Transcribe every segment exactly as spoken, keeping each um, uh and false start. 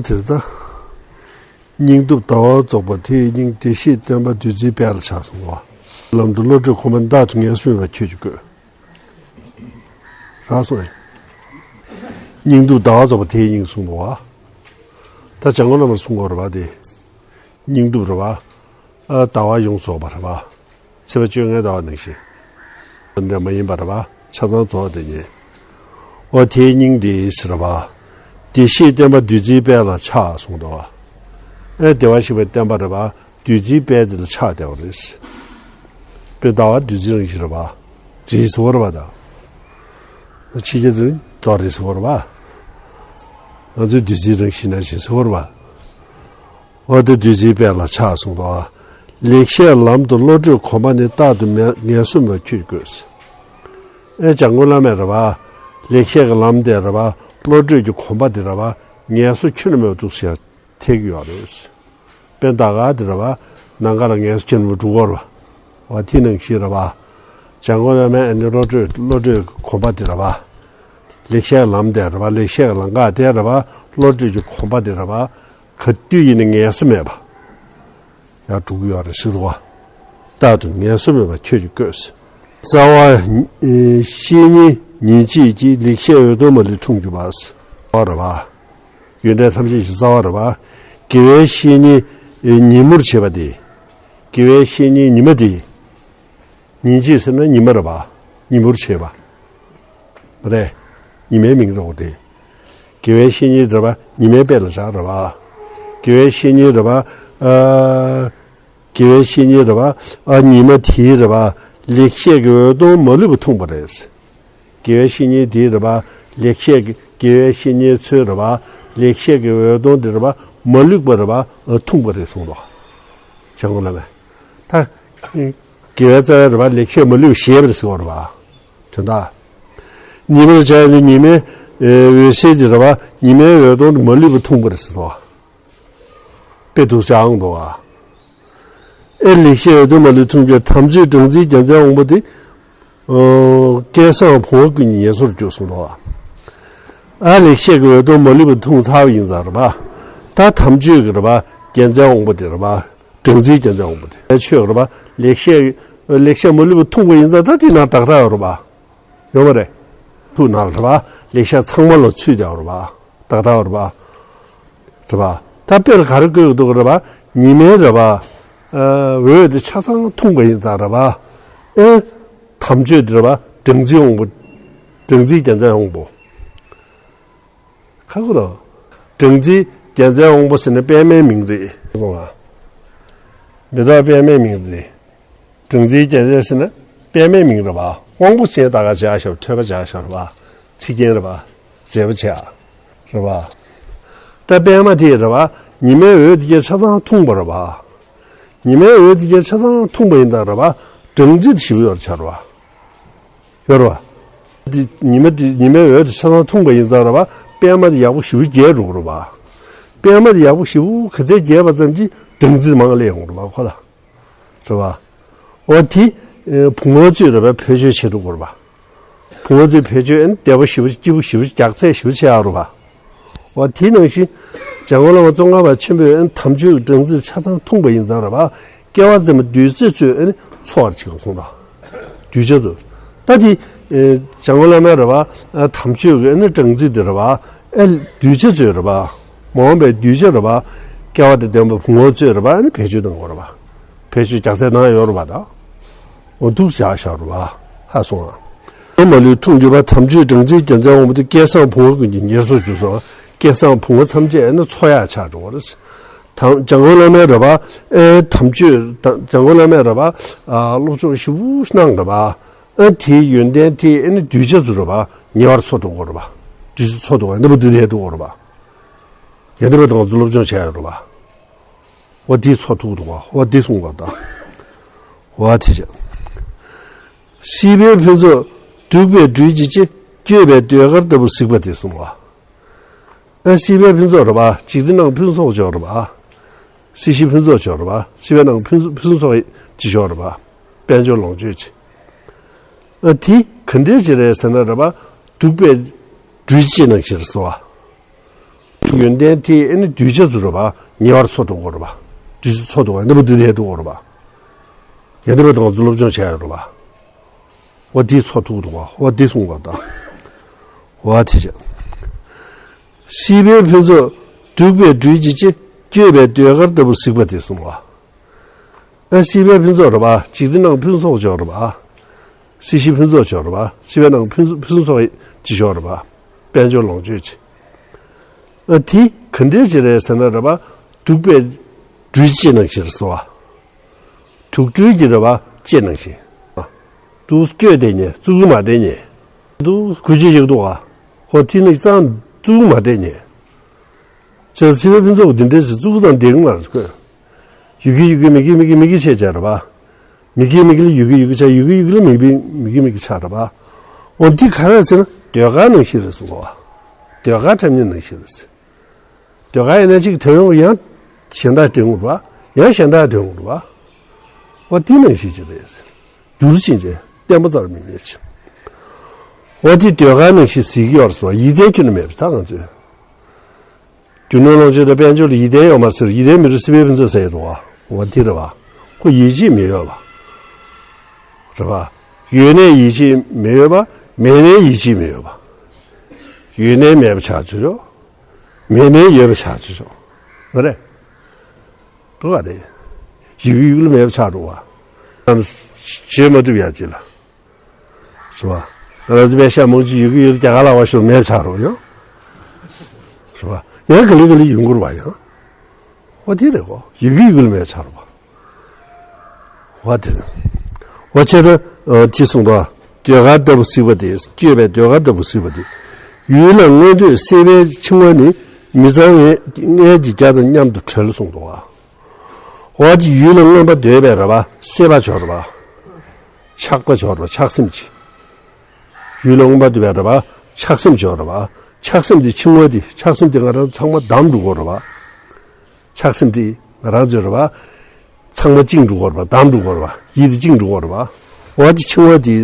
དེ་ལྟ། སྙིང་སྟོབས་ཟླ་བ་རྫོགས་པ་དེའི་སྙིང་། བདེ་གཤེགས་བསྟན་པ་བདུད་རྩིའི་དཔལ་ལ་ཕྱག་གསུངས་པ། ལམ་དུ་བློ་གྲོས་གོམས་པ་ནི། རྟག་ཏུ་ངལ་གསོ་མེད་པར་ཁྱོད་ཀྱིས་བཀོད། རག་སོང་ངས། སྙིང་སྟོབས་ཟླ་བ་རྫོགས་པ་དེའི་སྙིང་གསུངས་འདུག་བ། ད་འཇམ་མགོན་བླ་མར་གསུང་གི་ཡོད་རེད་བ་དེ། སྙིང་སྟོབས་རེད་བ། ཨ་ཟླ་བ་ཡོངས་རྫོགས་པ་རེད་བ། ཚེས་པ་བཅོ་ལྔའི་ཟླ་བ་ནང་བཞིན། འདྲ་མ་ཡིན་པ་རེད་བ། ཆ་ཚང་རྫོགས་དེ་ཉིད། འོ་དེའི་སྙིང་འདི་ཟེར་བ། བདེ་གཤེགས་བསྟན་པ་བདུད་རྩིའི་དཔལ་ལ་ཕྱག་གསུངས་འདུག་བ། ཨེ་བདེ་བར་གཤེགས་པའི་བསྟན་པ་རེད་བ། བདུད་རྩིའི་དཔལ་དེ་ལ་ཕྱག་བདེ་བ་རེད། དཔེ་ཟླ་བ་བདུད་རྩི་རང་བཞིན་རེད་བ། རེད་ཟེར་བ་རེད་བ་ད། ཕྱི་རྒྱལ་དུ་ཟླ་བ་རེད་ཟེར་བ་རེད་བ། ང་ཚོའི་བདུད་རྩི་རང་བཞིན་ནང་བཞིན་ཟེར་བ་རེད་བ། འོ་དེ་བདུད་རྩིའི་དཔལ་ལ་ཕྱག་གསུངས་འདུག་བ། ལེགས་བཤད་ལམ་དུ་བློ་གྲོས་གོམས་པ་ནི། རྟག་ཏུ་མེད་ངལ་གསོ་མེད་པར་ཁྱོད་ཀྱིས་བཀོད། ཨེ་འཇམ་མགོན་བླ་མས་རེད་བ། ལེགས་བཤད་ཀྱི་ལམ་དེ་རེད་བ། བློ་གྲོས་ཀྱི་གོམས་པ་དེ་རེད་བ། ངལ་གསོ་ཁྱོན་ནས་མེད་པར་འདུག་ཟེར་ཐེག་ཡོད་རེད། དཔེ་ད་ག་དེ་རེད་བ། ནམ་མཁའ་ལ་ངལ་གསོ་ཁྱོན་ནས་མེད་པར་འགྲོ་གི་ཡོད་རེད་བ། དེ་ནང་བཞིན་རེད་བ། འཇམ་མགོན་བླ་མས་ཨ་ནི་བློ་གྲོས་བློ་གྲོས་གོམས་པ་དེ་རེད་བ། ལེགས་བཤད་ལམ་དེ་རེད་བ། ལེགས་བཤད་ལམ་ཁ་དེ་རེད་བ། བློ་གྲོས་ཀྱི་གོམས་པ་དེ་རེད་བ། ག་དུས་ཡིན་ནའི་ངལ་གསོ་མེད་པ། ཡར་འགྲོ་གི་ཡོད་རེད་ཟེར་བ། རྟག་ཏུ་ངལ་གསོ་མེད་པར་ཁྱོད་ཀྱིས་བཀོད། རྩ་བ་བཤེས་གཉེན་ཉིན་བྱེད་ཀྱིས། ལེགས་བཤད་འོད་སྟོང་མ་ལུས་འཐུང་གྱུར་པ། རེད་བ། ཡོན་ཏན་ཐམས་ཅད་ཀྱི་རྩ་བ་རེད་བ། དགེ་བའི་བཤེས་གཉེན་ཉིན་མོར་བྱེད་པ་དེ། དགེ་བའི་བཤེས་གཉེན་ཉི་མ་དེ། ཉིན་བྱེད་ཟེར་ན་ཉི་མ་རེད་བ། ཉིན་མོར་བྱེད་པ། རེད། ཉི་མའི་མིང་རེད་བ་དེ། དགེ་བའི་བཤེས་གཉེན་རེད་བ། ཉི་མའི་དཔལ་ལ་བཞག་རེད་བ། དགེ་བའི་བཤེས་གཉེན་རེད་བ། ཨ། དགེ་བའི་བཤེས་གཉེན་རེད་བ། ཨ་ཉི་མ་དེའི་རེད་བ། ལེགས་བཤད་ཀྱི་འོད་སྟོང་མ་ལུས་པ་འཐུང་བ་རེད། དགེ་བའི་བཤེས་གཉེན་དེའི་རེད་བ། ལེགས་བཤད་ཀྱི་དགེ་བའི་བཤེས་གཉེན་ཚོའི་རེད་བ། ལེགས་བཤད་ཀྱི་འོད་སྟོང་དེ་རེད་བ། མ་ལུས་པ་རེད་བ། འཐུང་བ་རེད་གསུངས་པ། འཇམ་མགོན་བླ་མས། ད། དགེ་བའི་རྩ་བའི་རེད་བ། ལེགས་བཤད་མ་ལུས་པ་བཞེས་པ་རེད་ཟེར་བ་རེད་བ། དོན་དག་ཉི་མ་ལ་བྱ་ཡི་ཉི་མའི་འོད་ཟེར་དེ་རེད་བ། ཉི་མའི་འོད་སྟོང་དེ་མ་ལུས་པ་འཐུང་བ་རེད་ཟེར་བ། དཔེ་འདུག་སེ་ཨང་འདུག་བ། ཨེ་ལེགས་བཤད་འོད་སྟོང་མ་ལུས་འཐུང་གྱུར། དམ་ཆོས་སྦྲང་རྩིའི་རྒྱལ་མཚན་དབང་པོ་དེ། ཨོ། བསྐལ་བཟང་བུང་བ་ཀུན་གྱི་ཉེར་འཚོར་གྱུར་གསུངས་འདུག་བ། ཨ་ལེགས་བཤད་ཀྱི་འོད་སྟོང་མ་ལུས་པ་འཐུང་ཚར་བ་ཡིན་ཙང་རེད་བ། ད་དམ་ཆོས་ཀྱི་རེད་བ། རྒྱལ་མཚན་དབང་པོ་དེ་རེད་བ། སྦྲང་རྩིའི་རྒྱལ་མཚན་དབང་པོ་དེ། ཨེ་ཆོས་རེད་བ། ལེགས་བཤད་ལེགས་བཤད་མ་ལུས་པ་འཐུང་བ་ཡིན་ཙང་ད་དེ་ན་བདག་རྟགས་ཡོད་རེད་བ། ཡོད་མ་རེད། ཐུགས་ནང་ལ་རེད་བ། ལེགས་བཤད་ཚང་མ་ལ་ཚུད་བསྡད་ཡོད་རེད་བ། བདག་རྟགས་ཡོད་རེད་བ། རེད་བ། ད་དཔེར་ག་རེ་བཀོད་འདུག་རེད་བ། ཉི་མའི་རེད་བ། ཨ་འོད་དེ་ཆ་ཚང་འཐུང་བ་ཡིན་ཙང་རེད་བ། ཨེ། དམ་ཆོས་དེ་རེད་བ། སྦྲང་རྩི་དབང་པོ། སྦྲང་རྩིའི་རྒྱལ་མཚན་དབང་པོ། ཁ་ཁུ་དང་། སྦྲང་རྩིའི་རྒྱལ་མཚན་དབང་པོ་ཟེར་ན་པདྨའི་མིང་རེད། མེ་ཏོག་པདྨའི་མིང་རེད། སྦྲང་རྩིའི་རྒྱལ་མཚན་ཟེར་ན་པདྨའི་མིང་རེད་བ། དབང་པོ་ཟེར་ད་ག་བྱ་ཞབས་ཐོས་པ་བྱ་ཞབས་རེད་བ། ཚིག་རྒྱན་རེད་བ། མཛེས་པ་བྱ། རེད་བ། ད་པདྨ་དེ་རེད་བ། ཉི་མའི་འོད་དེ་གས་ཆ་ཚང་འཐུང་བ་རེད་བ། ཉི་མའི་འོད་དེ་གས་ཆ་ཚང་འཐུང་བ་ཡིན་ད་རེད་བ། སྦྲང་རྩི་དེ་ཞིབ་ཡོར་ཆ་རེད་བ། ཡོད་རེད་བ། འདི་ཉི་མ་འདི་ཉི་མའི་འོད་དེ་ཆ་ཚང་འཐུང་བ་ཡིན་ཙང་རེད་བ། པདྨ་དེ་ཡག་པོ་ཞེ་པོ་རྒྱས་འགྲོ་གི་རེད་བ། པདྨ་དེ་ཡག་པོ་ཞེ་པོ་ག་ཚད་རྒྱས་པ་ཙམ་གྱིས་སྦྲང་རྩི་མང་སླེབས་ཡོང་གི་རེད་བ་ཁོ་ལ། རེད་བ། འོ་དེ་བུང་བ་བཙོས་རེད་བ། བེད་སྤྱོད་བྱེད་འགྲོ་གི་རེད་བ། བུང་བ་བཙོས་བེད་སྤྱོད་ཨན་བདེ་པོ་ཞེ་པོ་སྐྱིད་པོ་ཞེ་པོ་ལྗགས་ཚད་ཞེ་པོ་བྱེད་ཡག་རེད་བ། འོ་དེ་ནང་བཞིན། འཇམ་མགོན་བླ་མ་ཙོང་ཁ་པ་ཆེན་པོས་ཨན་དམ་ཆོས་ཀྱི་སྦྲང་རྩི་ཆ་ཚང་འཐུང་བ་ཡིན་ཙང་རེད་བ། སྐལ་བ་འཛིན་པ་གདུལ་བྱ་ཚོས་ཨ་ནི་འཚོ་བར་བྱེད་པ་གསུངས་པ། གདུལ་བྱ་ཚོ། ད་དེ། ཨེ། འཇམ་མགོན་བླ་མས་རེད་བ། ཨ་དམ་ཆོས་ཀྱི་ཨ་ནི་སྦྲང་རྩི་དེ་རེད་བ། ཨེ་གདུལ་བྱ་ཚོས་རེད་བ། མ་འོངས་པའི་གདུལ་བྱ་རེད་བ། སྐལ་བ་དང་ལྡན་པ་བུང་བ་ཚོས་རེད་བ། ཨ་ནི་བེད་སྤྱོད་གཏང་དགོས་རེད་བ། བེད་སྤྱོད་རྒྱག་ཚད་གནང་ཡོད་རེད་བ་ད། འོ་འདུག་བཞག་བཞག་རེད་བ། ཧ་སོང་ཨ། མ་ལུས་འཐུང་གྱུར་པ། དམ་ཆོས་སྦྲང་རྩིའི་རྒྱལ་མཚན་དབང་པོ་དེ། བསྐལ་བཟང་བུང་བ་ཀུན་གྱི་ཉེར་འཚོར་གྱུར་སོང་། བསྐལ་བཟང་བུང་བ་ཐམས་ཅད་ཨ་ནི་འཚོ་ཡག་ཆགས་འགྲོ་བ་རེད། དང་འཇམ་མགོན་བླ་མའི་རེད་བ། ཨེ་དམ་ཆོས་དང་འཇམ་མགོན་བླ་མའི་རེད་བ། ཨ་སློབ་སྦྱོང་ཞེ་པོ་གནང་རེད་བ། ཨ་དེའི་ཡོན་ཏན་དེ་ཨ་ནི་གདུལ་བྱ་ཚོ་རེད་བ། ཉེ་བར་འཚོ་འགྲོ་གི་རེད་བ། གདུལ་བྱ་འཚོ་འགྲོ་གི་ཡོན་ཏན་པ་འདི་ལས་འགྲོ་གི་རེད་བ། ཡོན་ཏན་པ་དང་ང་ཚོ་སློབ་སྦྱོང་བྱས་ཡོད་རེད་བ། འོ་འདི་འཚོ་ཐུབ་འདུག་བ། འོ་འདི་གསུངས་པ་དང་། འོ་དེ་བྱས། སྲིད་པའི་ཕུན་ཚོགས་གདུག་པས་སྦྲུལ་གྱི་ལྕེ། བསྐྱོད་པའི་ཟློས་གར་ལྟ་བུར་གཟིགས་པ་དེ་གསུངས་པ། ཨ་སྲིད་པའི་ཕུན་ཚོགས་རེད་པ། འཇིག་རྟེན་ནང་ཕུན་ཚོགས་ཆོག་རེད་པ། སྲིད་ཞིའི་ཕུན་ཚོགས་ཆོག་རེད་པ། སྲིད་པའི་ནང་ཕུན་ཕུན་ཚོགས་ཅི་ཆོག་རེད་པ། དཔལ་འབྱོར་ལོངས་སྤྱོད་ཅི། ཨ་དེ་ག་འདྲས་ཅི་རེད་ཟེར་ན་རེད་པ། གདུག་པའི་སྦྲུལ་ལྕེ་ནང་བཞིན་རེད་སོ། ཡོན་ཏན་དེ་ཨེ་ནི་གདུལ་བྱ་ཚོ་རེད་པ། ཉེ་བར་འཚོ་ཐུབ་དགོས་རེད་པ། གདུལ་བྱ་འཚོ་ཐུབ་པ་འདི་མོ་འདི་རེད་འདུག་རེད་པ། ཡ་འདི་མོ་དང་ཚོ་སློབ་སྦྱོང་བྱས་ཡོད་རེད་པ། འོ་འདི་འཚོ་ཐུབ་འདུག་པ། འོ་འདི་གསུངས་པ་དང་། འོ་དེ་བྱས། སྲིད་པའི་ཕུན་ཚོགས་སྡུག་པའི་སྦྲུལ་གྱི་ལྕེ། བསྐྱོད་པའི་ཟློས་གར་ལྟ་བུ་གཟིགས་པ་དེ་གསུངས་པ། ཨ་སྲིད་པའི་ཕུན་ཚོགས་རེད་པ། འཇིག་རྟེན་ནང་ཕུན་ཚོགས་ཅིག་ཡོད་རེད་པ། སྲིད་ཞིའི་ཕུན་ཚོགས་ཅིག་ཡོད་རེད་པ། སྲིད་པའི་ནང་ཕུན་ཕུན་ཚོགས་ཅིག་ཡོད་རེད་པ། དཔལ་འབྱོར་ལོངས་སྤྱོད་ཅིག་ཨ་དེ་ག་འདྲས་ཅིག་རེད་ཟེར་ན་རེད་པ། སྡུག་པའི་སྦྲུལ་ལྕེ་ནང་བཞིན་རེད་ཟེར་བ། དུག་སྦྲུལ་གྱི་རེད་པ། ལྕེ་ནང་བཞིན། ཨ་འདུག་བསྐྱོད་བསྡད་ཉེ། བཙུགས་མ་བསྡད་ཉེ། འདུག་གུ་ཅི་ཡག་འདུག་ག་འོ་དེ་ནི་ཙང་བཙུགས་མ་བསྡད་ཉེ། ཅེས་སྲིད་པའི་ཕུན་ཚོགས་འདི་འདྲས་ཞིག་བཙུགས་དང་བསྡད་ཀྱི་མ་རེད་ཁོས། ཡོད་གི་ཡོད་གི་མེད་གི་མེད་གི་མེད་གི་བྱས་བྱས་རེད་པ། མེད་གི་མེད་གི་ལ་ཡོད་གི་ཡོད་གི་ཆགས། ཡོད་གི་ཡོད་གི་ལ་མེད་གི་མེད་གི་མེད་གི་ཆགས་རེད་པ། འོ་འདི་ག་རེ་ཟེར་ན་ཟློས་གར་ནང་བཞིན་རེད་གསུངས་པ། ཟློས་གར་འཁྲབ་མཁན་ནང་བཞིན་རེད་ཟེར། ཟློས་གར་ཡིན་ན་གཅིག་དོན་ཡོང་ཡང་གཞན་དག་དྲན་དགོས་རེད་པ། ཡང་གཞན་དག་དོན་དགོས་རེད་པ། འོ་འདི་ནང་བཞིན་ཅིག་རེད་ཟེར། འགྱུར་ཕྱིན་ཆད་བརྟན་པོ་རྩ་བ་མེད་ནས་ཕྱིན། འོ་དེ་ཟློས་གར་ནང་བཞིན་གཟིགས་ཡོད་རེད་ཟེར་བ། ཡིད་བརྟན་ཁྱོན་ནས་མེད་པ་ད་ང་ཚོས། རྒྱུ་ནོར་ལོངས་སྤྱོད་དང་དཔལ་འབྱོར་ལ་ཡིད་བརྟན་ཡོད་མ་ཟེར། ཡིད་བརྟན་མི་རུང་སྲིད་པའི་ཕུན་ཚོགས་ཟེར་ཡོད་དོ། འོ་དེ་རེད་པ། ཁོ་ཡིད་ཆེས་མི་ཡོད་པ། རེད་པ། ཡོད་ནའི་ཡིད་ཆེས་མི་ཡོད་པ། མེད་ནའི་ཡིད་ཆེས་མི་ཡོད་པ། ཡོད་ནའི་མེད་པ་ཆགས་བཅུག་ཆོག་མེད་ནའི་ཡོད་པ་ཆགས་བཅུག་ཆོག་མ་རེད། འགྲོ་བ་རེད། ཡོད་གི་ཡོད་གི་ལ་མེད་པ་ཆགས་འགྲོ་བ། བྱེད་མ་ཐུབ་ཡ་ཅིག་ལ། རེད་པ། ང་རང་ཚོ་པད་ཤག་མང་ཆེ་ཡོད་གི་ཡོད་རྒྱ་གར་ལ་བ་ཤོར་མེད་པ་ཆགས་རོགས་ཡང་། རེད་པ། ཡང་ག་ལེ་ག་ལེ་ཡོང་གི་རེད་པ་ཡང་། འོ་དེ་རེད་གོ། ཡོད་གི་ཡོད་གི་ལ་མེད་པ་ཆགས་རོགས་པ། འོ་དེ་རེད། འོ་བྱས་ད་དེ་གསུངས་པ། ཟློས་གར་ལྟ་བུ་གཟིགས་པ་དེ། བསྐྱོད་པའི་ཟློས་གར་ལྟ་བུ་གཟིགས་པ་དེ། ཡུལ་ལ་མངོན་འདོད་སྲེད་པའི་འཆིང་བ་ནི། མི་གཙང་བའི་མངལ་གྱི་རྒྱ་དང་མཉམ་དུ་གྲོལ་གསུངས་འདུག་པ། འོ་དེ་ཡུལ་ལ་མངོན་པར་འདོད་པའི་རེད་པ། སྲེད་པ་ཅིག་ཡོད་རེད་པ། ཆགས་པ་ཅིག་ཡོད་རེད་པ། ཆགས་སེམས་ཅིག་ཡུལ་ལ་མངོན་པར་འདོད་པའི་རེད་པ། ཆགས་སེམས་ཅིག་ཡོད་རེད་པ། ཆགས་སེམས་དེ་འཆིང་བ་དེ། ཆགས་སེམས་དེ་ང་རང་ཚང་མ་བསྡམས་འགྲོ་གི་རེད་པ། ཆགས་སེམས་དེ་ང་རང་ཚོའི་རེད་པ། ཚང་མ་བཅིངས་འགྲོ་གི་རེད་པ། བསྡམས་འགྲོ་གི་རེད་པ། ཡིད་དེ་བཅིངས་འགྲོ་གི་རེད་པ། འོ་དེ་འཆིང་བ་དེ།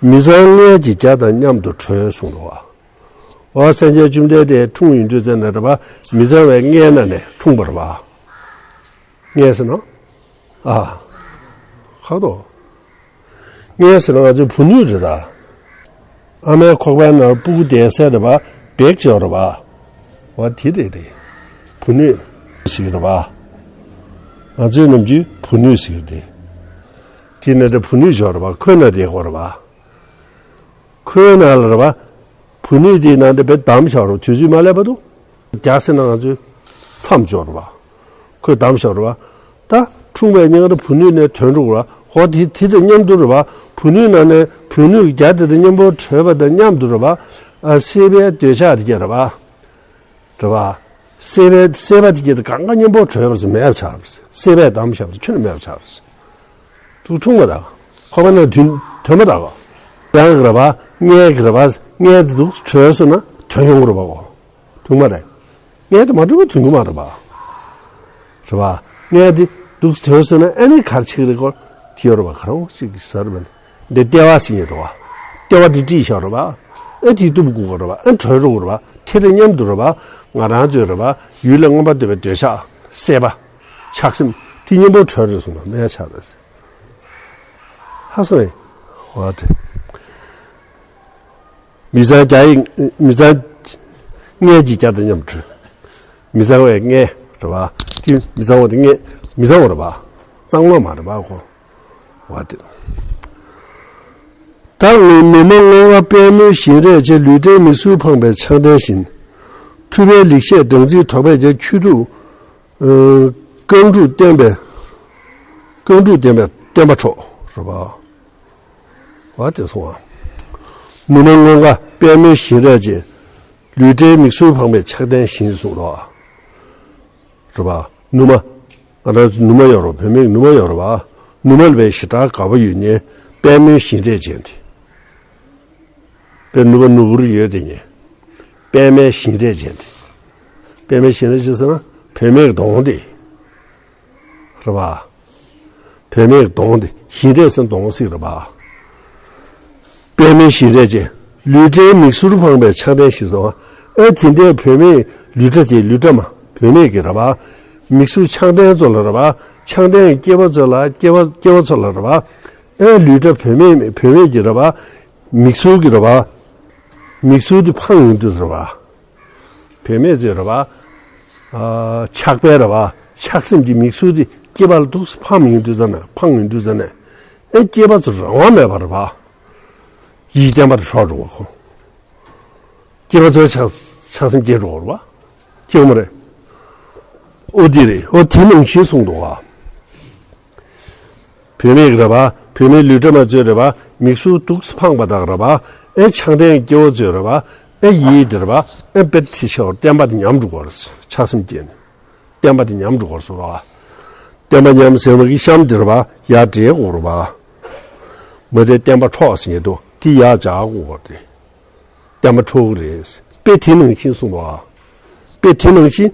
མི་གཙང་མངལ་གྱི་རྒྱ་དང་མཉམ་དུ་གྲོལ་གསུངས་འདུག་པ། འོ་སེམས་ཅན་བཅོམ་ལྡན་འདས་འཁྲུངས་ཡོང་དུས་ཙམ་ནས་རེད་པ། མི་གཙང་བའི་མངལ་ནང་ནས་འཁྲུངས་པ་རེད་པ། མངལ་ཟེར་ན། ཨ། ཁག་ཏོ། མངལ་ཟེར་ན་ང་ཚོའི་བུ་སྣོད་རེད་ད། ཨ་མའི་ཁོག་པའི་ནང་སྤུ་གུ་བསྡད་སའི་རེད་པ། བེག་ཅིག་ཡོད་རེད་པ། འོ་དེ་རེད་རེད། བུ་སྣོད་ཟེར་གྱི་རེད་པ། ང་ཚོའི་ནམ་རྒྱུན་བུ་སྣོད་ཟེར་གྱི་རེད། དེ་ནས་རེད་བུ་སྣོད་ཅིག་ཡོད་རེད་པ། ཁོའི་ནང་བསྡད་ཀྱི་ཡོད་རེད་པ། ཁོའི་ནང་ལ་རེད་པ། བུ་སྣོད་དེའི་ནང་དུ་བེག་བསྡམས་བཞག་རོགས། དུས་ཚོད་མ་སླེབས་བར་དུ། རྒྱ་ཟེར་ན་ང་ཚོའི་མཚམས་ཅིག་ཡོད་རེད་པ། ཁོས་བསྡམས་བཞག་རེད་པ། ད་འཁྲུངས་པའི་ཉིན་ཀར་བུ་སྣོད་ནས་ཐོན་འགྲོ་གི་རེད་པ། འོ་དེ་དེ་དང་མཉམ་དུ་རེད་པ། བུ་སྣོད་ནང་ནས་བུ་སྣོད་ཀྱི་རྒྱ་དེ་དང་མཉམ་པོ་གྲོལ་བ་དང་མཉམ་དུ་རེད་པ། ཨ་སྲེད་པའི་འདོད་ཆགས་དེ་གྱད་རེད་པ། རེད་པ། སྲེད་པའི་སྲེད་པ་དེ་གྱད་དེ་གང་ག་མཉམ་པོ་གྲོལ་བ་ཟེར་མེད་པ་ཆགས་པ་རེད། སྲེད་པས་བསྡམས་བཞག་པ་དེ་ཁྱོན་ནས་མེད་པ་ཆགས་པ་རེད། དུག་འཁྲུངས་པ་དང་། ཁོག་པ་ནས་ཐོན་ཐོན་པ་དང་། རང་གི་རེད་པ། མངལ་གྱི་རེད་པ། མངལ་དེ་དུག་གྲོལ་སོང་ན་ཐོན་ཡོང་གི་རེད་པ་གོ། དུག་མ་རེད། མངལ་དེ་མ་གྲོལ་བར་ཐོན་གི་མ་རེད་པ། རེད་པ། མངལ་དེ་དུག་ཐོན་སོང་ན་ཨ་ནི་ག་རེ་བྱེད་ཀྱི་རེད་གོ། དེ་ཡོད་རེད་པ། ག་རེ་བྱེད་ཀྱི་ཟེར་བ་ནི། འདི་ལྟེ་བ་ཟེར་གྱི་འདུག་པ། ལྟེ་བ་དེ་དཀྲིས་བཞག་རེད་པ། ཨ་དེ་གཏུབ་དགོས་ཀྱི་རེད་པ། ཨ་གྲོལ་འགྲོ་གི་རེད་པ། དེ་དང་མཉམ་དུ་རེད་པ། ང་རང་ཚོའི་རེད་པ། ཡུལ་ལ་མངོན་པར་འདོད་པའི་འདོད་ཆགས། སྲེད་པ། ཆགས་སེམས་དེ་མཉམ་པོ་གྲོལ་རེད་གསུངས་པ་མེད་ཆགས་རེད། ཧ་སོང་ཨེ། འོ་དེ། མི་གཙང་རྒྱ་ཡི་མི་གཙང་མངལ་གྱི་རྒྱ་དང་མཉམ་དུ་གྲོལ། མི་གཙང་བའི་མངལ་རེད་པ། དེ་མི་གཙང་བ་དེ་མངལ་མི་གཙང་བ་རེད་པ། གཙང་མ་མ་རེད་པ་གོ། འོ་དེ། ད་ནུ་མ་སྔོ་ངད་པད་མོའི་བཞིན་རས་ཅན། ལུས་བྲལ་མིག་ཟུར་འཕངས་པའི་ཆགས་ལྡན་བཞིན། ཐུབ་པའི་ལེགས་བཤད་སྦྲང་རྩིས་དོག་པས་ཁྱེར། ཁྱོད་ཐུགས་རྐང་དྲུག་བརྟན་པའི་རྐང་དྲུག་བརྟན་པའི་བརྟན་པ་འཕྲོག་རེད་པ། འོ་དེ་སོང་བ། ནུ་མ་སྔོ་ངད་པད་མོའི་བཞིན་རས་ཅན། ལུས་བྲལ་མིག་ཟུར་འཕངས་པའི་ཆགས་ལྡན་བཞིན་གསུངས་རོགས། རེད་པ། ནུ་མ། ང་རང་ཚོ་ནུ་མ་ཡོད་རེད་པ། བུད་མེད་ནུ་མ་ཡོད་རེད་པ། ནུ་མ་ལ་དཔེ་ཞེ་དྲག་དགའ་པོ་ཡོད་མཁན་པད་མོའི་བཞིན་རས་ཅན་དེ། དཔེ་ནུ་མ་ནུ་འབུར་ཡོད་དེ་ཉེ། པད་མའི་བཞིན་རས་ཅན་དེ། པད་མའི་བཞིན་རས་ཅན་ཟེར་ན་བུད་མེད་གདོང་དེ། རེད་པ། བུད་མེད་གདོང་དེ་བཞིན་རས་ཟེར་ན་གདོང་ཟེར་རེད་པ། པད་མའི་བཞིན་རས་ཅན། ལུས་བྲལ་མིག་ཟུར་འཕངས་པའི་ཆགས་ལྡན་བཞིན་སོང་། ཨེ་དེ་འདྲའི་བུད་མེད་ ལུས་སྒྲ་དེ་ལུས་སྒྲ་མ་བུད་མེད་ཀྱི་རེད་པ། མིག་ཟུར་ཆགས་ལྡན་ཚོ་ལ་རེད་པ། ཆགས་ལྡན་གྱི་སྐྱེ་བ་ཚོ་ལ་སྐྱེ་བ་སྐྱེ་བ་ཚོ་ལ་རེད་པ། ཨེ་ལུས་སྒྲ་བུད་མེད་བུད་མེད་ཀྱི་རེད་པ། མིག་ཟུར་གྱི་རེད་པ། མིག་ཟུར་དེ་ཕངས་ཡོང་དུས་རེད་པ། བུད་མེད་ཚོས་རེད་པ། ཨ་ཆགས་པའི་རེད་པ། ཆགས་སེམས་ཀྱི་མིག་ཟུར་དེ་སྐྱེས་པ་ལ་འདུག་སེ་ཕངས་ཡོང་དུས་ཙ་ན་ཕངས་ཡོང་དུས་ཙ་ན། ཨེ་སྐྱེས་པ་ཚོ་རང་དབང་མེད་པར་རེད་པ། ཡིད་བརྟན་པར་ཕྱོགས་འགྲོ་བ་ཁོ། སྐྱེས་པ་ཚོའི་ཆགས་ཆགས་སེམས་སྐྱེ་འགྲོ་བར་བ། སྐྱེ་བ་མ་རེད། ཨོ་དེ་རེད། ཨོ་དེ་ནང་བཞིན་གསུངས་འདུག་བ། བུད་མེད་ཀྱི་རེད་པ། བུད་མེད་ལུས་སྒྲ་མ་ཚོས་རེད་པ། མིག་ཟུར་འདུག་སེ་ཕངས་པ་དག་རེད་པ། ཨེ་ཆགས་ལྡན་སྐྱེ་བོ་ཚོས་རེད་པ། ཨེ་ཡིད་དེ་རེད་པ། ཨེ་དཔེ་དེ་ཤོར་བརྟན་པ་དེ་ཉམས་འགྲོ་བར་ཆགས་སེམས་སྐྱེ་ནས། བརྟན་པ་དེ་ཉམས་འགྲོ་བར་སོང་བ། བརྟན་པ་ཉམས་ཟེར་བ་གི་གཤམ་དེ་རེད་པ། ཡར་འདྲེས་དགོས་རེད་པ། མ་དེ་བརྟན་པ་འཕྲོག་ཟེར་ཉེ་དུ་དེ་ཡར་འཇག་དགོས་རེད། བརྟན་པ་འཕྲོག་གི་རེད། དཔེ་དེ་ནང་བཞིན་གསུངས་པ། དཔེ་དེ་ནང་བཞིན།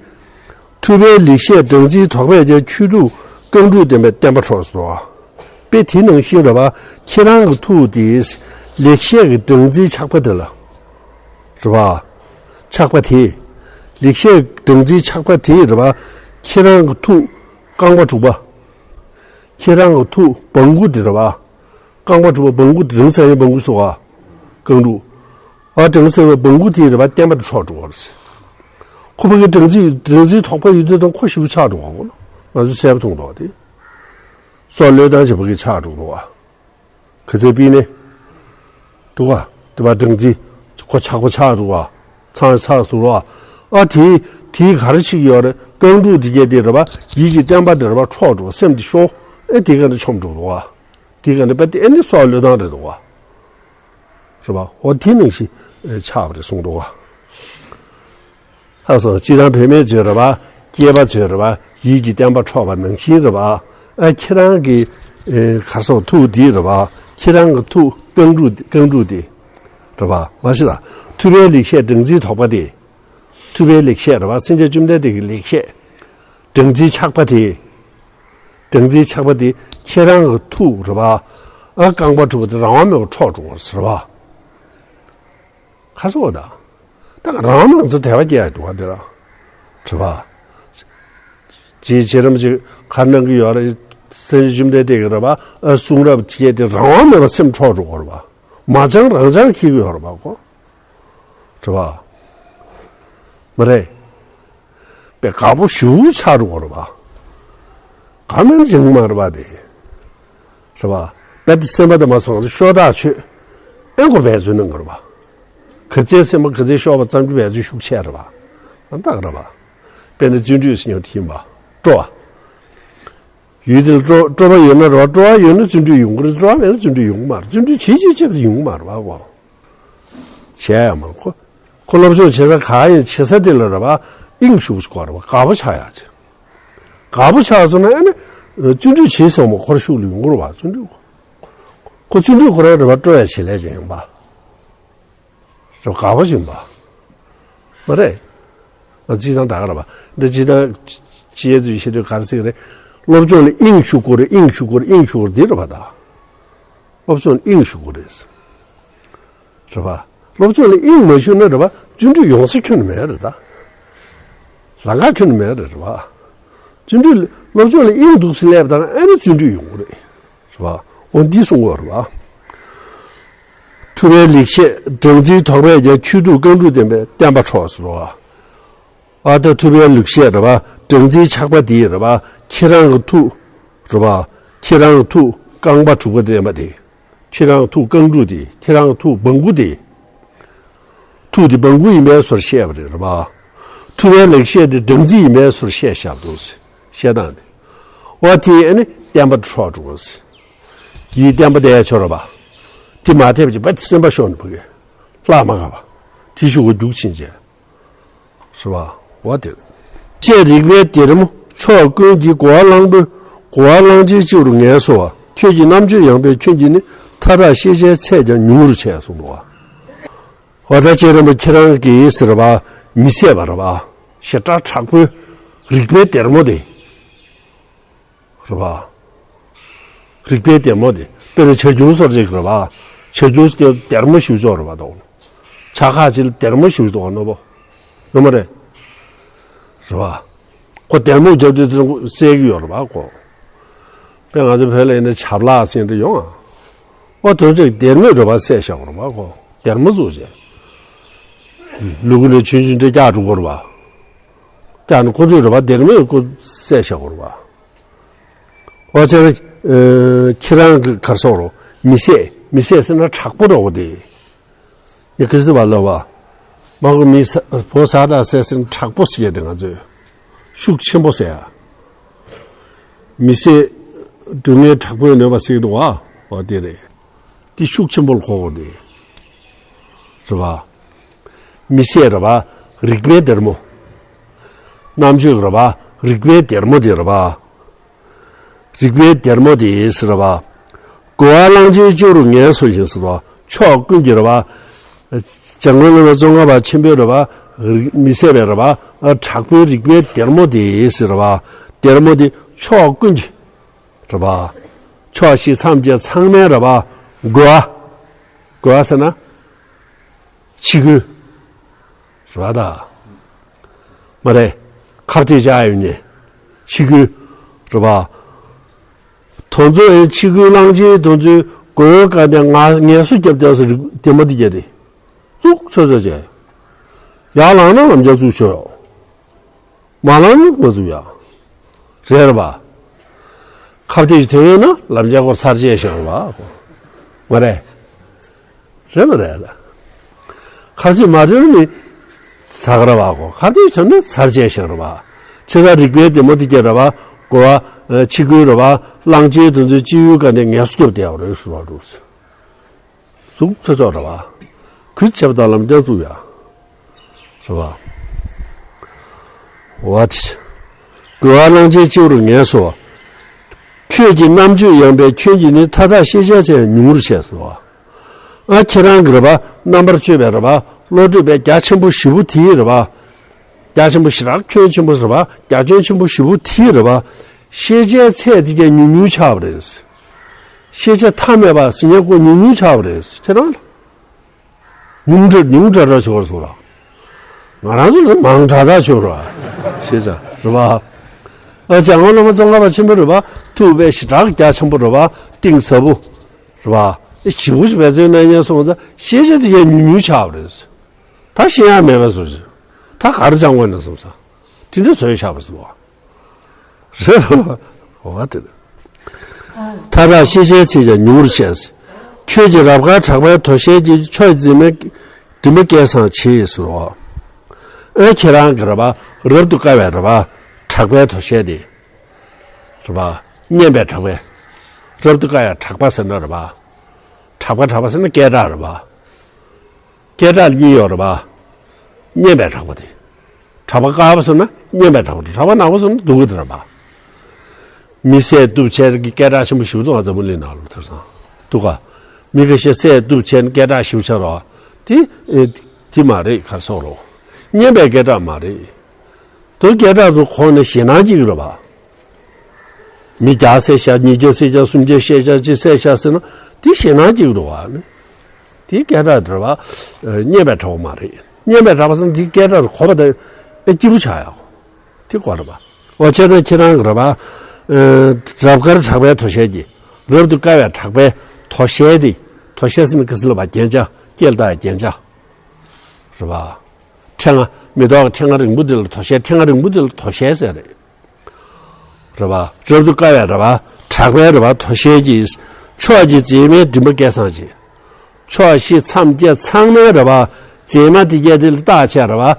ཐུབ་པའི་ལེགས་བཤད་སྦྲང་རྩིའི་དོགས་པས་ཀྱང་ཆོས་དུག་རྐང་དྲུག་ལྡན་པའི་བརྟན་པ་འཕྲོག་སོང་བ། དཔེ་དེ་ནང་བཞིན་རེད་པ། ཁྱེད་རང་གི་ཐུགས་དེ་ལེགས་བཤད་ཀྱི་སྦྲང་རྩིའི་ཆགས་པ་དེ་ལ། རེད་པ། ཆགས་པ་དེ། ལེགས་བཤད་སྦྲང་རྩིའི་ཆགས་པ་དེ་རེད་པ། ཁྱེད་རང་གི་ཐུགས་རྐང་པ་དྲུག་པ། ཁྱེད་རང་གི་ཐུགས་སྦྲང་གུ་དེ་རེད་པ། རྐང་པ་དྲུག་པ་སྦྲང་གུ་དེ་རིང་སང་ཡང་སྦྲང་གུ་སོ་བ། རྐང་དྲུག་ཨ་སྦྲང་ཟེར་བའི་སྦྲང་གུ་དེ་རེད་པ། བརྟན་པ་དེ་འཕྲོག་འགྲོ་བར་ཟེར། ཁོ་ཕ་གི་སྦྲང་རྩི་སྦྲང་རྩིའི་དོགས་པ་ཡོད་དུས་དང་ཁོ་ཞིབ་ཆགས་འགྲོ་བ་ཁོ་ན་ང་ཚོ་གསལ་པོ་མཐོང་འདུག་བ་དེ། སྲོག་བློས་བཏང་བྱེད་པ་གི་ཆགས་འགྲོ་འདུག་བ། ག་ཚད་པི་ནི། འདུག་ག་དེ་བ་སྦྲང་རྩི། ཁོ་ཆགས་པ་ཆགས་འདུག་ག་ཚང་ཚགས་སུ་རོ། ཨ་དེ། དེ་ག་རེ་ཞིག་ཡོད་རེད། རྐང་དྲུག་དེ་གས་དེ་རེད་པ། ཡིད་ཀྱི་བརྟན་པ་དེ་རེད་པ། འཕྲོག་འགྲོ་སེམས་དེ་ཤོར། ཨེ་དེ་ག་ནས་ཆོམ་འགྲོ་འདུག་ག་དེ་ག་ནས་པ་དེ་ཨེ་ནི་སྲོག་བློས་བཏང་རེད་འདུག་ག་རེད་པ། འོ་དེ་ནང་བཞིན་ཆགས་པ་རེད་གསུངས་འདུག་ག་ཧ་སོང་། སྤྱིར་བཏང་བུད་མེད་ཚོས་རེད་པ། སྐྱེས་པ་ཚོས་རེད་པ། ཡིད་ཀྱི་བརྟན་པ་འཕྲོག་པ་ནང་བཞིན་རེད་པ། ཨ་ཁྱེད་རང་གི་ཨེ་གར་སོགས་ཐུགས་འདི་རེད་པ། ཁྱེད་རང་གི་ཐུགས་རྐང་དྲུག་རྐང་དྲུག་དེ་རེད་པ། མ་གཞི་ལ་ཐུབ་པའི་ལེགས་བཤད་སྦྲང་རྩིའི་དོགས་པ་དེ། ཐུབ་པའི་ལེགས་བཤད་རེད་པ། སེམས་ཅན་བཅོམ་ལྡན་འདས་ཀྱི་ལེགས་བཤད། སྦྲང་རྩིའི་ཆགས་པ་དེ། སྦྲང་རྩིའི་ཆགས་པ་དེ་ཁྱེད་རང་གི་ཐུགས་རེད་པ། ཨ་རྐང་པ་དྲུག་པ་དེ་རང་དབང་མེད་པར་འཕྲོག་འགྲོ་བར་ཟེར་བ། ཁ་སོ་ད། ད་རང་དབང་ང་ཚོ་དད་པ་སྐྱེ་ཡ་འདུག་བ་དེ་རང་། རེད་པ། ཅིའི་ཕྱིར་རམ་ཅིག་ག་གནང་གི་ཡོད་རེད། སེམས་བཅོམ་ལྡན་འདས་ཀྱི་རེད་པ། ཨ་གསུང་རབ་དེ་དེ་རང་དབང་མེད་པར་སེམས་འཕྲོག་འགྲོ་གི་རེད་པ། མ་སྦྱངས་རང་སྦྱངས་འཁྱེར་གི་ཡོད་རེད་པ་ཁོ། རེད་པ། མ་རེད། པའི་དགའ་པོ་ཞེ་པོ་ཆགས་འགྲོ་གི་རེད་པ། ག་མེད་ཅིག་མ་རེད་པ་དེ། རེད་པ། དཔེ་དེ་སེམས་པ་དེ་མ་སོང་ན་ཤོག་ཐག་ཆོད། ཨེ་ཁོ་འབད་རྩོལ་གནང་གི་རེད་པ། ག་ཚད་སེམས་པ་ག་ཚད་ཤོག་པ་ཙམ་གྱིས་འབད་རྩོལ་ཤུགས་ཆེ་རེད་པ། ཨ་རྟག་རེད་པ། དཔེར་ན་བརྩོན་འགྲུས་ཟེར་མཁན་དེ་ཡིན་པ། སྤྲོ་བ། ཡུལ་དེ་ལ་སྤྲོ་སྤྲོ་བ་ཡོད་ན་རེད་པ། སྤྲོ་བ་ཡོད་ན་བརྩོན་འགྲུས་ཡོང་གི་རེད། སྤྲོ་བ་མེད་ན་བརྩོན་འགྲུས་ཡོང་གི་མ་རེད། བརྩོན་འགྲུས་བྱེད་བྱེད་བྱེད་པ་དེ་ཡོང་གི་མ་རེད་པ་ཁོ། བྱས་ཡ་མ་ཁོ། ཁོ་སློབ་སྦྱོང་བྱེད་ས་ག་ཡིན་བྱེད་ས་དེ་ལ་རེད་པ། དབྱིངས་ཞུགས་དགོས་རེད་པ། དགའ་པོ་ཆགས་ཡ་ཅིག་དགའ་པོ་ཆགས་སོང་ན་ཨ་ནི། བརྩོན་འགྲུས་བྱེད་སོང་མ་ཁོར་ཤུགས་ལ་ཡོང་གི་རེད་པ། བརྩོན་འགྲུས། ཁོ་བརྩོན་འགྲུས་ཁོ་རང་རེད་པ། སྤྲོ་བའི་བྱེད་ལས་ཅིག་ཡིན་པ། རེད་པ། དགའ་པོ་ཅིག་ཡིན་པ། མ་རེད། ང་སྤྱིར་བཏང་ད་ག་རེད་པ། འདི་སྤྱིར་བཏང་། སྤྱི་ཡས་ཚོས་བཤད་དུས་ག་རེ་ཟེར་གི་རེད། སློབ་སྦྱོང་ལ་དབྱིངས་ཞུགས་དགོས་རེད། དབྱིངས་ཞུགས་དགོས་རེད། དབྱིངས་ཞུགས་དགོས་རེད། འདི་རེད་པ་ད། སློབ་སྦྱོང་ལ་དབྱིངས་ཞུགས་དགོས་རེད། རེད་པ། སློབ་སྦྱོང་ལ་དབྱིངས་མ་ཞུགས་ན་རེད་པ། བརྩོན་འགྲུས་ཡོང་ས་ཁྱོན་ནས་མེད་རེད་ད། ལམ་ཁ་ཁྱོན་ནས་མེད་རེད། རེད་པ། བརྩོན་འགྲུས་ལ་སློབ་སྦྱོང་ལ་དབྱིངས་འདུག་སེ་སླེབས་དང་ཨ་ནི་བརྩོན་འགྲུས་ཡོང་གི་རེད། རེད་པ། འོ་འདི་གསུང་གི་ཡོད་རེད་པ། ཐུབ་པའི་ལེགས་བཤད་སྦྲང་རྩིའི་དོགས་པས་ཀྱང་ཆོས་དུག་རྐང་དྲུག་ལྡན་པའི་བརྟན་པ་འཕྲོག་ཟེར་བ། ཨ་ད་ཐུབ་པའི་ལེགས་བཤད་རེད་པ། སྦྲང་རྩིའི་ཆགས་པ་དེ་རེད་པ། ཁྱེད་རང་གི་ཐུགས། རེད་པ། ཁྱེད་རང་གི་ཐུགས་རྐང་པ་དྲུག་པ་ལྡན་པ་དེ། ཁྱེད་རང་ཐུགས་རྐང་དྲུག་དེ། ཁྱེད་རང་ཐུགས་སྦྲང་གུ་དེ། ཐུགས་དེ་སྦྲང་གུ་ཡིན་པའི་བཟོ་འདྲ་བཤད་པ་རེད། རེད་པ། ཐུབ་པའི་ལེགས་བཤད་དེ་སྦྲང་རྩི་ཡིན་པའི་བཟོ་འདྲ་བཤད་བཞག་འདུག་ཟེར། བཤད་སྟངས་དེ། འོ་དེ་ཨ་ནི་བརྟན་པ་འཕྲོག་འགྲོ་གི་རེད་ཟེར། ཡིད་བརྟན་པ་དེ་ཡ་ཆོག་རེད་པ། དེ་མ་ཐེབས་ཀྱི་པ་དེ་སེམས་པ་ཤོར་ནས་ཕ་གི། ལྷག་མ་ག་པ། དེ་ཤུགས་ཀྱིས་རྒྱུག་ཕྱིན་བྱས། རེད་པ། འོ་དེ། བཤད་རིག་པའི་སྡེར་མོ་ཕྱོགས་ཀུན་གྱི་གོ་བ་བླང་པོས་གོ་བ་བླང་བྱའི་སྤྱི་བོར་ངལ་གསོ་བ། ཁྱོད་ཀྱི་རྣམ་དཔྱོད་ཡངས་པས་ཁྱོད་ཀྱིས་ནི་མཐའ་དག་ཤེས་བྱའི་ཚད་ཀྱང་ཉུང་རུ་བྱས་གསུངས་འདུག་བ། འོ་ད་རྗེ་རིན་པོ་ཆེ་ཁྱེད་རང་གིས་ཟེར་བ་མི་ཟད་པ་རེད་པ། ཞེ་དྲག་དྲག་པོའི་རིག་པའི་སྡེར་མོ་དེ། རེད་པ། རིག་པའི་སྡེར་མོ་དེ། དཔེར་ན་བྱ་ཁྱུང་བཟོ་འདྲ་ཅིག་རེད་པ། བྱ་ཁྱུང་དེ་སྡེར་མོ་ཞིག་བཟོ་རེད་པ་དང་། བྱ་ཁ་ཅིག་ལ་སྡེར་མོ་ཞིག་བཟོ་བ་ནོར་བོ། ཡོད་མ་རེད། རེད་བ། ཁོ་སྡེར་མོ་རྒྱབ་དུས་དེ་གསལ་གི་ཡོད་རེད་བ་ཁོ། དཔེ་ང་ཚོ་བོད་ལ་ཡིན་ན་ཆབ་ལག་ཟེར་འདྲ་ཡོང་ཨ། ཨོ་དོན་ཚིག་སྡེར་མོས་རེད་བ་གསལ་བཞག་རེད་བ་ཁོ། སྡེར་མོ་བཟོ་བྱས། ལུ་གུ་ནས་ཆུང་ཆུང་འདྲ་རྒྱག་འགྲོ་གི་རེད་བ། རྒྱག་ནས་ཁོ་ཚོས་རེད་བ་སྡེར་མོས་ཁོ་གསལ་བཞག་རེད་བ། ཨོ་ཚེ་ཁྱེད་རང་གི་གར་སོགས་རོ། མི་བསད་མི་བསད་ཟེར་ན་དྲག་པོ་རེད་བ་དེ། ཡ་གི་སི་བ་ལ་བ། མ་གོ་མི་ས་བོ་ས་ད་སེ་སེན་དྲག་པོ་ཟེར་ཏེ་ང་ཚོས། ཤུགས་ཆེན་པོ་ཟེར་ཡ། མི་སེ་སྡུག་བསྔལ་དྲག་པོའི་གནོད་པ་སེལ་འདུག་བ། འོ་དེ་རེད། དེ་ཤུགས་ཆེན་པོ་ལ་གོ་དགོས་དེ། རེད་བ། མི་སེ་རེད་བ། རིག་པའི་སྡེར་མོ། རྣམ་དཔྱོད་རེད་བ། རིག་པའི་སྡེར་མོ་དེ་རེད་བ། རིག་པའི་སྡེར་མོ་དེ་ཟེར་བ། རྒོལ་བ་གླང་ཆེན་སྤྱི་བོ་རུ་ངལ་གསོ་ཞིང་ཟེར་བ། ཕྱོགས་ཀུན་གྱི་རེད་བ། འཇམ་མགོན་བླ་མ་ཙོང་ཁ་པ་ཆེན་པོའི་རེད་བ། རིག་མི་ཟད་པའི་རེད་བ། དྲག་པོའི་རིག་པའི་སྡེར་མོ་དེ་ཟེར་བ། སྡེར་མོ་དེ་ཕྱོགས་ཀུན་གྱི་རེད་བ། ཕྱོགས་བཞི་མཚམས་བརྒྱད་ཚང་མའི་རེད་བ། རྒོལ་བ། རྒོལ་བ་ཟེར་ན། འཆི་ཁུལ། རེད་བ་ད། མ་རེད། ཁ་གཏད་བཅག་ཡོད་ནི། འཆི་ཁུལ། རེད་བ། དོན་ཚོ་ཨེ་འཆི་ཁུལ་གླང་ཆེན་དོན་ཚོའི་རྒོལ་བའི་བཀའ་དེ་ང་ངལ་གསོ་རྒྱབ་བསྡད་ཟེར་དེ་མ་དེ་རྒྱ་རེད། ཙུག་ཚོད་ཚོད་བྱས། ཡར་ལངས་ན་ལམ་རྒྱག་ཙུག་ཤོག་མ་ལངས་ན་མ་ཙུག་ཡ། རེད་རེད་བ། ཁ་གཏད་ཀྱི་དོན་ཡོད་ན་ལམ་རྒྱག་སྐོར་ཚར་བཅད་ཤོག་རེད་བ། མ་རེད། རེད་མ་རེད་ལ། ཁ་ཆེ་མ་རེད་ནི། ཟ་ག་ར་བ་གོ་ཁ་དེ་ཚོ་ནི་ཚར་བཅད་ཤིང་རེད་བ། ཆེ་ས་རིག་པའི་དེ་མོ་དེ་སྐྱེ་རེད་བ། གོ་བ། འཆི་ཁུལ་རེད་བ། གླང་ཆེན་དེ་ཚོའི་སྤྱི་ཡུལ་ག་ནས་ངལ་གསོ་རྒྱབ་བསྡད་ཡོད་རེད་ཟེར་བ་འདུག་གཟུགས་ཚོ་ཚོགས་རེད་བ། གུས་བྱེད་པ་དང་ལམ་སྟོན་བཙུགས་ཡ། རེད་བ། འོ་དེ། རྒོལ་བ་གླང་ཆེན་སྤྱི་བོ་རུ་ངལ་གསོ། ཁྱོད་ཀྱི་རྣམ་དཔྱོད་ཡངས་པས་ཁྱོད་ཀྱིས་ནི་མཐའ་དག་ཤེས་བྱའི་ཚད་ཉུང་ངུར་བཤད་སོ། ཨ་ཁྱེད་རང་གི་རེད་པ་རྣམ་པར་དཔྱོད་པའི་རེད་པ་བློ་གྲོས་པའི་རྒྱ་ཆེན་པོ་བཞི་པོ་དེའི་རེད་པ། རྒྱ་ཆེན་པོ་ཞེ་དྲག་ཁྱོན་ཆེན་པོ་རེད་པ་རྒྱ་ཁྱོན་ཆེན་པོ་བཞི་པོ་དེའི་རེད་པ། ཤེས་བྱའི་ཚད་དེ་ཀྱང་ཉུང་ཉུང་ཆགས་པ་རེད། ཤེས་བྱ་མཐའ་མེད་པ་ཟེར་ཉན་ཀོ་ཉུང་ཉུང་ཆགས་པ་རེད་ཁྱེད་རང་ལ། ཉུང་དྲགས་ཉུང་དྲགས་དྲགས་བྱུང་བར་སོང་ལ། ང་རང་ཚོ་ལ་མང་དྲགས་དྲགས་བྱུང་ར། ཤེས་བྱ་རེད་པ། ཨ་ཅག་ངོ་ལ་མ་ཙོང་ཁ་པ་ཆེན་པོ་རེད་པ། ཐུག་པའི་ཞེ་དྲག་རྒྱ་ཆེན་པོ་རེད་པ། གཏིང་ཟབ་པོ། རེད་པ། ཞི་བོ་ཞིག་བས་ཚོའི་གནས་ཉན་སོང་ཙང་ཤེས་བྱ་དེ་ཡང་ཉུང་ཉུང་ཆགས་པ་རེད། ད་ཤེས་ཡ་མེད་པའི་བཟོ་ཞིག་ད་ག་རེ་སྦྱང་དགོས་ན་སོང་ཙང་། དེ་འདྲ་བཟོས་བཞག་པ་སོང་བ། རེད་རེད། འོ་དེ་རེད། མཐའ་དག་ཤེས་བྱའི་ཚིག་ཀྱང་ཉུང་ངུར་བཤད། ཁྱོད་ཀྱི་རབ་དཀར་གྲགས་པའི་དོ་ཤལ་གྱིས་ཕྱོགས་འཛིན་མའི་མགྲིན་པ་སྐད་བཟང་བྱེད་ཟེར་རོ། ཨེ་ཁྱེད་རང་གི་རེད་པ་རབ་ཏུ་དཀར་བའི་རེད་པ་གྲགས་པའི་དོ་ཤལ་དེ། རེད་པ་སྙན་པའི་གྲགས་པའི། རབ་ཏུ་དཀར་ཡང་གྲགས་པ་ཟེར་ན་རེད་པ། གྲགས་པ་གྲགས་པ་ཟེར་ན་སྐད་གྲགས་རེད་པ། སྐད་གྲགས་གཉིས་ཡོད་རེད་པ། སྙན་པའི་གྲགས་པ་དེ། གྲགས་པ་དཀར་པོ་ཟེར་ན་སྙན་པའི་གྲགས་པ་དང་གྲགས་པ་ནག་པོ་ཟེར་ན་སྡུག་གི་དེ་རེད་པ། མི་བསད་གཏུབ་བྱས་ཀྱི་སྐད་གྲགས་ཆེན་པོ་ཞིག་འདུག་ག་འཛམ་བུ་གླིང་ནང་ལ་ཐེར་སང་། འདུག་ག་མི་ཁ་ཤས་བསད་གཏུབ་བྱས་ནས་སྐད་གྲགས་ཞིག་ཆགས་རོགས། དེ་ཨེ་དེ་མ་རེད་ག་སོགས་རོགས། སྙན་པའི་སྐད་གྲགས་མ་རེད། དོ་སྐད་གྲགས་ཚོ་གོང་ནས་ཞེད་སྣང་སྐྱེ་གི་རེད་པ། མི་བརྒྱ་བསད་ཤག་ཉིས་བརྒྱ་བསད་ཤག་སུམ་བརྒྱ་བསད་ཤག་གཅིག་བསད་ཤག་ཟེར་ན་དེ་ཞེད་སྣང་སྐྱེ་གི་འདུག་བ་ནི། དེ་སྐད་གྲགས་འདྲ་བ། སྙན་པའི་གྲགས་པ་མ་རེད། སྙན་པའི་གྲགས་པ་ཟེར་ན་དེ་སྐད་གྲགས་གོ་བ་དང་ཨེ་སྐྱིད་པོ་ཆགས་ཡག་དེ་གོ་རེད་པ། འོ་བྱས་ཙང་ཁྱེད་རང་གི་རེད་པ། རབ་དཀར་གྲགས་པའི་དོ་ཤལ་གྱིས་རབ་ཏུ་དཀར་བའི་གྲགས་པའི་དོ་ཤལ་དེ་དོ་ཤལ་ཟེར་ན་ག་ཟེར་ལབ་པ་རྒྱན་ཆ་སྐྱེལ་དང་རྒྱན་ཆ། རེད་པ། ཕྲེང་བ་མེ་ཏོག་གི་ཕྲེང་བ་རིང་པོ་འདི་ལ་དོ་ཤལ་ཕྲེང་བ་རིང་པོ་འདི་ལ་དོ་ཤལ་ཟེར་རེད། རེད་པ། རབ་ཏུ་དཀར་བའི་རེད་པ། གྲགས་པའི་རེད་པ་དོ་ཤལ་གྱིས། ཕྱོགས་ཀྱི་མཛེས་མའི་མགྲིན་པ་སྐད་བཟང་བྱེད། ཕྱོགས་བཞི་མཚམས་བརྒྱད་ཚང་མའི་རེད་པ། མཛེས་མ་དེ་སྐད་དེ་ལ་བཏགས་བྱས་རེད་པ།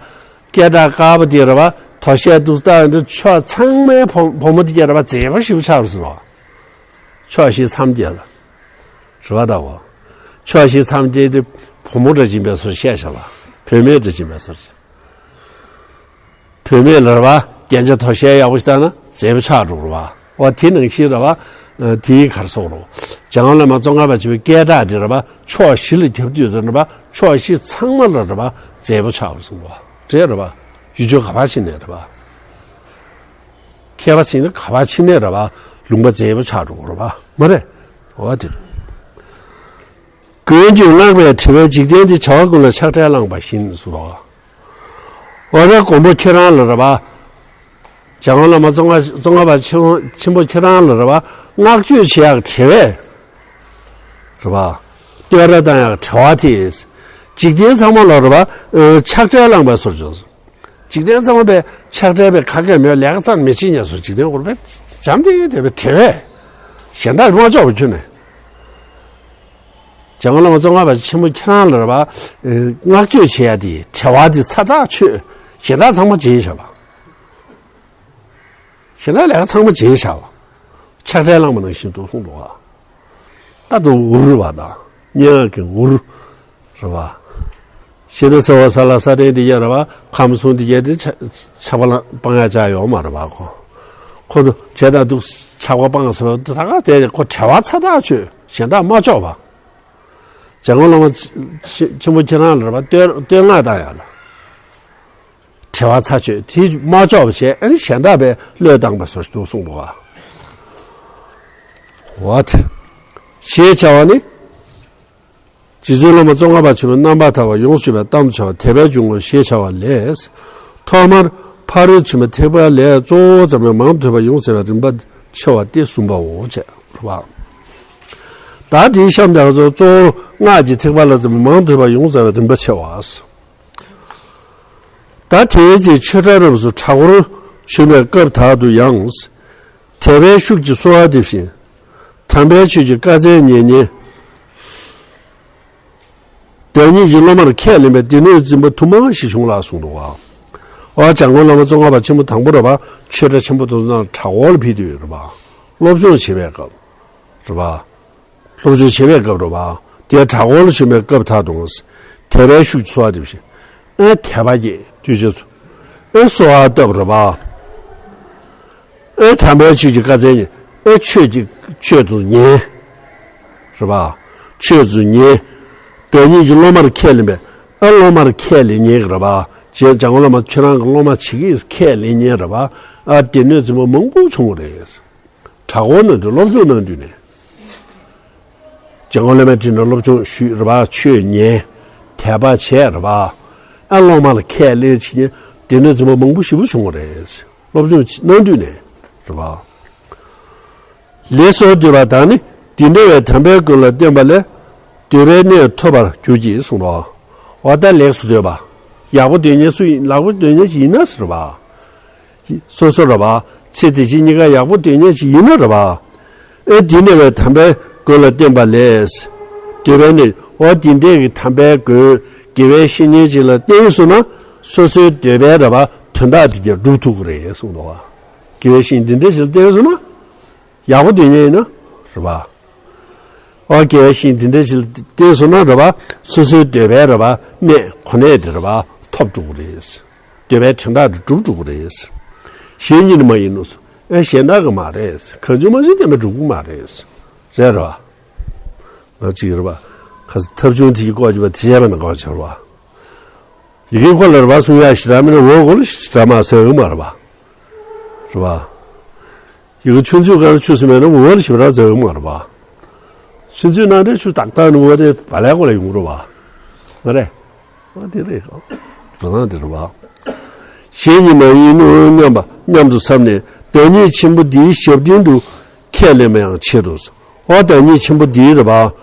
སྐད་གྲགས་དཀར་པོ་དེ་རེད་པ། དོ་ཤལ་དུ་བཏགས་ཡོང་དུས་ཕྱོགས་ཚང་མའི་བུ་བུ་མོ་དེ་སྐད་རེད་པ་མཛེས་པོ་ཞིག་ཆགས་པ་ཟེར་བ། ཕྱོགས་བཞི་མཚམས་བརྒྱད་ལ། རེད་པ་ད་གོ་ཕྱོགས་བཞི་མཚམས་བརྒྱད་དེ་བུ་མོ་འདྲ་ཅིག་པའི་བཟོ་བཤད་བྱ་བ། བུད་མེད་འདྲ་ཅིག་པའི་བཟོ་ཅིག་བུད་མེད་ལ་རེད་པ། རྒྱན་ཆ་དོ་ཤལ་ཡག་པོ་ཞིག་བཏགས་ན་མཛེས་པོ་ཆགས་འགྲོ་རེད་པ། འོ་དེ་ནང་བཞིན་རེད་པ། དེའི་གར་སོང་རོགས། འཇམ་དབྱངས་བླ་མ་ཙོང་ཁ་པ་ཆེན་པོའི་སྐད་གྲགས་དེ་རེད་པ། ཕྱོགས་བཞི་ལ་ཁྱབ་དུས་ཙམ་རེད་པ། ཕྱོགས་བཞི་ཚང་མ་ལ་རེད་པ། མཛེས་པོ་ཆགས་པ་སོང་རོགས། འདྲ་རེད་པ། ཡུལ་ཕྱོགས་ག་པར་ཕྱིན་ནས་རེད་པ། མཁས་པ་ཟེར་ན་ག་པར་ཕྱིན་ནས་རེད་པ། ལུང་པ་མཛེས་པོ་ཆགས་འགྲོ་རེད་པ། མ་རེད། འོ་དེ་རེད། མགོན་གྱིས་བསྔགས་པའི་དྲི་བས་འཇིག་རྟེན་འདི། བྱ་བ་ཀུན་ལ་ཆགས་བྲལ་བླངས་པ་བཞིན་ཟེར་བ། འོ་ད་མགོན་པོ་ཁྱེད་རང་ལ་རེད་པ། འཇམ་མགོན་བླ་མ་ཙོང་ཁ་ཙོང་ཁ་པ་ཆེན་པོ་ཆེན་པོ་ཁྱེད་རང་ལ་རེད་བ། བསྔགས་བརྗོད་བྱེད་ཡག་བྲེལ་བས་རེད་བ། བསྟོད་ར་བཏང་ཡག་བྲེལ་བ་དེ། འཇིག་རྟེན་ཚང་མ་ལ་རེད་བ། ཨེ། ཕྱག་འབྲས་བླངས་པའི་བཟོ་བྱུང་། འཇིག་རྟེན་ཚང་མ་པའི་ཕྱག་འབྲས་པའི་ཁ་སྐད་མེད་ལས་ཀ་རྩ་མི་བྱེད་ཉན་སོང་། འཇིག་རྟེན་འཁོར་བའི་འཇམ་དེ་དེ་བའི་བྲེལ་བས། གཞན་དག་མ་ལྕོགས་པ་ཁྱོད་ནས། འཇམ་མགོན་བླ་མ་ཙོང་ཁ་པ་ཆེན་པོ་ཁྱེད་རང་ལ་རེད་བ། ཨེ། བསྔགས་བརྗོད་བྱེད་ཡ་དེ་བྲེལ་བ་དེ་ཚ་ཐག་ཆོད། གཞན་དག་ཚང་མ་བརྗེད་བཞག་པ། གཞན་དག་ལས་ཀ་ཚང་མ་བརྗེད་བཞག་པ། ཕྱག་འབྲས་བླངས་པ་ནང་བཞིན་དུ་གསུངས་འདུག་བ། ད་དུ་འུར་བ་དང་སྙན་ངག་གི་འུར། རེད་བ། ཤེས་ན་ས་འོག་ས་ལ་ས་སྟེང་དེ་ཡ་རེད་བ། ཁམས་གསུམ་དེ་ཡ་དེ་ཆ་ཆགས་པ་ལ་སྤང་ཡ་ཅག་ཡོད་མ་རེད་བ་ཁོ། ཁོ་ཚོ་བྱས་ད་འདུག་ཆགས་པ་སྤངས་ཟེར་བ་ད་ག་དེ་ཁོ་བྲེལ་བ་ཚ་ཐག་ཆོད། གཞན་དག་མ་ལྕོགས་པ། འཇམ་མགོན་བླ་མ་ཆེ་ཆེན་པོ་ཁྱེད་རང་ལ་རེད་བ། བསྟོད་བསྟོད་བསྔགས་བཏང་ཡ་ལ། བྲེལ་བ་ཚ་ཆོད་དེ་མ་ལྕོགས་པ་བྱས། ཨ་ནི་གཞན་དག་པས་བློས་བཏང་པ་སོགས་འདུག་གསུངས་འདུག་བ། འོ་དེ། ཞེས་བྱ་བ་ནི། རྗེ་བཙུན་བླ་མ་ཙོང་ཁ་པ་ཆེན་པོས་རྣམ་པར་ཐར་པ་ཡོངས་སུ་གྲུབ་པའི་གཏམ་དུ་བྱ་བ་དད་པའི་འབྱུང་ཁུངས་ཞེས་བྱ་བ་ལས། ཐོག་མར་ཕ་རོལ་ཕྱིན་པ་ཐེག་པ་ལས་གཙོ་བོ་ཙམ་ཡང་མང་དུ་ཐོས་པ་ཡོངས་བསལ་བའི་རིམ་པ་ཆེ་བ་སྟེ་གསུམ་པའོ། བྱས་པ། ད་དེའི་གཤམ་དེ་ང་ཚོ་གཙོ་བོར་སྔགས་ཀྱི་ཐེག་པ་ལ་ཙམ་མང་དུ་ཐོས་པ་ཡོངས་བསལ་བའི་རིམ་པ་ཆེ་བ། ད་དེའི་ཚེ་ཆོས་གྲྭ་རྣམས་སུ་གྲྭ་སྐོར་བྱོན་པའི་སྐབས་དག་ཏུ་ཡང་། དད་པའི་ཤུགས་ཀྱིས་གསོལ་བ་འདེབས་ཤིང་། དམ་པའི་ཆོས་ཀྱི་བཀའ་སྩལ་ཉན་ཉན། བདག་ཉིད་ཀྱི་སློབ་མར་ཁས་ལེན་པའི་སྡེ་སྣོད་འཛིན་པ་དུ་མ་ཞིག་བྱུང་ལ་གསུངས་འདུག་བ། འོ་འཇམ་མགོན་བླ་མ་ཙོང་ཁ་པ་ཆེན་པོ་དང་པོ་རེད་བ། ཆོས་གྲྭ་ཆེན་པོ་དེ་ཚོ་ནང་གྲྭ་སྐོར་ལ་ཕེབས་དུས་རེད་བ། སློབ་སྦྱོང་བྱེད་པའི་སྐབས་རེད་བ། སློབ་སྦྱོང་བྱེད་པའི་སྐབས་རེད་བ། དེ་གྲྭ་སྐོར་ལ་བྱོན་པའི་སྐབས་དག་ཏུ། དད་པའི་ཤུགས་ཀྱིས་གསོལ་བ་འདེབས་ཤིང་། ཨེ་དད་པ་སྐྱེས་དུས་ཆེན་སོ། ཨེ་གསོལ་བ་བཏབ་རེད་བ། ཨེ་དམ་པའི་ཆོས་ཀྱི་བཀའ་སྩལ་ཉན། ཨེ་ཆོས་ཀྱི་ཆོས་དུ་ཉན། རེད་བ། ཆོས་དུ་ཉན། བདག་ཉིད་ཀྱི་སློབ་མར་ཁས་ལེན་པའི། ཨེ་སློབ་མར་ཁས་ལེན་ཉན་གི་རེད་བ། ཅེས་འཇམ་མགོན་བླ་མ་ཁྱེད་རང་གི་སློབ་མ་བྱེད་ཀྱི་ཁས་ལེན་ཉན་རེད་བ། ཨ་སྡེ་སྣོད་འཛིན་པ་མང་པོ་བྱུང་བ་རེད། གྲྭ་སྐོར་གནང་དུས་སློབ་སྦྱོང་གནང་དུས་ནས། འཇམ་མགོན་བླ་མའི་དྲིན་ལ་སློབ་སྦྱོང་ཞུས་རེད་བ། ཆོས་ཉན། དད་པ་བྱས་རེད་བ། ཨ་སློབ་མ་ལ་ཁས་ལེན་བྱེད་མཁན་སྡེ་སྣོད་འཛིན་པ་མང་པོ་ཞེ་པོ་བྱུང་བ་རེད། སློབ་སྦྱོང་གནང་དུས་ནས་རེད་བ། ལེགས་སོ་འདོད་པ་དང་ནི་འདི་འདྲ་བའི་དམ་པའི་མགོན་ལ་བསྟེན་པ་ལས་འདོད་པའི་གནས་ཐོབ་པར་འགྱུར་གྱི་གསུངས་རོ། འོ་ད་ལེགས་སོ་འདོད་པ། ཡག་པོ་འདོད་མཁན་སུ་ཡིན། ལེགས་པོ་འདོད་མཁན་ཞིག་ཡིན་ན་ཟེར་བ། སོ་སོ་རེད་བ། ཚེ་འདི་ཕྱི་གཉིས་ཀ་ཡག་པོ་འདོད་མཁན་ཞིག་ཡིན་ན་རེད་བ། ཨེ་འདི་འདྲ་བའི་དམ་པའི་མགོན་ལ་བསྟེན་པ་ལས། འདོད་པའི་གནས། འོ་འདི་འདྲའི་གི་དམ་པའི་མགོན། དགེ་བའི་བཤེས་གཉེན་ཅིག་ལ་བསྟེན་སོང་ན། སོ་སོའི་འདོད་པའི་རེད་བ། དོན་དག་འདི་ག་འགྲུབ་ཐུབ་ཀྱི་རེད་གསུངས་འདུག་བ། དགེ་བའི་བཤེས་གཉེན་འདི་འདྲ་ཞིག་ལ་བསྟེན་སོང་ན། ཡག་པོ་འདོད་མཁན་ཡིན་ན་རེད་བ། ཨོ་དགེ་བའི་བཤེས་གཉེན་འདི་འདྲ་ཞིག་ལ་བསྟེན་སོང་ན་རེད་བ། སོ་སོའི་འདོད་པའི་རེད་བ། གནས་གོ་གནས་དེ་རེད་བ། ཐོབ་འགྲོ་གི་རེད། འདོད་པའི་དོན་དག་དེ་འགྲུབ་འགྲོ་གི་རེད། གཞན་གཉིས་ནི་མ་ཡིན་ནོ། ཨེ་གཞན་དག་གི་མ་རེད། གང་བྱུང་མ་བྱུང་བསྟེན་པས་འགྲུབ་ཀྱི་མ་རེད། རེད་རེད་བ། ང་གཅིག་རེད་བ། ཁ་ཐབ་ཆུང་དེ་ཡི་ལྐོག་གྱུར་པ་དེ་བྱས་པ་ན་གོ་ཆེ་བ། ཡི་གེ་ཁོ་ལ་རེད་བ་གསུང་ཡ་ཞེ་དྲག་མིན་ན་འོ་གོ་ལ་ཞེ་དྲག་མ་ཟེར་གི་མ་རེད་བ། རེད་བ། ཡི་གེ་ཆུ་ཚོད་གང་ཆུ་སི་མེད་ན་འོ་ལ་ཞེ་དྲག་ཟེར་གི་མ་རེད་བ། ཆུ་ཚོད་ནང་དེ་ཆུ་ཏག་ཏག་ནི་འོ་དེ་བ་ལས་གོ་ལ་ཡོང་རེད་བ། ང་རེད། འོ་དེ་རེད་གོ། འགྲོ་སྟངས་དེ་རེད་བ། གཞན་གཉིས་མ་ཡིན་ནོ་སྙམ་པ་སྙམ་དུ་བསམས་ནས་བདག་ཉིད་ཆེན་པོ་འདིའི་ཞབས་འབྲིང་དུ་ཁས་ལེན་པ་ཡང་ཆེད་དུ། འོ་བདག་ཉིད་ཆེན་པོ་འདིའི་རེད་བ།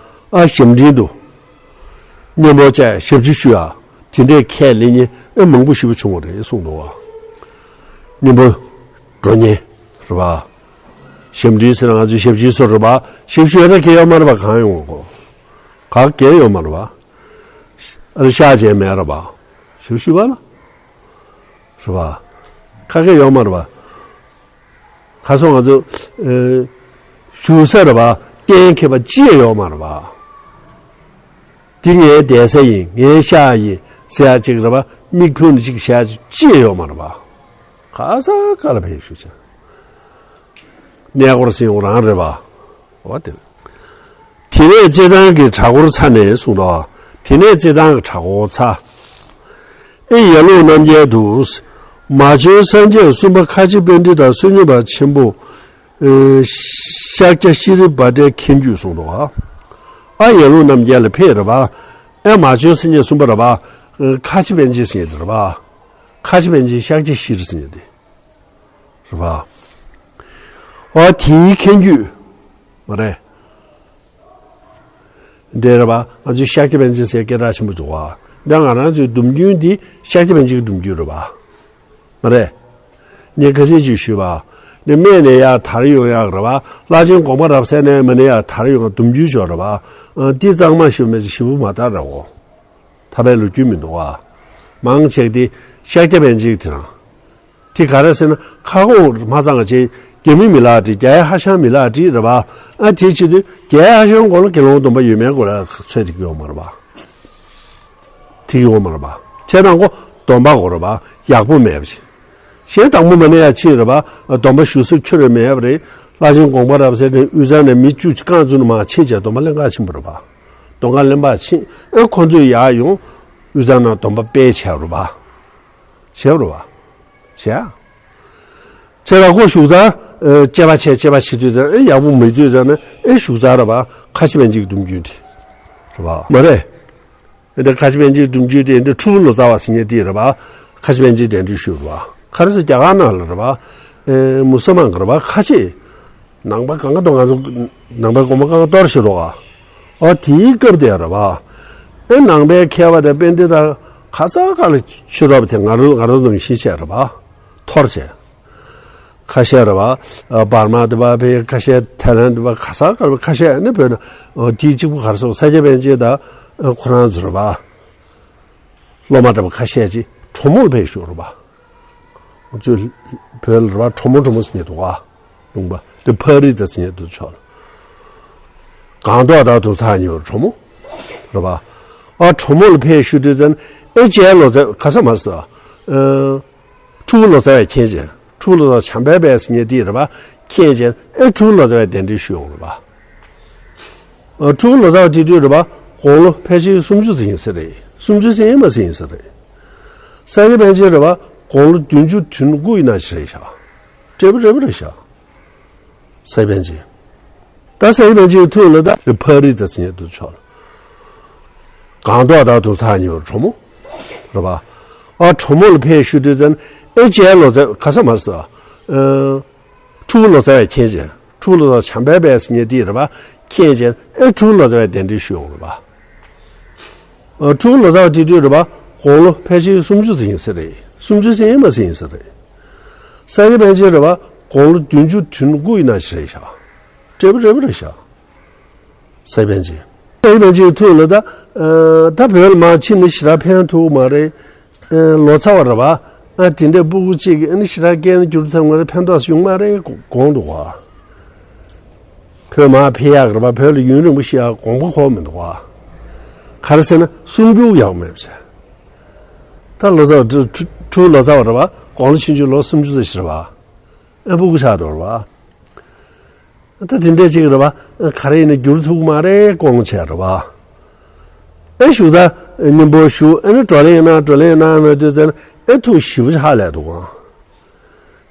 ཨ་ཞབས་འབྲིང་དུ། གཉེན་པོ་བཅས་ཞབས་ཕྱི་ཞུ་ཡ། དེ་འདྲའི་ཁས་ལེན་མཁན་ཨེ་མང་པོ་ཞེ་པོ་བྱུང་བ་རེད་གསུངས་འདུག་བ། གཉེན་པོ། འགྲོ་མཁན། རེད་བ། ཞབས་འདྲེན་ཟེར་ན་ང་ཚོའི་ཞབས་ཕྱི་སོ་རེད་བ། ཞབས་ཞུ་ཡ་ད་གལ་ཡོད་མ་རེད་བ། གང་ཡོང་གོ། ག་གལ་ཡོད་མ་རེད་བ། ཨ་ལ་ཤག་ཅན་མེད་རེད་བ། ཞབས་ཞུ་བ་ལ། རེད་བ། ག་གལ་ཡོད་མ་རེད་བ། ཁ་སང་ང་ཚོ། ཨེ། བཞུགས་ས་རེད་བ། གཏན་འཁེལ་བ་ཅི་ཡང་ཡོད་མ་རེད་བ། འདི་ངའི་བསྡད་ས་ཡིན། ངའི་ཤག་ཡིན་ཟེར་ཡ་ཅིག་རེད་བ། མིག་ཕུང་ནས་ཅིག་བྱས་ཅི་ཡང་ཡོད་མ་རེད་བ། ག་ས་ག་ལ་ཕེབས་བཞུགས་བྱས། གནས་སྐོར་ཟེར་ཡོང་རང་རེད་བ། འོ་དེ། དེ་ནས་རྩེད་ཐང་གི་གྲྭ་སྐོར་ཚར་ནས་གསུངས་དོ། དེ་ནས་རྩེད་ཐང་གི་གྲྭ་སྐོར་ཚར། ཨེ་ཡར་ཀླུང་རྣམ་རྒྱལ་དུ། མ་བྱོན་སངས་རྒྱས་གསུམ་པ་ཁ་ཆེ་པཎྜི་ཏ་བསོད་སྙོམས་པ་ཆེན་པོ། ཨེ། ཤཱཀྱ་ཤྲཱི་བྷ་དྲའི་མཁན་བརྒྱུད་གསུངས་དོ། ཨ་ཡར་ཀླུང་རྣམ་རྒྱལ་ལ་ཕེབས་རེད་བ། ཨེ་མ་བྱོན་སངས་རྒྱས་གསུམ་པ་རེད་བ། ཁ་ཆེ་པཎ་ཆེན་ཟེར་དེ་རེད་བ། ཁ་ཆེ་པཎ་ཆེན་ཤཱཀྱ་ཤྲཱི་ཟེར་དེ། རེད་པ། ཨོ་དེའི་མཁན་བརྒྱུད་མ་རེད། འདི་རེད་པ། ང་ཚོས་ཤཱཀྱ་པཎ་ཆེན་ཟེར་སྐད་གྲགས་ཆེན་པོ་འདུག་པ། འདི་ང་རང་ཚོའི་སྡོམ་རྒྱུན་འདི་ཤཱཀྱ་པཎ་ཆེན་གྱི་སྡོམ་རྒྱུན་རེད་པ། མ་རེད། ངས་ཁ་སང་ཅིག་ཞུས་པ། འདི་སྨད་ནས་ཡར་དར་ཡོང་ཡག་རེད་པ། བླ་ཆེན་དགོངས་པ་རབ་གསལ་ནས་མར་ནས་ཡར་དར་ཡོང་སྡོམ་རྒྱུན་ཅིག་ཡོད་རེད་པ། འདི་གཙང་མ་ཞིག་མེད་ཅིག་ཞིབ་པོ་མ་ལྟ་རེད་འོ། ད་ཕན་ལོ་རྒྱུས་མི་འདུག་པ། མང་ཆེ་འདི་ཤཱཀྱ་པཎ་ཆེན་དེ་རང་། དེ་ག་རེ་ཟེར་ན་ཁ་སྐོང་མ་ཚང་བ་བྱས། རྒྱ་མི་མི་ལ་བྲིས། རྒྱའི་ཧ་ཤང་མི་ལ་བྲིས་རེད་པ། ཨ་དེ་བྱེད་དུས་རྒྱའི་ཧ་ཤང་སྐོར་ལ་དགེ་སློང་སྡོམ་པ་ཡོད་མེད་སྐོར་ལ་ཚོད་དེ་གི་ཡོང་མ་རེད་པ། དེ་གི་ཡོང་མ་རེད་པ། བྱས་ཙང་ཁོ་སྡོམ་པ་དགོས་རེད་པ། ཡག་པོ་མེད་པ་བྱས། གཞན་དང་པོ་མ་ནས་ཡར་ཕྱིན་རེད་པ། སྡོམ་པ་ཞུ་ས་ཁྱོན་ནས་མེད་པ་རེད། བླ་ཆེན་དགོངས་པ་རབ་གསལ་དེ་དབུས་གཙང་ནས་མི་བཅུ་རྐང་བཙུགས་ནས་མར་ཕྱིན་བྱས་སྡོམ་པ་ལེན་ག་ཕྱིན་པ་རེད་པ། སྡོམ་པ་ལེན་པ་ཕྱིན། ཨེ་ཁོ་ཚོས་ཡར་ཡོང་། དབུས་གཙང་ནང་སྡོམ་པ་སྤེལ་བྱས་རེད་པ། བྱས་པ་རེད་པ། བྱས། བྱས་ལ་ཁོ་བཞུགས་ས། ཨེ་དཔྱད་པ་བྱས་དཔྱད་པ་བྱེད་དུས་ཙང་ཨེ་ཡག་པོ་མི་བརྗོད་ཙང་ན་ཨེ་བཞུགས་ས་རེད་པ། ཁ་ཆེ་པཎ་ཆེན་གྱི་སྡོམ་རྒྱུན་དེ་རེད་པ། མ་རེད། ཨེ་འདི་ཁ་ཆེ་པཎ་ཆེན་གྱི་སྡོམ་རྒྱུན་དེ་འདི་ཁྲོ་བོ་ལོ་ཙཱ་བ་ཟེར་མཁན་དེ་རེད་པ། ཁ་ཆེ་པཎ་ཆེན་གདན་འདྲེན་ཞུས་རེད་པ། ག་རེ་ཟེར་རྒྱ་གར་ནང་ལ་རེད་པ། ཨེ་མུ་སུལ་མན་གྱི་རེད་པ། ཁ་ཆེ། ནང་པ་གང་ག་གཏོར། ང་ཚོ་ནང་པའི་དགོན་པ་གང་ག་གཏོར་ཞིག་རོགས་ཨ། ཨོ་དེའི་སྐབས་དེ་རེད་པ། ཨེ་ནང་པའི་མཁས་པ་དང་དཔལ་ལྡན་དང་ག་ས་ག་ལ་ཆོས་གྲོགས་དེ་ང་རང་ང་རང་ཚོ་ནང་བཞིན་བྱས་རེད་པ། འཐོར་བྱས། ཁ་ཤས་རེད་པ། ཨ་འབར་མ་འདི་པ་ཕེ། ཁ་ཤས་ཐའི་ལན་འདི་པ། ག་ས་ག་རེད་པ། ཁ་ཤས་ནི་བོད་ན། ཨོ་དེའི་གཅིག་པུ་ག་རེ་ཟེར། ས་སྐྱ་པཎ་ཆེན་དང་ཨ་ཁོ་རང་ཚོ་རེད་པ། སློབ་མ་འདྲ་པོ་ཁ་ཤས་ཅིག་གྲོ་མོ་ལ་ཕེབས་བཞུགས་རེད་པ། ང་ཚོའི་བོད་ལ་རེད་པ། གྲོ་མོ་གྲོ་མོ་ཟེར་མཁན་འདུག་ག་ལུང་པ་དེ་ཕག་རི་དང་ཟེར་མཁན་འདུག་ཕྱོགས་ལ། སྒང་ཏོག་དང་དུར་ཐག་ཉེ་བའི་གྲོ་མོ་རེད་པ། ཨ་གྲོ་མོ་ལ་ཕེབས་བཞུགས་དུས་ཙམ་ཨེ་རྒྱའི་ལོ་ཙཱ་ག་ས་མ་ཟེར། ཨ་ཁྲོ་བོ་ལོ་ཙཱ་བས་མཁྱེན་བྱས། ཁྲོ་བོ་ལོ་ཙཱ་བ་བྱམས་པའི་དཔལ་ཟེར་མཁན་དེ་རེད་པ། མཁྱེན་བྱས་ཨེ་ཁྲོ་བོ་ལོ་ཙཱ་བས་གདན་འདྲེན་ཞུས་ཡོང་རེད་པ། ཨ་ཁྲོ་བོ་ལོ་ཙཱ་བ་དེ་དུས་རེད་པ། དགུང་ལོ་ཕལ་ཆེར་སུམ་ཅུ་ཙམ་ཡིན་ས་རེད། སུམ་ཅུ་ཙམ་ཡིན་མ་ཟིན་ཡིན་ས་རེད། ས་སྐྱ་པཎ་ཆེན་རེད་པ། དགུང་ལོ་བདུན་ཅུ་དོན་དགུ་ཡིན་ན་ཞིག་རེད་ཤག་བགྲེས་པོ་བགྲེས་པོ་རེད་ཤག་ས་སྐྱ་པཎ་ཆེན། ད་ས་སྐྱ་པཎ་ཆེན་གྱི་ཐུགས་ལ་ད་ཕག་རི་དང་ཟེར་མཁན་འདུག་ཕྱོགས་ལ། སྒང་ཏོག་དང་དུར་ཐག་ཉེ་བའི་གྲོ་མོ་རེད་པ། ཨ་གྲོ་མོ་ལ་ཕེབས་བཞུགས་དུས་ཙམ་ཨེ་རྒྱའི་ལོ་ཙཱ་ག་ས་མ་ཟེར། ཨ་ཁྲོ་བོ་ལོ་ཙཱ་བས་མཁྱེན་བྱས། ཁྲོ་བོ་ལོ་ཙཱ་བ་བྱམས་པའི་དཔལ་ཟེར་མཁན་དེ་རེད་པ། མཁྱེན་བྱས་ཨེ་ཁྲོ་བོ་ལོ་ཙཱ་བས་གདན་འདྲེན་ཞུས་ཡོང་རེད་པ། ཨ་ཁྲོ་བོ་ལོ་ཙཱ་བ་དེ་དུས་རེད་པ། དགུང་ལོ་ཕལ་ཆེར་སུམ་ཅུ་ཙམ་ཡིན་ས་རེད། སུམ་ཅུ་ཙམ་ཡིན་མ་ཟིན་ཡིན་ས་རེད། ས་སྐྱ་པཎ་ཆེན་རེད་པ། དགུང་ལོ་བདུན་ཅུ་དོན་དགུ་ཡིན་ན་ཞིག་རེད་ཤག་བགྲེས་པོ་བགྲེས་པོ་རེད་ཤག་ས་སྐྱ་པཎ་ཆེན། ས་སྐྱ་པཎ་ཆེན་གྱི་ཐུགས་ལ་ད། ཨ་ད་བོད་ལ་མར་ཕྱིན་ནས་ཞེ་དྲག་ཕན་ཐོགས་མ་རེད། ཨ་ལོ་ཙཱ་བ་རེད་པ། ཨ་དེ་འདྲའི་སྤུ་གུ་གཅིག་གིས་ཨ་ནི་ཞེ་དྲག་སྐད་ནི་འགྱུར་ཐུབ་ངེས་རེད། ཕན་ཐོགས་ཡོང་མ་རེད་དགོངས་འདུག་ག་བོད་མར་ཕེབས་ཡག་རེད་པ། བོད་ལ་ཡུན་རིང་པོ་ཞིག་ཡག་དགོངས་པ་འཁོར་མི་འདུག་ག་ག་རེ་ཟེར་ན་སུམ་རྒྱུག་ཡག་མེད་པ་བྱས། ད་ལོ་ཙཱ་བ་ཁྲོ་ཁྲོ་བོ་ལོ་ཙཱ་བ་རེད་པ། དགུང་ལོ་ཆུང་ཆུང་ལོ་སུམ་ཅུ་ཙམ་ཞིག་རེད་པ། ཨ་སྤུ་གུ་ཆགས་འགྲོ་རེད་པ། ད་དེ་འདྲས་ཅིག་རེད་པ། ག་རེ་ཡིན་ན་འགྱུར་ཐུབ་མ་རེད་དགོངས་བྱས་རེད་པ། ཨེ་བཞུགས་ད་སྙིང་པོ་བཞུགས། ཨེ་ནི་བགྲོ་གླེང་ཡིན་ན་བགྲོ་གླེང་གནང་མེད་དུས་ཙང་ཨེ་ཐུགས་ཞེ་པོ་ཧ་ལས་འདུག་ག་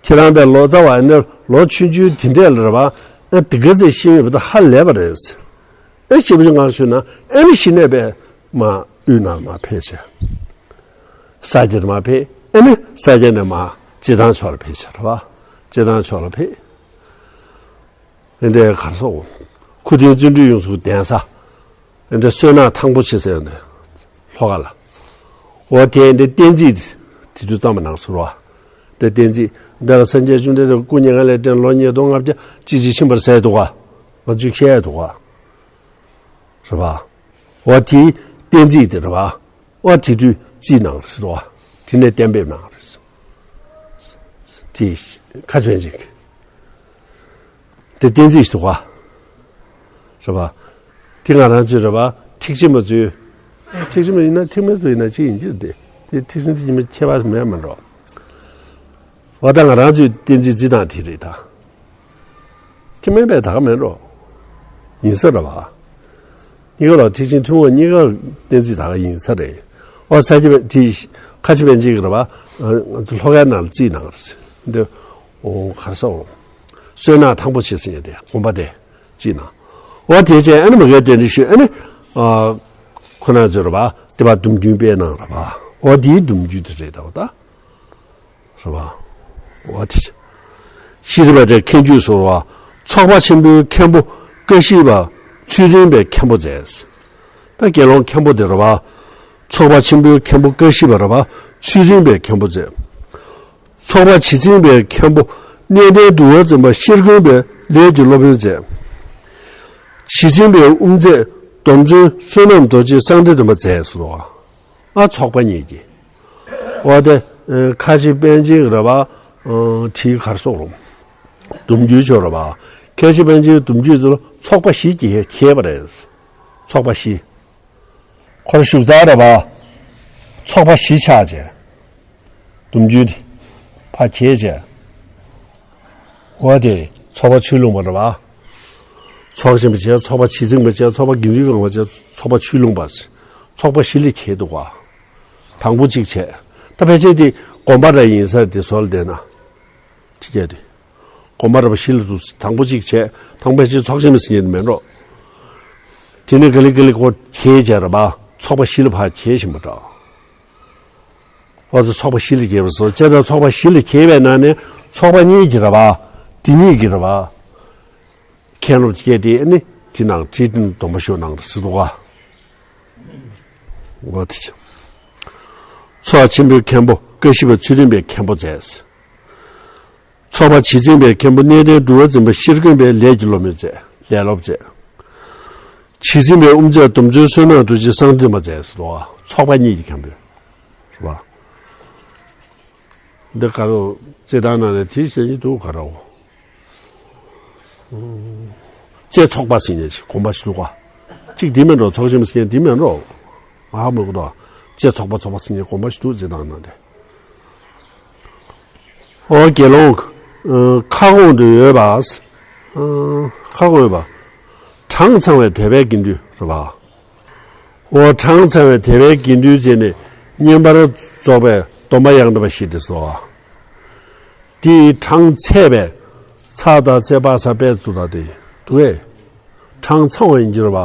ཁྱེད་རང་པའི་ལོ་ཙཱ་བ་ཨེ་ནི་ལོ་ཆུང་ཆུང་དེ་འདྲས་ལ་རེད་པ། ཨེ་དེ་ག་ཚོད་ཤེས་ཡོད་པ་ད་ཧ་ལས་པ་རེད། ཨེ་ཞེ་པོ་ཅིག་ངག་ཆོད་ན་ཨེ་ནི་གཞི་ནས་པས་མ་དབུས་ནང་མར་ཕེབས་བྱས། ས་སྐྱ་ནས་མར་ཕེབས། ཨེ་ནི་ས་སྐྱ་ནས་མར་སྤྱི་བཏང་ཕྱོགས་ལ་ཕེབས་བྱས་རེད་པ། སྤྱི་བཏང་ཕྱོགས་ལ་ཕེབས། དེ་འདྲའི་གར་སོང་། ཁུ་སྟོན་བརྩོན་འགྲུས་གཡུ་མཚོ་གདན་ས། དེ་འདྲའི་བསོད་ནམས་ཐང་པོ་ཆེ་ཟེར་ནས་ལྷོ་ཁ་ལ། འོ་དེ་འདྲའི་བསྟན་རྩིས་དེ་དུས་བརྩམས་པ་གནང་ཟེར་བ། དེ་བསྟན་རྩིས་འདི་ལ་སངས་རྒྱས་བཅོམ་ལྡན་འདས་སྐུ་མྱ་ངན་ལས་འདས་ལོ་ཉིས་སྟོང་ལྔ་བརྒྱ་ཅིག་ཅིག་ཕྱིན་པ་རེད་ཟེར་འདུག་ག་ང་ཚོས་བཤད་འདུག་ག་རེད་པ། འོ་དེའི་བསྟན་རྩིས་དེ་རེད་པ། འོ་དེ་དུས་རྩིས་གནང་རེད་ཟེར་བ། དེ་ནས་གཏན་འབེབས་གནང་རེད། དེ་ཁ་ཆེ་པཎ་ཆེན་གྱིས། དེ་བསྟན་རྩིས་ཤིག་འདུག་ག་རེད་པ། དེ་ང་རང་ཚོའི་རེད་པ། ཐེག་ཆེན་པ་ཚོའི། ཐེག་ཆེན་པ་ཡིན་ན་ཐེག་དམན་ཚོ་ཡིན་ན་གཅིག་ཡིན་གྱི་རེད་དེ། དེ་ཐེག་ཆེན་ཐེག་ཆེན་པའི་ཁྱད་པར་མེད་མ་འགྲོ། འོ་ད་ང་རང་ཚོའི་བསྟན་རྩིས་རྩིས་སྟངས་དེ་རེད་ད། ཐེག་དམན་པས་ད་ག་མེད་འགྲོ། ཡིན་ས་རེད་པ། གཉིས་ཀ་ལ་ཐེག་ཆེན་ཐུན་མོང་གཉིས་ཀ་བསྟན་རྩིས་ད་ག་ཡིན་ས་རེད། འོ་ས་སྐྱ་པཎ་དེ་ཁ་ཆེ་པཎ་ཆེན་གྱིས་རེད་པ། ལྷོ་ཁའི་ནང་ལ་རྩིས་གནང་རེད། འདི་འོ་གར་སོང་། བསོད་ནམས་ཐང་པོ་ཆེ་ཟེར་ཡ་དེ་དགོན་པ་དེ་རྩིས་གནང་། འོ་དེ་བྱས་ཨ་ནི་མ་གིའི་གདན་འདྲེན་ཞུས། ཨ་ནི་ཨ་ཁོ་རང་ཚོས་རེད་པ། དེ་པར་སྡོམ་རྒྱུན་སྤེལ་གནང་རེད་པ། འོ་དེའི་སྡོམ་རྒྱུན་དེ་རེད་ད། འོ་ད། རེད་པ། འོ་དེ་ ཤེས་རིག་པ་དེ་མཁན་ཇུས་སོ་ར་བ། ཚོགས་པ་ཆེན་པོའི་མཁན་པོ་ཀ་བཞི་པ་ཚུལ་ཁྲིམས་པའི་མཁན་པོ་མཛད། ད་དགེ་སློང་མཁན་པོ་དེ་ར་བ། ཚོགས་པ་ཆེན་པོའི་མཁན་པོ་ཀ་བཞི་པ་ར་བ་ཚུལ་ཁྲིམས་པའི་མཁན་པོ་མཛད། ཚོགས་པ་བྱེ་བཙུན་པའི་མཁན་པོ་གནས་བརྟན་འདུལ་བ་འཛིན་པ་ཤེར་དགོན་པའི་ལས་ཀྱི་སློབ་དཔོན་མཛད། བྱེ་བཙུན་པའི་དབུ་མཛད་སྡོམ་བརྩོན་བསོད་ནམས་རྡོ་རྗེ་གསང་བདེ་སྟོན་པ་མཛད་སོ། ཨ་ཚོགས་པ་གཉིས་ཀྱི། འོ་དེ་ཁ་ཆེ་པཎ་ཆེན་ར་བ། དྲིའི་གར་སོགས་རུང་། སྡོམ་རྒྱུན་ཆོག་ར་བ། ཁ་ཆེ་པཎ་ཆེན་སྡོམ་རྒྱུན་དུ་ཚོགས་པ་བཞི་གྱིས་གྱེས་པ་རེད། ཚོགས་པ་བཞི། ཁོ་ར་བཞུགས་ཚར་ར་བ། ཚོགས་པ་བཞི་ཆགས་བྱས། སྡོམ་རྒྱུན་དེ་ཕར་གྱེས་བྱས། འོ་དེ་ཚོགས་པ་ཆོས་ལུང་པ་ར་བ། ཚོགས་ཆེན་པ་བྱས། ཚོགས་པ་བྱེ་བཙུན་པ་བྱས། ཚོགས་པ་དགེ་འདུན་གང་བ་བྱས། ཚོགས་པ་ཆོས་ལུང་པ་བྱས། ཚོགས་པ་བཞི་ལ་གྱེས་འདུག་ག་དང་པོ་གཅིག་བྱས། ད་ཕལ་ཆེར་དེ་དགོན་པ་ར་ཡིན་ས་དེ་བཟོ་ལ་བསྡད་ན། ཁྲི་བརྒྱད་དེ། དགོན་པ་ར་བ་བཞི་ལ་འདུག་དང་པོ་གཅིག་བྱས། དང་པོ་བྱས་ཚོགས་ཆེན་པ་ཟེར་མཁན་མེད་འགྲོ། དེ་ནས་ག་ལེ་ག་ལེ་ཁོ་གྱེས་བྱས་ར་བ། ཚོགས་པ་བཞི་ལ་ཕར་གྱེས་བཞིན་པ་འདྲ། འོ་ད་ཚོགས་པ་བཞི་ལ་གྱེས་པ་སོ། བྱས་ད་ཚོགས་པ་བཞི་ལ་གྱེས་པའི་ནང་ནས་ཚོགས་པ་གཉིས་ཀྱི་ར་བ། དེ་གཉིས་ཀྱི་ར་བ། མཁན་སློབ་བྱས་ཏེ་ནི་དེ་ནང་ཁྲིད་དེ་སྡོམ་པ་ཞུ་གནང་ར་ཟེར་འདུག་ག་འོ་དེ་ཚོགས་ཆེན་པོའི་མཁན་པོ་ཀ་བཞི་པ་ཚུལ་ཁྲིམས་པའི་མཁན་པོ་མཛད། ཚོགས་པ་བྱེ་བཙུན་པའི་མཁན་པོ་གནས་བརྟན་འདུལ་བ་འཛིན་པ་ཤེར་དགོན་པའི་ལས་ཀྱི་སློབ་དཔོན་མཛད། ལས་སློབ་མཛད། བྱེ་བཙུན་པའི་དབུ་མཛད་སྡོམ་བརྩོན་བསོད་ནམས་རྡོ་རྗེ་གསང་བདེ་སྟོན་པ་མཛད་སོ། ཚོགས་པ་གཉིས་ཀྱི་མཁན་པོ་རེད་པ། འདི་ག་རེ་རྩེད་ཐང་ནང་ནས་དེ་བཤད་ཀྱི་འདུག་ག་རེ། རྩེ་ཚོགས་པ་ཟེར་མཁན་ཞིག་དགོན་པ་ཞིག་འདུག་ག་གཅིག་འདི་མིན་འགྲོ། ཚོགས་ཆེན་པ་ཟེར་མཁན་འདི་མིན་འགྲོ། ང་ཧ་མི་གོ་དོ། རྩེ་ཚོགས་པ་ཚོགས་པ་ཟེར་མཁན་དགོན་པ་ཞིག་འདུག་རྩེད་ཐང་ནང་དེ། ཨོ་དགེ་སློང་། ཁ་སྐོང་དུ་ཡོད་པ། ཁ་སྐོང་ཡོད་པ། གྲངས་ཚང་བའི་དད་པའི་དགེ་འདུན་རེད་པ། ཨོ་གྲངས་ཚང་བའི་དད་པའི་དགེ་འདུན་བྱས་ནས་བསྙེན་པར་རྫོགས་པའི་སྡོམ་པ་ཡང་དག་པ་ཞེས་བྲིས་སོ། དེའི་གྲངས་ཚད་པས་ཚ་དང་ཚེ་དཔག་ཚ་པས་བསྡུ་དང་སྟེ། འདུག་གས། གྲངས་ཚང་བ་ཡིན་གྱི་རེད་པ།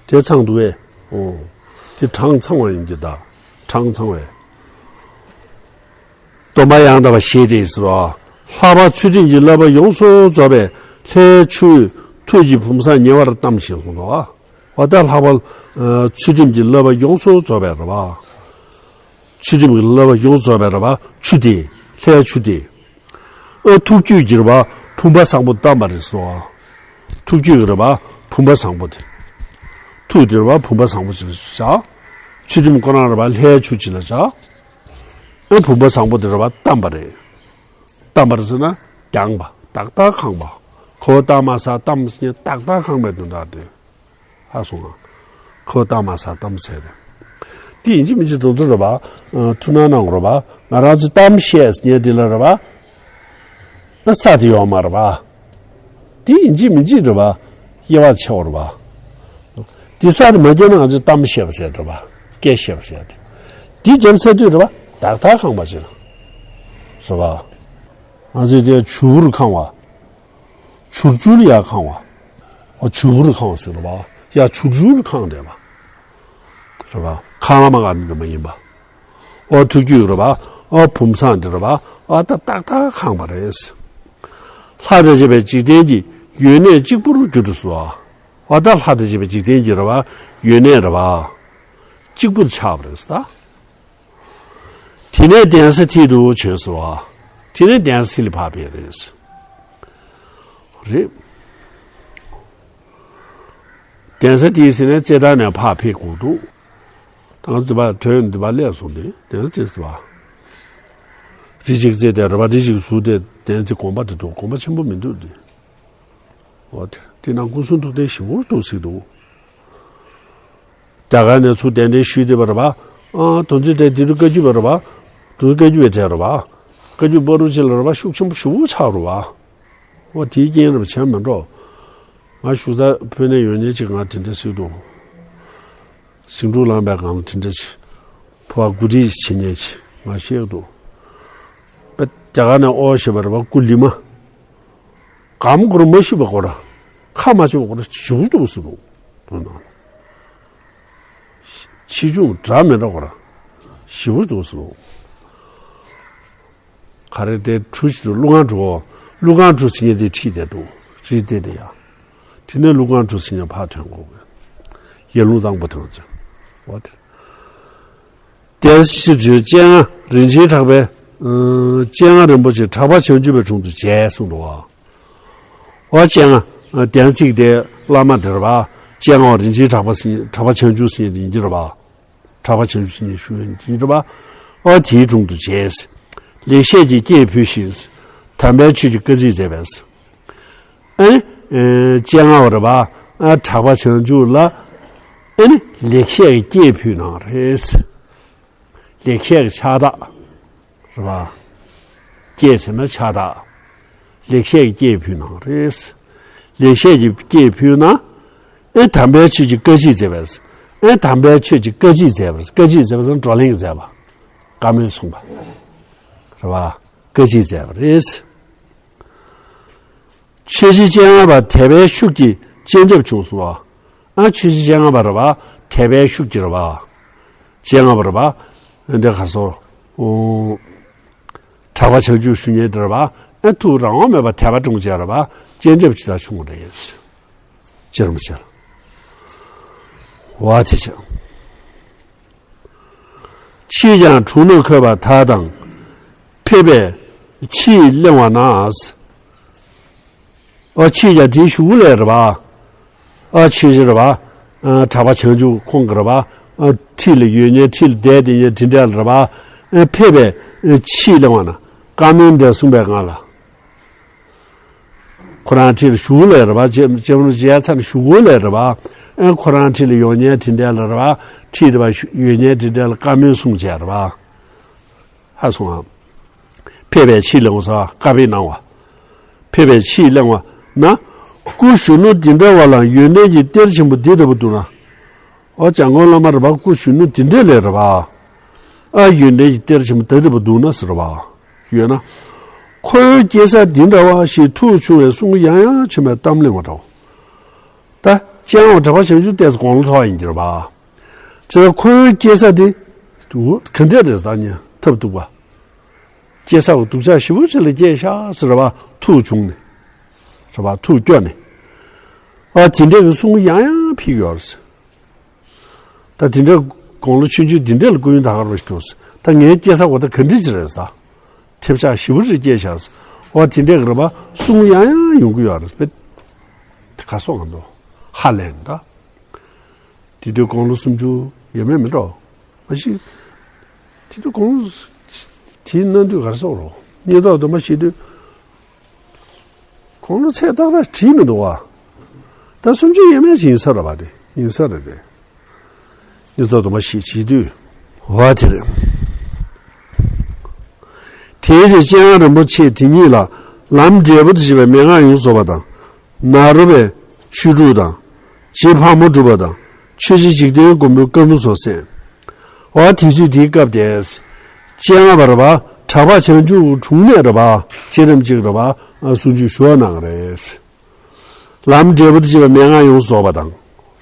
དེ་ཚང་འདུག་གས། ཨོ། དེ་གྲངས་ཚང་བ་ཡིན་གྱི་ད། གྲངས་ཚང་བས། སྡོམ་པ་ཡང་དག་པ་ཞེས་བྲིས་སོ། ལྷག་པར་ཚུལ་ཁྲིམས་ཀྱི་བསླབ་པ་ཡོངས་སུ་རྫོགས་པའི་ལྷའི་ཆོས་ཐུགས་ཀྱི་བུམ་བཟང་ཉེ་བར་བལྟམས་ཤིང་གསུངས་སོ། འོ་ད་ལྷག་པར་ཚུལ་ཁྲིམས་ཀྱི་བསླབ་པ་ཡོངས་སུ་རྫོགས་པའི་རེད་པ། ཚུལ་ཁྲིམས་ཀྱི་བསླབ་པ་ཡོངས་རྫོགས་པའི་རེད་པ། ཆུ་དེ། ལྷའི་ཆུ་དེ། ཨ་ཐུགས་རྒྱུད་ཀྱི་རེད་པ། བུམ་པ་བཟང་པོ་བལྟམས་པ་རེད་སོ། ཐུགས་རྒྱུད་ཀྱི་རེད་པ། བུམ་པ་བཟང་པོ་དེ། ཐུགས་དེ་རེད་པ། བུམ་པ་བཟང་པོ་ཅིག་ལ་བཞག་ཚུལ་ཁྲིམས་ཁོ་རང་རེད་པ། ལྷའི་ཆུ་ཅིག་ལ་བཞག་ཨ་བུམ་པ་བཟང་པོ་དེ་རེད་པ། བལྟམས་པ་རེད། བལྟམས་པ་རེད་ཟེར་ན་བརྐྱངས་པ། ཏག་ཏག་ཁེངས་པ། ཁོ་བལྟམས་མ་ཟ་བལྟམས་ཟེར་ནས་ཏག་ཏག་ཁེངས་པའི་དོན་དག་དེ། ཧ་སོང་ང་། ཁོ་བལྟམས་མ་ཟ་བལྟམས་ཟེར་རེད། དེ་ཡིན་གཅིག་མིན་གཅིག་དེ་ཚོ་རེད་པ། ཨ་ཐུགས་སྣང་གནང་དགོས་རེད་པ། ང་རང་ཚོ་གཏམ་བཤད་ཟེར་མཁན་དེ་ལ་རེད་པ། ཨ་ས་དེ་ཡོད་མ་རེད་པ། དེ་ཡིན་གཅིག་མིན་གཅིག་རེད་པ། དབྱེ་བ་ཕྱེ་བ་རེད་པ། དེ་ས་དེ་མ་བརྒྱབ་ན་ང་ཚོས་གཏམ་བཤད་པ་ཟེར་རེད་པ། སྐད་བཤད་པ་ཟེར་དེ། དེ་བརྒྱབ་ཚར་དུས་རེད་པ། ཏག་ཏག་ཁེངས་པ་ཅིག་རེད་པ། ང་ཚོས་དེ་བྱུར་བུར་ཁེངས་པ། བྱུར་བྱུར་ཡར་ཁེངས་པ། ཨོ་བྱུར་བུར་ཁེངས་པ་ཟེར་རེད་པ། ཡར་བྱུར་བྱུར་ཁེངས་བསྡད་པ། རེད་པ། ཁེངས་ལ་མ་ཁེངས་མི་འདྲ་མ་ཡིན་པ། ཨོ་ཐུགས་རྒྱུད་རེད་པ། ཨོ་བུམ་བཟང་འདི་རེད་པ། ཨོ་ད་ཏག་ཏག་ཁེངས་པ་རེད། ལྷ་དང་བཅས་པའི་འཇིག་རྟེན་གྱི་ཡོན་གནས་གཅིག་པུར་གྱུར་ཏོ་སོ། ཨོ་ད་ལྷ་དང་བཅས་པའི་འཇིག་རྟེན་གྱི་རེད་པ། ཡོན་གནས་རེད་པ། གཅིག་པུར་ཆགས་པ་རེད་ད། དེ་ནས་གདན་ས་མཐིལ་དུ་བྱོན་སོ། དེ་ནས་གདན་ས་མཐིལ་ལ་ཕར་ཕེབས་རེད། རེད། གདན་ས་མཐིལ་ཟེར་ནས་རྩེད་ཐང་ནས་ཕར་ཕེབས་དགོས་འདུག་ད་ང་ཚོ་འདི་པར་བྲོས་འདི་པར་སླེབས་སོང་སྟེ་གདན་ས་མཐིལ་ཟེར་བ། རི་གཅིག་བརྩེགས་ཏེ་རེད་པ། རི་གཅིག་ཟུར་དེ་གདན་ས་དགོན་པ་དེ་འདུག་དགོན་པ་ཆེན་པོ་མི་འདུག་དེ། འོ་དེ་དེ་ནང་སྐུ་གསུང་ཐུགས་རྟེན་ཞེ་པོ་འདུག་ཟེར་འདུག་རྒྱ་གར་ནས་ཚུར་གདན་འདྲེན་ཞུས་བསྡད་པ་རེད་པ། ཨ་དོན་ཚན་དེ་དེ་རུ་བཀའ་བརྒྱུད་པ་རེད་པ། དོན་ཚན་བཀའ་བརྒྱུད་པའི་གྲས་རེད་པ། བཀའ་བརྒྱུད་པ་རུ་ཆེ་ལ་རེད་པ། ཤུགས་ཆེན་པོ་ཞེ་པོ་ཆགས་རེད་པ། འོ་དེའི་རྐྱེན་རེད་པ། བྱས་མ་འགྲོ། ང་བཞུགས་ས་ཕུ་ནས་ཡོང་མཁན་ཅིག་ང་དེ་འདྲ་ཟེར་འདུག་ཟིང་འཁྲུག་ལངས་པའི་སྒང་ལ་དེ་འདྲ་ཅིག་ཕོ་བ་སྐུ་དྲིན་བྱེད་མཁན་ཅིག་ང་བཤད་འདུག་པ། རྒྱ་གར་ནས་ཨོ་ཞེས་པ་རེད་པ། སྐུ་ལི་མ། གམ་གོར་མ་ཤི་བ་གོ་ར། ཁ་མ་ཆེ་བ་གོ་ར་ཞུ་ཏོ་སུ་རུ། དོ་ན། ཆེ་ཆུང་འདྲ་མི་འདྲ་གོ་ར། ཞི་བ་ཏོ་སུ་རུ། ག་རེ་དེ་གྲུ་ཞིག་ཏུ་ཀླུ་ཁང་གྲུ། ཀླུ་རྒན་གྲུ་ཟིང་ངེ་དེ་ཁྲིད་དེ་འདུག་རི་དེ་དེ་ཡ། དེ་ནས་ཀླུ་རྒན་གྲུ་ཟིང་ངེ་ཕར་ཐོན་དགོས་གི། ཡར་ཀླུང་གཙང་པོ་ཐོན་ཚེ། འོ་དེ། དེ་ཕྱིར་ཆོས་རྗེ་སྤྱན་སྔ་རིན་ཆེན་གྲགས་པས། ཨ། སྤྱན་སྔ་རིན་པོ་ཆེ་གྲགས་པ་བྱང་ཆུབ་པའི་དྲུང་དུ་བྱས་གསུངས་འདུག་བ། འོ་སྤྱན་སྔ། ཨ། གདན་ཚིག་དེ་བླ་མ་དེ་རེད་བ། སྤྱན་སྔ་བ་རིན་ཆེན་གྲགས་པ་ཟེར་མཁན། གྲགས་པ་བྱང་ཆུབ་ཟེར་མཁན་དེ་ཡིན་གྱི་རེད་བ། གྲགས་པ་བྱང་ཆུབ་ཟེར་མཁན་ཞུ་མཁན་དེ་ཡིན་གྱི་རེད་བ། འོ་དེའི་དྲུང་དུ་བྱས། ལེགས་བཤད་ཀྱི་སྐྱེས་ཕུལ་ཞིང་། དམ་པའི་ཆོས་ཀྱི་བཀའ་མཆིད་མཛད་པས། ཨེ། ཨེ། སྤྱན་སྔ་བ་རེད་བ། ཨ། གྲགས་པ་བྱང་ཆུབ་ལ། ཨེ་ནི་ལེགས་བཤད་ཀྱི་སྐྱེས་ཕུལ་གནང་རེད། ལེགས་བཤད་ཀྱི་ཕྱག་རྟགས། རེད་བ། སྐྱེས་ཟེར་ན་ཕྱག་རྟགས། ལེགས་བཤད་ཀྱི་སྐྱེས་ཕུལ་གནང་རེད། ལེགས་བཤད་ཀྱི་སྐྱེས་ཕུལ་ན། ཨེ། དམ་པའི་ཆོས་ཀྱི་བཀའ་མཆིད་མཛད་པས། ཨེ། དམ་པའི་ཆོས་ཀྱི་བཀའ་མཆིད་མཛད་པས། བཀའ་མཆིད་མཛད་པ་ཟེར་ན་བགྲོ་གླེང་མཛད་པ། བཀའ་མོལ་གསུངས་པ། རེད་བ། བཀའ་མཆིད་མཛད་པ་རེད། ཆོས་རྗེ་སྤྱན་སྔ་བ་དད་པའི་ཤུགས་ཀྱིས་སྤྱན་ཆབ་བྱུང་སོང་བ། ཨ། ཆོས་རྗེ་སྤྱན་སྔ་བ་རེད་བ། དད་པའི་ཤུགས་ཀྱིས་རེད་བ། སྤྱན་སྔ་བ་རེད་བ། འདི་ག་སོ། ཨོ། གྲགས་པ་བྱང་ཆུབ་ཞུ་མཁན་དེ་རེད་བ། ཨ། ཐུགས་རང་དབང་མེད་པར་དད་པ་དྲུང་བྱས་རེད་བ། སྤྱན་ཆབ་ཇི་ལྟར་བྱུང་བ་རེད། ཅེས་རིན་པོ་ཆེ་ལ། བ་དེ་བྱས། ཕྱིས་ཀྱང་དྲུང་ན་འཁོད་པ་དག་དང་། ཕེབས་པས་ཕྱིས་གླེང་བ་ན། ཨ། ཕྱིས་ཀྱང་དེའི་གཞུག་ལས་རེད་བ། ཨ། ཆོས་རྗེ་རེད་བ། ཨ། གྲགས་པ་བྱང་ཆུབ་ཁོང་གི་རེད་བ། ཨ། འཁྲིས་ལ་ཡོད་མཁན། འཁྲིས་ལ་བསྡད་དེ་ཡོད་མཁན་དེ་འདྲ་ལ་རེད་བ། ཨ། ཕེབས་པས་ཕྱིས་གླེང་བ་ན། བཀའ་མོལ་འདི་གསུངས་པའི་སྒང་ལ། ཁོ་རང་འཁྲིས་ལ་བཞུགས་ལས་རེད་བ། སྤྱན་སྤྱན་རས་གཟིགས་ཡ་ཚ་ནས་བཞུགས་ལས་རེད་བ། ཨེ། ཁོ་རང་འཁྲིས་ལ་ཡོང་མཁན་དེ་འདྲ་ལ་རེད་བ། འཁྲིས་དེ་བ་ཡོད་མཁན་དེ་འདྲ་ལ་བཀའ་མོལ་གསུངས་བྱས་རེད་བ། ཧ་སོང་ཨ། ཕེབས་པས་ཕྱིས་གླེང་བ་ཟེར་བ་བཀའ་དབྱེ་གནང་བ། ཕེབས་པས་ཕྱིས་གླེང་བ་ན། སྐུ་གཞོན་ནུ་འདི་འདྲ་བ་ལ་ཡོན་ཏན་གྱི་གཏེར་ཆེན་པོ་འདི་ལྟ་བུ་འདུག་ན། འོ་འཇམ་མགོན་བླ་མ་རེད་བ། སྐུ་གཞོན་ནུ་འདི་འདྲ་ལས་རེད་བ། ཨ། ཡོན་ཏན་གྱི་གཏེར་ཆེན་པོ་འདི་ལྟ་བུ་འདུག་ན་ཟེར་བ། ཡོད་ན། ཁོ་བོའི་སྐྱེ་ས་འདི་འདྲ་བ་ཞེས་ཐུགས་ཕྱུང་བའི་གསུང་ཡང་ཡང་བྱོན་པའི་གཏམ་གླེང་བ་འདྲའོ། ད་སྤྱན་སྔ་བ་གྲགས་པ་བྱང་ཆུབ་ཏོག་ཙམ་དགུང་ལོ་མཐོ་བ་ཡིན་གྱི་རེད་བ། བྱས་ཙང་ཁོ་བོའི་སྐྱེ་ས་དེ་ག་འདྲས་རེད། ད་ཉན་ཐབས་སྡུག་པ། སྐྱེ་ས་གི་སྡུག་ཅག་ཞེ་པོ་ཅིག་ལ་སྐྱེས་ཤག་ཟེར་བ་ཐུགས་བྱུང་ནས། རེད་བ། ཐུགས་སྐྱོ་ནས། ཨ། དེ་འདྲས་ཀྱི་གསུང་ཡང་ཡང་ཕུལ་ཡོད་རེད། ད་དེ་འདྲས་དགུང་ལོ་ཆུང་ཆུང་དེ་འདྲས་ལ་སྐུ་ཡོན་དར་ཁ་རོ་ཞིག་འདུག་ད་ངའི་སྐྱེ་ས་གོ་ད་ག་འདྲས་ཅིག་རེད་ཟེར། ཐེབས་ཆག་ཞེ་པོ་ཅིག་སྐྱེས་ཤག་ཟེར། ཨོ་དེ་འདྲས་ཀྱི་རེད་པ། གསུང་ཡང་ཡང་ཡོང་གི་ཡོད་རེད་པས། དེ་ག་སོགས་ང་ཚོ་ཧ་ལས་ནས་ད། དེ་དུས་དགུང་ལོ་སུམ་ཅུ་ཡས་མས་མིན་འགྲོ། མ་གཞི། དེ་དུས་དགུང་ལོ། དེའི་གནའ་དུས་ག་རེ་ཟེར་རོ། སྙིང་སྟོབས་དུ་མ་ཤི་དུས། དགུང་ལོ་ཚད་ཏག་ཏག་བྲིས་མི་འདུག་བ། ད་སུམ་ཅུ་ཡས་མས་ཅིག་ཡིན་ས་རེད་པ། དེ་ཡིན་ས་རེད་རེད། ཉིས་ཐོག་དུ་མ་ཞིག་བྱེད་དུས། བ་དེ་རེད། དེའི་ཚེ་སྤྱན་སྔ་རིན་པོ་ཆེ་དེ་ཉིད་ལ་ལམ་འབྲས་བུ་དང་བཅས་པའི་མན་ངག་ཡོངས་རྫོགས་པ་དང་། ནཱ་རོ་པའི་ཆོས་དྲུག་དང་། རྗེ་ཕག་མོ་གྲུ་པ་དང་། ཆོས་རྗེ་འཇིག་རྟེན་མགོན་པོའི་བཀའ་འབུམ་སོགས་གསན། འོ་དེ་ཚོས་དེའི་སྐབས་དེར། སྤྱན་སྔ་བར་པ་གྲགས་པ་བྱང་ཆུབ་དྲུང་ནས་རེད་པ། ཅི་རིམ་གཅིག་རེད་པ། གསུང་ཆོས་ཞུ་བ་གནང་རེད། ལམ་འབྲས་བུ་དང་བཅས་པའི་མན་ངག་ཡོངས་རྫོགས་པ་དང་།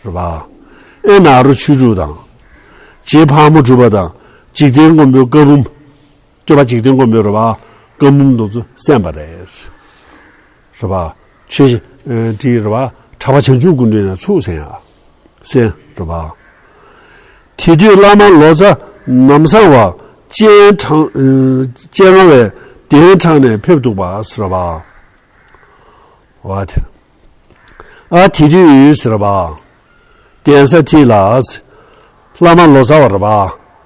རེད་པ། ཨེ་ནཱ་རོ་ཆོས་དྲུག་དང་། རྗེ་ཕག་མོ་གྲུ་པ་དང་། འཇིག་རྟེན་མགོན་པོའི་བཀའ་འབུམ། སྐྱོབ་པ་འཇིག་རྟེན་མགོན་པོའི་རེད་པ། བཀའ་འབུམ་དེ་ཚོ་གསན་པ་རེད། རེད་པ། ཆོས་ཀྱི་དེའི་རེད་པ། གྲགས་པ་བྱང་ཆུབ་ཀུན་འདུས་ནས་ཚུར་གསན་ཡ། གསན་རེད་པ། དེ་དུས་བླ་མ་ལོ་ཙཱ་ནམ་བཟང་བ་སྤྱན་དྲངས། སྤྱན་སྔ་བས་གདན་དྲངས་ནས་ཕེབས་འདུག་པ་ཟེར་བ། བ་དེ། ཨ་དེ་དུས་ཟེར་བ། གདན་ས་དེ་ལ། བླ་མ་ལོ་ཙཱ་བ་རེད་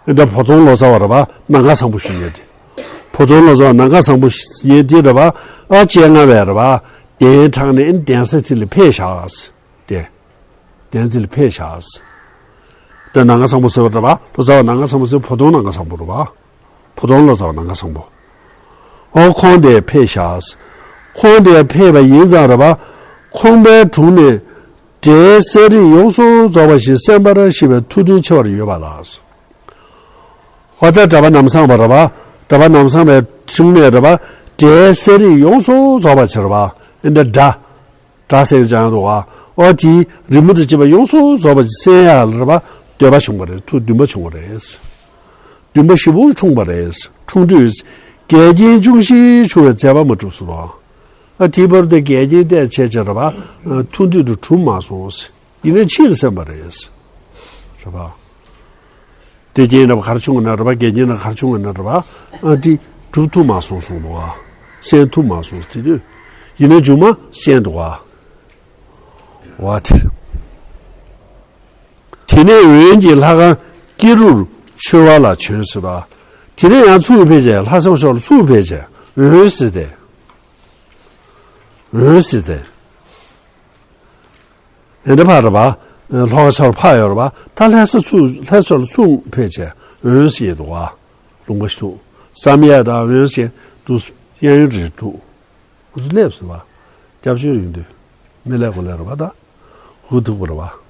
པ། འདི་ཕོ་བྲང་ལོ་ཙཱ་བ་རེད་པ། ནམ་མཁའ་བཟང་པོ་ཞུ་མཁན་དེ། ཕོ་བྲང་ལོ་ཙཱ་བ་ནམ་མཁའ་བཟང་པོ་ཞུ་མཁན་དེ་རེད་པ། ཨ་སྤྱན་སྔ་བས་རེད་པ། གདན་དྲངས་ནས་གདན་ས་དེ་ལ་ཕེབས་བཞག་དེ། གདན་ས་དེ་ལ་ཕེབས་བཞག་དེ་ནམ་མཁའ་བཟང་པོ་ཟེར་བ་རེད་པ། ལོ་ཙཱ་བ་ནམ་མཁའ་བཟང་པོ་ཟེར། ཕོ་བྲང་ནམ་མཁའ་བཟང་པོ་རེད་པ། ཕོ་བྲང་ལོ་ཙཱ་བ་ནམ་མཁའ་བཟང་པོ། ཨོ་ཁོང་དེ་ཕེབས་བཞག་ཁོང་དེ་ཕེབས་པ་ཡིན་ཙང་རེད་པ། ཁོང་པའི་དྲུང་ནས་འབྲས་གསེར་རིས་ཡོངས་སུ་རྫོགས་པ་ཞིག་གསན་པར་ཞེས་པའི་ཐུགས་འདུན་ཆེ་བར་ཡོད་པ་ལགས། ཨོ་ད་གྲྭ་པ་ནམ་བཟང་བ་རེད་པ། གྲྭ་པ་ནམ་བཟང་བའི་དྲུང་ནས་རེད་པ། འབྲས་གསེར་རིས་ཡོངས་སུ་རྫོགས་པ་ཞིག་རེད་པ། ཨེ་འདྲ་འདྲ། འདྲ་ཟེར་ཀྱང་འདུག་ག་ཨོ་དེའི་རི་མོ་དང་བཅས་པ་ཡོངས་སུ་རྫོགས་པ་ཞིག་གསན་ཡག་ལ་རེད་པ། འདོད་པ་བྱུང་བ་རེད། ཐུགས་འདུན་པ་བྱུང་བ་རེད། འདུན་པ་ཞེ་པོ་འཁྲུངས་པ་རེད། འཁྲུངས་དུས། འགལ་རྐྱེན་ཅུང་ཞིག་བྱུང་བའི་མཛད་པ་མ་གྲུབ་སོང་། ཨ་དེའི་བར་དུ་འགལ་རྐྱེན་བལྟས་བྱས་བྱས་རེད་པ། ཨ་ཐུང་དུས་དུ་གྲུབ་མ་སོང་། ཡིན་ན་ཕྱིར་སེམས་པ་རེད། རེད་པ། དེ་རྐྱེན་རེད་པ། ག་རེ་བྱུང་ན་རེད་པ། འགལ་རྐྱེན་ན་ག་རེ་བྱུང་ན་རེད་པ། ཨ་དེ་གྲུབ་ཐུབ་མ་སོང་གསུངས་འདུག་པ། གསན་ཐུབ་མ་སོང་དེ་དུས། ཡིན་ན་མཇུག་མ་གསན་འདུག་པ། འོ་དེ་རེད། དེ་ནས་འོན་གྱི་ལྷ་ཁང་ཀེ་རུར་མཆོད་པ་ལ་བྱོན་ཟེར་བ། དེ་ནས་ཡང་ཚུར་ཕེབས་བྱས། ལྷ་ས་ཕྱོགས་ལ་ཚུར་ཕེབས་བྱས། འོན་ཟེར་ཏེ། འོན་ཟེར་ཏེ། ཨེ་འདྲ་ཕར་རེད་པ། ལྷོ་ཁ་ཕྱོགས་ལ་ཕར་ཡོད་རེད་པ། ད་ལྷ་ས་ཚུར་ལྷ་ས་ཕྱོགས་ལ་ཚུར་ཕེབས་བྱས། འོན་ཟེར་འདུག་པ། ལུང་པ་ཞིག་འདུག་བསམ་ཡས་དང་འོན་ཟེར་འདུག་གཡས་གཡོན་རེ་འདུག་ཁོ་ཚོ་སླེབས་སོང་པ། སྐྱབས་བཅོལ་ཡིན་དུས། མི་ལས་གོ་ལས་རེད་པ། ད་ཧུ་ཐུག་པ་རེད་པ།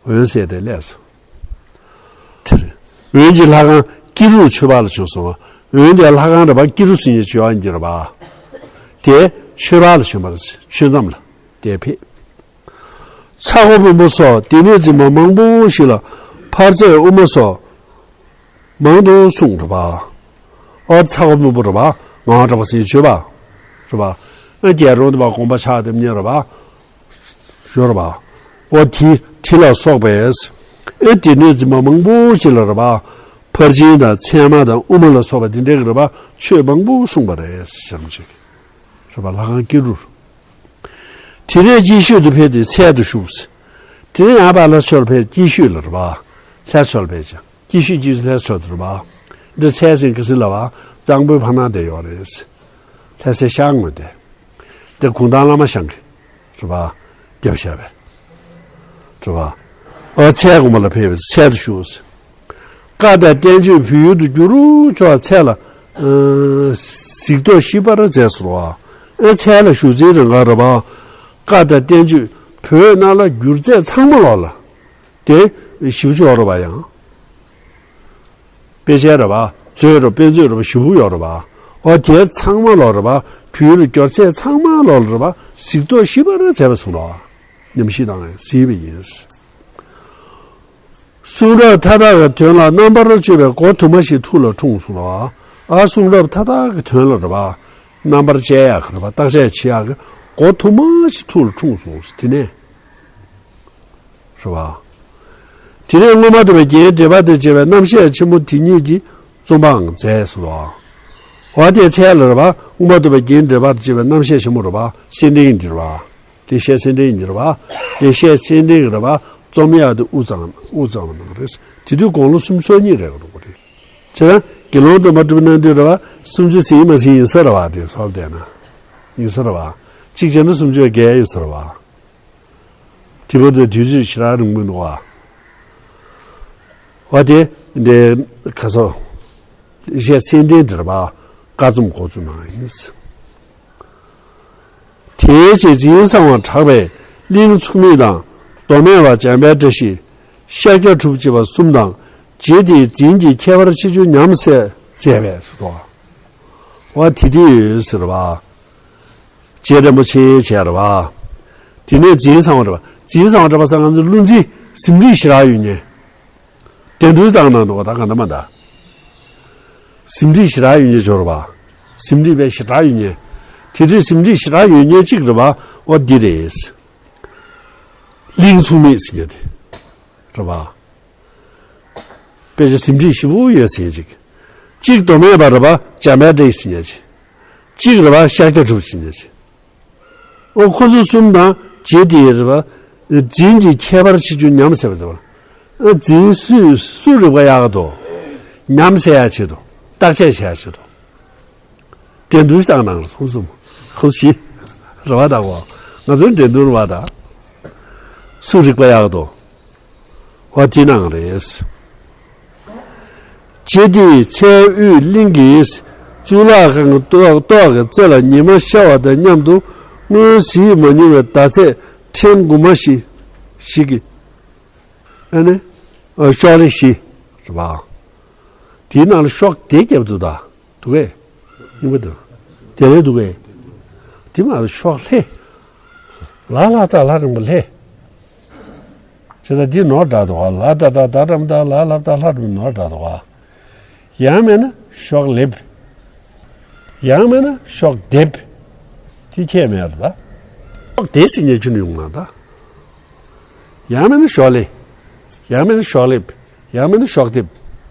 འོན་ཟེར་ཏེ་སླེབས་སོང་། དེ་རེད། འོན་གྱི་ལྷ་ཁང་ཀེ་རུར་མཆོད་པ་ལ་བྱོན་སོང་བ། འོན་ཏེ་ལྷ་ཁང་རེད་པ། ཀེ་རུ་ཟེར་མཁན་ཅིག་ཡོད་ཡིན་གྱི་རེད་པ། དེ་མཆོད་པ་ལ་བྱོན་པ་རེད། མཆོད་མཚམས་ལ་དེ་ཕེབས། ཚ་ཁོ་བོན་པོ་སོགས་སྡེ་སྣོད་འཛིན་པ་མང་པོ་ཞིག་ལ་ཕར་ཚད་དབུ་མ་སོགས་མང་དུ་གསུངས་རེད་པ། ཨོ་ཚ་ཁོ་བོན་པོ་རེད་པ། ངག་དབང་གྲགས་པ་ཟེར་མཁན་ཅིག་ཡོད་པ། རེད་པ། ཨ་རྒྱལ་རོང་དུ་པ་དགོངས་པ་ཕྱག་དེབ་གཉེར་རེད་པ། ཞོར་བ། ཨོ་དེ་དེ་ལ་སོགས་པས། ཨེ་སྡེ་སྣོད་འཛིན་པ་མང་པོ་ཞིག་ལ་རེད་པ། ཕར་ཕྱིན་དང་ཚད་མ་དང་དབུ་མ་ལ་སོགས་པ་དེ་འདྲའི་གི་རེད་པ། ཆོས་མང་པོ་གསུངས་པ་རེད་ཟེར་བ་ཅིག་རེད་པ། ལྷ་ཁང་ཀེ་རུར། དེ་ནས་སྐྱིད་ཤོད་དུ་ཕེབས་ཏེ་ཚལ་དུ་བཞུགས། དེ་ནས་ཡང་པ་ལྷ་ཕྱོགས་ལ་ཕེབས། སྐྱིད་ཤོད་ལ་རེད་པ། ལྷ་ཕྱོགས་ལ་ཕེབས་ཀྱང་། སྐྱིད་ཤོད་ཀྱི་ལྷ་ཕྱོགས་དུ་རེད་པ། འདི་ཚལ་ཟེར་གི་ཟེར་ལ་བ། གཙང་པོའི་བར་སྣང་དེ་ཡོད་རེད། ལྷ་སའི་ཤར་ངོས་དེ། དེ་གུང་ཐང་བླ་མ་ཞང་གི་རེད་པ། རྒྱབ་བཞག་པས། རེད་པ། ཨོ་ཚལ་དགོན་པ་ལ་ཕེབས་པས། ཚལ་དུ་བཞུགས། བཀའ་དང་བསྟན་བཅོས་བོད་ཡུལ་དུ་བསྒྱུར་ཆོག་ཚལ་ལ། ཨ་གཟིགས་རྟོག་ཞིབ་པར་མཛད་སོ། ཨེ་ཚལ་ལ་བཞུགས་ཚེ་རིང་ག་རེད་པ། བཀའ་དང་བསྟན་བཅོས་བོད་ནང་ལ་བསྒྱུར་ཚད་ཚང་མ་ལོག་ལ། དེ་ཞིབ་ཆོག་རེད་པ་ཡང་། དཔེ་ཆ་རེད་པ། མཛོད་རེད། དཔེ་མཛོད་རེད་པ། ཞིབ་པོ་ཡོད་རེད་པ། ཨོ་དེ་ཚང་མ་ལོག་རེད་པ། བོད་ལ་བསྒྱུར་ཚད་ཚང་མ་ལོག་ལ་རེད་པ། གཟིགས་རྟོག་ཞིབ་པར་མཛད་པ་སོང་ལ། ཉམས་ཞིབ་དང་གཟིགས་པ་ཡིན། གསུང་རབ་མཐའ་དག་གི་དོན་ལ་རྣམ་པར་དཔྱོད་པའི་སྒོ་དུ་མ་ཞིག་ཐུགས་ལ་འཁྲུངས་སོང་ལ། ཨ་གསུང་རབ་མཐའ་དག་གི་དོན་ལ་རེད་པ། རྣམ་པར་དཔྱད་ཡག་གི་རེད་པ། བརྟག་དཔྱད་བྱེད་ཡག་གི་སྒོ་དུ་མ་ཞིག་ཐུགས་ལ་འཁྲུངས་སོང་། དེ་ནས། རེད་པ། དེ་ནས་མངོན་པར་འདོད་པའི་རྒྱན་འགྲེལ་པ་དང་བཅས་པའི་རྣམ་བཤད་ཆེན་མོ་དེ་ཉིད་ཀྱི་རྩོམ་པའང་མཛད་སོང་ལ། འོ་དེའི་ཚལ་ལ་རེད་པ། མངོན་པར་འདོད་པའི་རྒྱན་འགྲེལ་པ་དང་བཅས་པའི་རྣམ་བཤད་ཆེན་མོ་རེད་པ། སེང་ལྡེང་གི་འགྲེལ་པ། དེ་བཤད་སེང་ལྡེང་གི་འགྲེལ་པ། དེ་བཤད་སེང་ལྡེང་གི་རེད་པ། རྩོམ་ཡག་དེ་དབུ་གཙང་དབུ་གཙང་བ་གནང་རེད། དེ་དུས་དགུང་ལོ་སུམ་ཅུ་སོ་གཉིས་རེད་འདུག་པ་རེད། བྱས་ན་དགེ་སློང་དུ་མ་གྲུབ་གནང་དུས་རེད་པ། སུམ་ཅུ་ཟིན་མ་ཟིན་ཡིན་ས་རེད་པ། དེ་སོགས་བལྟས་ན། ཡིན་ས་རེད་པ། གཅིག་བྱས་ན་སུམ་ཅུ་བརྒལ་ཡོད་ས་རེད་པ། དེ་བར་དུ་དུས་ཚོད་ཞེ་དྲག་རིང་པོ་འདུག་པ། འོ་དེ་འདྲའི་ཁ་སོ། བཤད་སེང་ལྡེང་འགྲེལ་པ་བཀའ་རྩོམ་འགོ་བཙུགས་གནང་ཡིན། དེའི་རྗེས་འཛིན་བཟང་བ་གྲགས་པས་གླིང་མཚུངས་མེད་དང་། མདོ་སྨད་པ་འཇམ་དཔལ་བཀྲ་ཤིས། ཤཱཀྱ་གྲུབ་ཅེས་པ་གསུམ་དང་། རྗེ་དེའི་འཛིན་གྱི་ཁྱད་པར་ཆེ་ཆུང་ཉམས་སད་མཛད་པས་སོ། འོ་དེ་དུས་ཡོད་ཟེར་བ། རྗེ་རིན་པོ་ཆེ་བྱས་རེད་པ། དེ་ནས་འཛིན་བཟང་བ་རེད་པ། འཛིན་བཟང་བ་རེད་པ་ཟེར་ང་ཚོ་བློ་འཛིན་ཟིན་བྲིས་ཞེ་དྲག་ཡོད་མཁན། འགྲན་བསྡུར་བཏང་གནང་འདུག་པ། ད་ག་འདྲ་མ་འདྲ། ཟིན་བྲིས་ཞེ་དྲག་ཡོད་མཁན་ཅིག་རེད་པ། ཟིན་བྲིས་དཔེ་ཞེ་དྲག་ཡོད་མཁན། དེ་དུས་ཟིན་བྲིས་ཞེ་དྲག་ཡོད་མཁན་གཅིག་རེད་པ། འོ་འདི་རེད། གླིང་མཚུངས་མེད་ཟེར་མཁན་དེ་རེད་པ། དཔེ་ཆ་ཟིན་བྲིས་ཞིབ་པོ་ཡོད་ཟེར་མཁན་ཅིག་གཅིག་མདོ་སྨད་པ་རེད་པ། འཇམ་དཔལ་བཀྲ་ཤིས་ཟེར་མཁན་ཅིག་གཅིག་རེད་པ། ཤཱཀྱ་གྲུབ་ཟེར་མཁན་ཅིག་འོ་ཁོ་ཚོ་གསུམ་དང་རྗེ་དེའི་རེད་པ། འཛིན་གྱི་ཁྱད་པར་ཆེ་ཆུང་ཉམས་སད་པ་ཟེར་བ། འཛིན་སུས་སུ་རིག་པ་ཡག་ག་འདུག་ཉམས་སད་ཡག་ཆེད་དུ། བརྟག་དཔྱད་བྱེད་ཡག་ཆེད་དུ། འགྲན་བསྡུར་བཏང་གནང་རེད། ཁོང་གསུམ། ཁོང་བཞི། རེད་པ། ད་གོ། ང་ཚོའི་འགྲན་བསྡུར་བ་ད། སུ་རིག་པ་ཡག་ག་འདུག་འོ་དེ་གནང་རེད། རྗེ་དེའི་ཚལ་དབུས་གླིང་གི་གཙུག་ལག་ཁང་གི་ཏོག་ཏོག་གི་རྩེ་ལ་ཉི་མ་ཤར་བ་དང་མཉམ་དུ་སྔོན་གཟིགས་མ་མྱོང་བའི་ཟླ་ཚེས་ཕྲེང་དགུ་མ་ཞིག་ཞིག་གི། ཨ་ནི། ཨ་ཤོག་ལྷེ་བཞི། རེད་པ། དེའི་ནང་ལ་ཤོག་དེ་རྒྱབ་འདུག་ད། འདུག་གས། རྙིང་པ་འདུག་དེ་ལས་འདུག་གས། དེ་མ་ཤོག་ལྷེ། ལ་ལ་ད་ལྷ་རིང་པོ་ལྷེ། ཅེས་ད་འདི་ནོར་འདྲ་འདུག་ག་ལ་ད་ད་ད་རམ་ད་ལ་ལ་ད་ལྷ་རིང་པོ་ནོར་འདྲ་འདུག་ག་ཡང་མེད་ན་ཤོག་ལེབ། ཡང་མིན་ན་ཤོག་ལྡེབ། དེ་ཁྱད་མེད་རེད་ད། ཤོག་ལྡེབ་ཟེར་མཁན་ཁྱོན་ནས་ཡོང་མ་ད། ཡང་མིན་ན་ཤོག་ལེབ། ཡང་མིན་ན་ཤོག་ལེབ། ཡང་མིན་ན་ཤོག་ལྡེབ།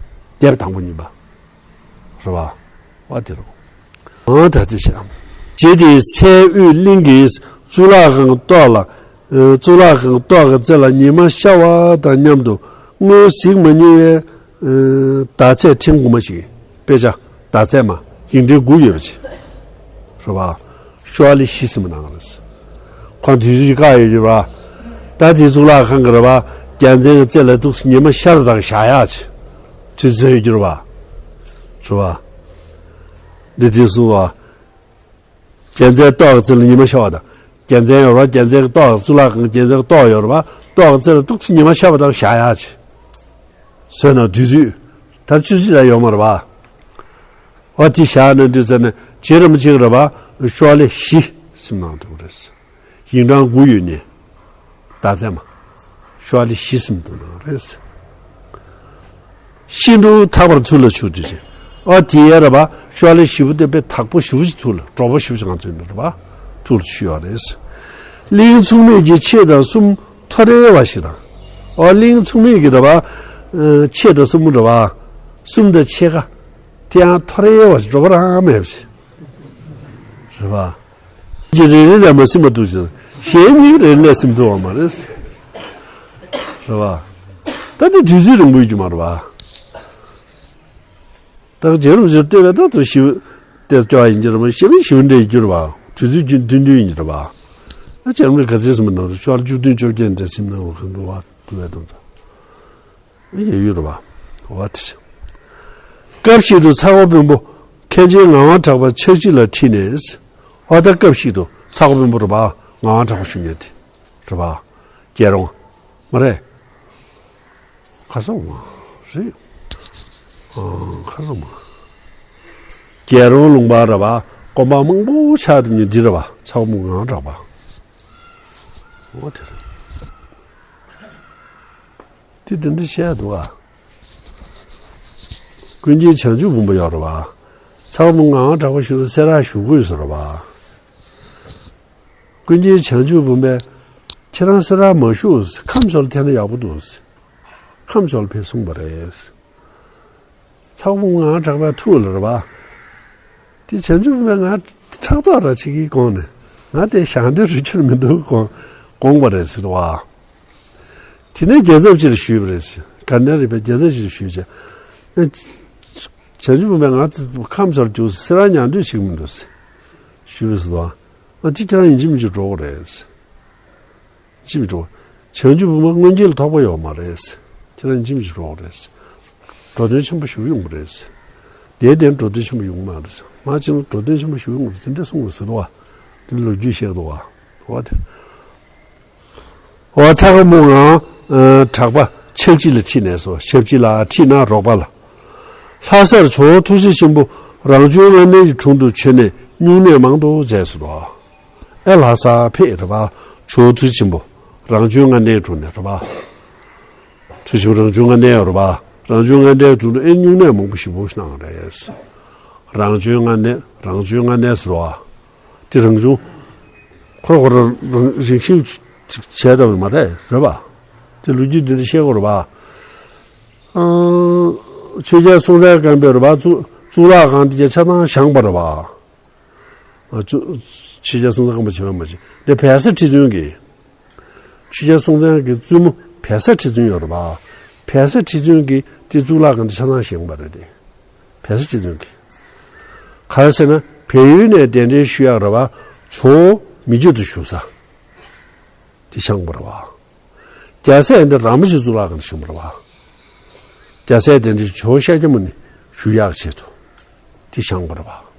ལྡེབ་དང་པོ་གཉིས་པ། རེད་བ། བ་དེ་རུ། ཨང་ད་དེ་བྱ། རྗེ་དེའི་ཚལ་དབུས་གླིང་གི་གཙུག་ལག་ཁང་ཏོག་ལ། ཨ། གཙུག་ལག་ཁང་ཏོག་གི་རྩེ་ལ་ཉི་མ་ཤར་བ་དང་མཉམ་དུ་སྔོན་གཟིགས་མ་མྱོང་བའི། ཨ། ཟླ་ཚེས་ཕྲེང་དགུ་མ་ཞིག་དཔེ་ཆ་ཟླ་ཚེས་མ་ཡིག་ཕྲེང་དགུ་ཡོད་པ་ཅིག་རེད་བ། ཤོག་ལེབ་བཞི་ཟིན་པ་གནང་རེད། ཁོང་དུས་ཚོད་ཀྱི་བཀག་ཡོད་རེད་བ། ད་དེ་གཙུག་ལག་ཁང་གི་རེད་བ། རྒྱལ་མཚན་གྱི་རྩེ་ལ་འདུག་ཉི་མ་ཤར་དང་བཞག་ཡག་ཅིག་དུས་ཚོད་ཡོད་རྒྱུ་རེད་བ། རེད་བ། འདི་དེ་གསུངས་བ། རྒྱལ་མཚན་ཏོག་གི་རྩེ་ལ་ཉི་མ་ཤར་བ་དང་། རྒྱལ་མཚན་ཡོད་རེད་བ། རྒྱལ་མཚན་གྱི་ཏོག་གཙུག་ལག་ཁང་རྒྱལ་མཚན་གྱི་ཏོག་ཡོད་རེད་བ། ཏོག་གི་རྩེ་ལ་ཏོག་ཙམ་ཉི་མ་ཤར་བ་དང་བཞག་ཡག་ཅིག་བཟོས་ན་དུས་ཚོད། ད་ཆུ་ཚོད་ད་ཡོད་མ་རེད་བ། འོ་དེ་བཞག་ན་དུས་ཚོད་ནས་རྗེ་རིན་པོ་ཆེ་གི་རེད་བ། ཤོག་ལེབ་བཞི་ཟིན་གནང་འདུག་རེད། ཡིག་ཕྲེང་དགུ་ཡོད་ནས། ཟླ་ཚེས་མ། ཤོག་ལེབ་བཞི་ཟིན་འདུག་གནང་རེད། ཤིན་ཏུ་དག་པར་ཐུགས་ལ་ཆུད་དེ་རེད། ཨ་དེ་ཡ་རེད་བ། ཤོག་ལེབ་བཞི་པོ་དེ་དཔེ་དག་པོ་ཞེ་པོ་ཅིག་ཐུགས་ལ་སྤྲོ་པོ་ཞེ་པོ་ཅིག་ང་ཚོའི་ནང་རེད་བ། ཐུགས་ལ་ཆུད་ཡོད་རེད། གླིང་མཚུངས་མེད་ཀྱི་ཕྱེད་དང་གསུམ་ཐོ་རེ་བ་ཞིག་དང་། ཨ་གླིང་མཚུངས་མེད་ཀྱི་རེད་བ། ཨ་ཕྱེད་དང་གསུམ་རེད་བ། གསུམ་དང་ཕྱེད་ཀ་དེ་ཡང་ཐོ་རེ་བ་ཞིག་འགྲོ་བ་རང་མེད་པ་ཞིག་རེད་བ། གཅིག་རེ་རེ་ལས་མ་ཟིན་པ་འདུག་ཅིང་། གཞན་གཉིས་རེ་ལས་ཟིན་འདུག་བ་མ་རེད། རེད་བ། ད་ནི་དུས་ཚོད་རིང་པོ་ཡོད་ཀྱི་མ་རེད་བ། ད་རྗེ་རིན་པོ་ཆེར་ལྟོས་པས་ད་དུ་ཞིབ་ཏེ་སྐྱོ་བ་ཡིན་གྱི་རེད་བ། ཞེ་པོ་ཞིབ་འདྲ་ཡིན་གྱི་རེད་བ། དུས་ཚོད་རྒྱུན་མཐུན་མཐུན་ཡིན་གྱི་རེད་བ། ད་རྗེ་རིན་པོ་ཆེ་ག་ཚོད་ཟིན་པ་ན་རུ་ཤོག་བཅུ་བདུན་བཅོ་བརྒྱད་འདྲ་ཟིན་ན་རུ་གང་འདུག་བ་འདུག་བས་འདུག་ད། ཡ་ཡོད་རེད་བ། འོ་དེ། སྐབས་ཤིག་ཏུ་ཚ་བོ་དཔོན་པོ་མཁན་ཆེན་ངག་དབང་གྲགས་པ་ཕྱག་ཕྱི་ལ་ཁྲིད་ནས། འོ་ད་སྐབས་ཤིག་ཏུ་ཚ་བོ་དཔོན་པོ་རེད་བ། ངག་དབང་གྲགས་པ་ཞུ་མཁན་དེ་རེད་བ། རྒྱལ་རོང་། མ་རེད། ཁ་སང་མ་རེད། ཨང་ཁ་སང་མ། རྒྱལ་རོང་ལུང་པ་རེད་བ། དགོན་པ་མང་པོ་ཆགས་འདུག་ནི་འདི་རེད་བ། ཚ་བོ་དཔོན་པོ་ངག་དབང་གྲགས་པ། འོ་དེ་རེད། དེ་དེ་འདྲ་བཤད་འདུག་ཨ། ཀུན་མཁྱེན་བྱང་ཆུབ་ཕུན་པོ་ཡོད་རེད་བ། ཚ་བོ་དཔོན་པོ་ངག་དབང་གྲགས་པ་ཞུ་སེ་ར་བཞུགས་དགོས་ཟེར་བ། ཀུན་མཁྱེན་བྱང་ཆུབ་ཕུན་པོས་ཁྱེད་རང་སེ་ར་མ་བཞུགས། ཁམས་ཕྱོགས་ལ་ཐེན་ན་ཡག་པོ་འདུག་ཁམས་ཕྱོགས་ལ་ཕེབས་གསུངས་པ་རེད། ཚ་བོ་དཔོན་པོ་ངག་དབང་གྲགས་པའི་ཐུགས་ལ་རེད་བ། དེ་བྱང་ཆུབ་ཕུན་པོས་ང་ཕྲག་དོག་ར་བྱེད་ཀྱི་དགོངས་ནས། ང་དེ་ཞང་འདྲེ་རུ་ཁྱོད་མི་འདུག་དགོངས་དགོངས་པ་རེད་ཟེར་བ། དེ་ནས་རྒྱལ་ཚབ་ཅིག་ལ་ཞུས་པ་རེད་ཟེར། ག་འདྲ་རེད་པས། རྒྱལ་ཚབ་ཅིག་ལ་ཞུས་བྱས། བྱང་ཆུབ་ཕུན་པོས་ང་ཁམས་ཕྱོགས་ལ་རྒྱུགས་སེ་ར་ཉག་འདོད་བྱེད་ཀྱི་མི་འདུག་ཟེར་ཞུས་པ་ཟེར་བ། ཨ་དེ་ཁྱེད་རང་ཡིན་གཅིག་མིན་གཅིག་འགྲོ་དགོས་རེད་ཟེར། ཅིམ་འགྲོ། བྱང་ཆུབ་ཕུན་པོ་སྔོན་སྐྱེས་ལ་ཐོགས་པ་ཡོད་མ་རེད། ཁྱེད་རང་ཅིམ་ཞིག་རོགས་རེད། འགྲོ་དོན་ཆེན་པོ་ཞིག་ཡོང་གི་རེད། དེའི་དོན་འགྲོ་དོན་ཆེན་པོ་ཡོང་མ་རེད། མ་ཅིག་ལ་འགྲོ་དོན་ཆེན་པོ་ཞིག་ཡོང་གི་རེད་ཟེར་འདྲ་གསུངས་པ་ཟེར་བ། དེ་ལོ་རྒྱུས་བཤད་འདུག་བ། འོ་དེ། འོ་ཚ་བོ་དཔོན་པོ་ངག་དབང་གྲགས་པ་ཕྱག་ཕྱི་ལ་ཁྲིད་ནས་སོ། ཞབས་ཕྱི་ལ་ཁྲིད་ན་རོགས་པ་ལ། ལྷ་སར་ཇོ་བོ་ཐུགས་རྗེ་ཆེན་པོ་རང་བྱུང་ལྔ་ལྡན་གྱི་དྲུང་དུ་བྱོན་ནས་སྨྱུང་གནས་མང་དུ་མཛད་ཟེར་བ། ཨེ་ལྷ་ས་ཕེབས་རེད་པ། ཇོ་བོ་ཐུགས་རྗེ་ཆེན་པོ་རང་བྱུང་ལྔ་ལྡན་དྲུང་ནས་རེད་པ། ཐུགས་རྗེ་ཆེན་པོ་རང་བྱུང་ལྔ་ལྡན་ཡོད་རེད་པ། རང་བྱུང་ལྔ་ལྡན་དྲུང་དུ་ཨེ་སྨྱུང་གནས་མང་པོ་ཞིག་བོ་གནང་རེད། རང་བྱུང་ལྔ་ལྡན་རང་བྱུང་ལྔ་ལྡན་ཟེར་བ། དེ་རང་བྱུང་། ཁོ་རང་ཁོ་རང་རང་རིགས་ཤིག་ཅིག་བྱས་ཙམ་མ་རེད་རེད་པ། དེ་ལོ་རྒྱུས་འདི་འདྲ་བཤད་དགོས་རེད་པ། ཨང་། ཆོས་རྒྱལ་སྲོང་བཙན་སྒམ་པོས་རེད་པ། གཙུག་གཙུག་ལག་ཁང་དེ་གའི་ཆ་ཚང་བཞེངས་པ་རེད་པ། ཨ་ཆོས་ཆོས་རྒྱལ་སྲོང་བཙན་སྒམ་པོ་བྱས་པ་མ་བྱས། འདི་བལ་བཟའ་ཁྲི་བཙུན་གྱིས། ཆོས་རྒྱལ་སྲོང་བཙན་གྱི་བཙུན་མོ་བལ་བཟའ་ཁྲི་བཙུན་ཡོད་རེད་པ། བལ་བཟའ་ཁྲི་བཙུན་གྱིས་དེ་གཙུག་ལག་ཁང་དེ་ཆ་ཚང་བཞེངས་པ་རེད་དེ། བལ་བཟའ་ཁྲི་བཙུན་གྱིས། ག་རེ་ཟེར་ན་བལ་ཡུལ་ནས་གདན་འདྲེན་ཞུ་ཡག་རེད་པ། ཇོ་བོ་མི་མཇལ་དུ་བཞུགས་ས། དེ་བཞེངས་པ་རེད་པ། རྒྱལ་སྲས་འདི་ར་མོ་ཆེ་གཙུག་ལག་ཁང་དུ་བཞེངས་པ་རེད་པ། རྒྱལ་སྲས་དེ་འདྲའི་ཇོ་བོ་ཤཱཀྱ་མུ་ནེ་བཞུགས་ཡག་ཆེད་དུ་དེ་བཞེངས་པ་རེད་པ།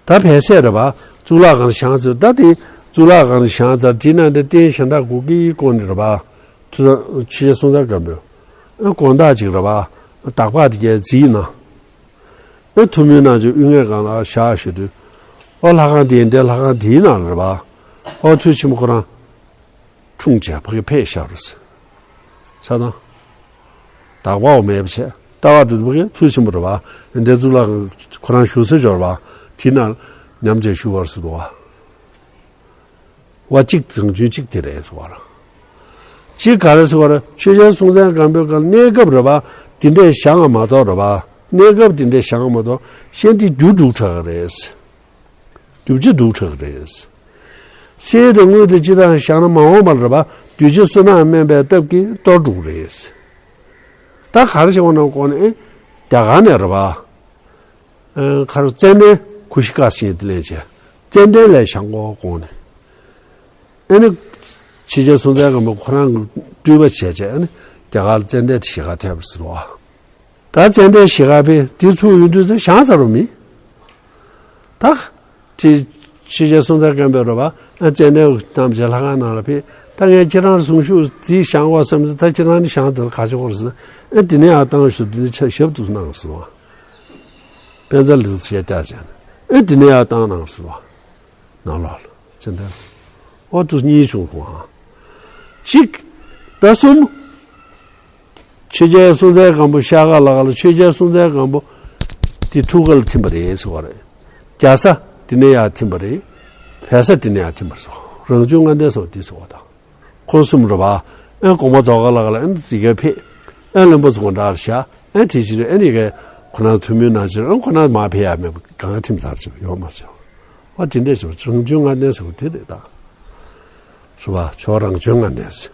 ད་བལ་བཟས་རེད་པ། གཙུག་ལག་ཁང་བཞེངས་ཚར། ད་དེ་གཙུག་ལག་ཁང་བཞེངས་ཚར། དེ་ན་འདི་རྟེན་གཞན་དག་དགོས་ཀྱི་སྐོར་ནས་རེད་པ། ཐུགས་ཆེན་སྲོང་བཙན་སྒམ་པོས་ཨ་དགོང་དག་ཅིག་རེད་པ། དག་པ་དེ་གའི་རྩིས་ནང་། ཨེ་ཐུགས་སྨོན་གནང་བྱས་དབུས་ལྔའི་སྒང་ལ་བཞག་བཞག་དུས། ཨོ་ལྷ་ཁང་དེ་འདི་ལྷ་ཁང་དེའི་ནང་ལ་རེད་པ། ཨོ་ཐུགས་ཆེན་པོ་ཁོ་རང་འཁྲུངས་བྱས་ཕ་གི་ཕེབས་ཤག་རེད་ཟེར། ཆ་ཚང་། དག་པའོ་མེད་པ་བྱས། ལྟ་བ་དུ་བུ་གི་ཚུལ་ཆེན་པོ་རེད་པ། འདི་གཙུག་ལག་ཁང་ཁོ་རང་བཞུགས་ས་འབྱོར་བ་དེ་ན་ཉམས་བྱས་བཞུགས་པར་སུ་འདུག་བ། བ་གཅིག་རང་བྱོན་གཅིག་དེ་རེད་ཟེར་བ་ར། གཅིག་ག་རེ་ཟེར་བ་ར། ཆོས་རྒྱལ་སྲོང་བཙན་སྒམ་པོའི་སྐབས་གནས་སྐབས་རེད་པ། དེ་འདྲས་བཞེངས་པ་མ་གཏོགས་རེད་པ། གནས་སྐབས་དེ་འདྲས་བཞེངས་པ་མ་གཏོགས་གཞན་དེ་རྒྱུ་སྡུག་དྲགས་རེད། རྒྱུ་ཆ་སྡུག་དྲགས་རེད། གསེར་དང་དངུལ་དང་ཅི་དང་བཞག་ན་མ་འོངས་པར་རེད་པ། གདུལ་བྱ་བསོད་ནམས་དམན་པའི་སྟབས་ཀྱིས་གཏོར་འགྲོ་གི་རེད། ད་ག་རེ་བྱེད་དགོས་ན་དགོངས་ནས་རྒྱ་གར་ནས་རེད་པ། ཨ་ཁར་ཙན་དན་གུ་ཤི་ཀ་ཟེར་དེ་ལེན་བྱས། ཙན་དན་ལས་བཞེངས་དགོས་དགོངས་ནས། ཨ་ནི་ཆོས་རྒྱལ་སྲོང་བཙན་སྒམ་པོ་ཁོ་རང་གི་སྤྲུལ་པ་བྱས་བྱས། ཨ་ནི་རྒྱ་གར་ལ་ཙན་དན་དེ་གཞིས་ཀ་ཐེབས་པ་ཟེར་བ། ད་ཙན་དན་གཞིས་ཀ་ཕེབས་དེ་ཚུར་ཡོང་དུས་ཙང་བཞེངས་ཚར་བ་མིན། ད་ཁྲི་ཆོས་རྒྱལ་སྲོང་བཙན་སྒམ་པོས་རེད་པ། ཨ་ཙན་དན་རྣམས་ཀྱི་ལྷ་ཁང་ནང་ལ་ཕེབས། ད་ངས་ཁྱེད་རང་གཟུངས་གཞུག་འདི་བཞེངས་དགོས་བསམ་ཚེ། ད་ཁྱེད་རང་ནི་བཞེངས་དེ་ལ་ག་ཅི་དགོས་རེད་ཟེར་ན། ཨ་འདི་ནས་ཡར་བཏང་ཞུ། འདི་ནས་ཆ་ཞབས་ཏོག་གནང་ཟེར་བ། པད་ཚལ་དུ་ཚེ་བརྟག་བྱས་ནས། ཨ་འདི་ནས་ཡར་བཏང་གནང་ཟེར་བ། ནང་ལོགས་ལ་ཙན་དན། འོ་དུ་གཉིས་བྱུང་ཁོང་ཨ། གཅིག་ད་གསུམ། ཆོས་རྒྱལ་སྲོང་བཙན་སྒམ་པོ་ཤར་ཁ་ལ་ཁ་ལ་ཆོས་རྒྱལ་སྲོང་བཙན་སྒམ་པོ་དེ་ཐུགས་ཀ་ལ་ཐིམ་པ་རེད་ཟེར་བ་རེད། རྒྱལ་ས་དེ་ནས་ཡར་ཐིམ་པ་རེད། བལ་ས་དེ་ནས་ཡར་ཐིམ་པ་རེད་ཟེར། རང་བྱུང་ལྔ་ལྡན་ཟེར་བ་དེ་ཟེར་བ་དང་། ཁོང་གསུམ་རེད་པ། ཨེ་དགོངས་པ་རྫོགས་ཁ་ལ་ཁ་ལ་ཨེ་རི་ཀའི་ཕེབས། ཨེ་བློན་པོ་ཚོ་དགོང་དག་ལ་བཞག་ཨེ་དེ་ཕྱིར་ཨེ་རི་ཀའི་ཁོ་རང་ཐུགས་སྨོན་གནང་ཕྱིར་ཨེ་ཁོ་རང་མར་ཕེབས་ཡ་མེད་པ་གང་ཐིམ་ཚར་ཅིག་ཡོད་མ་ཟེར། བ་དེ་འདྲས་ཟེར་བ་རང་བྱུང་ལྔ་ལྡན་ཟེར་བ་དེ་རེད་ད། རེད་པ། ཆོས་རང་བྱུང་ལྔ་ལྡན་ཟེར།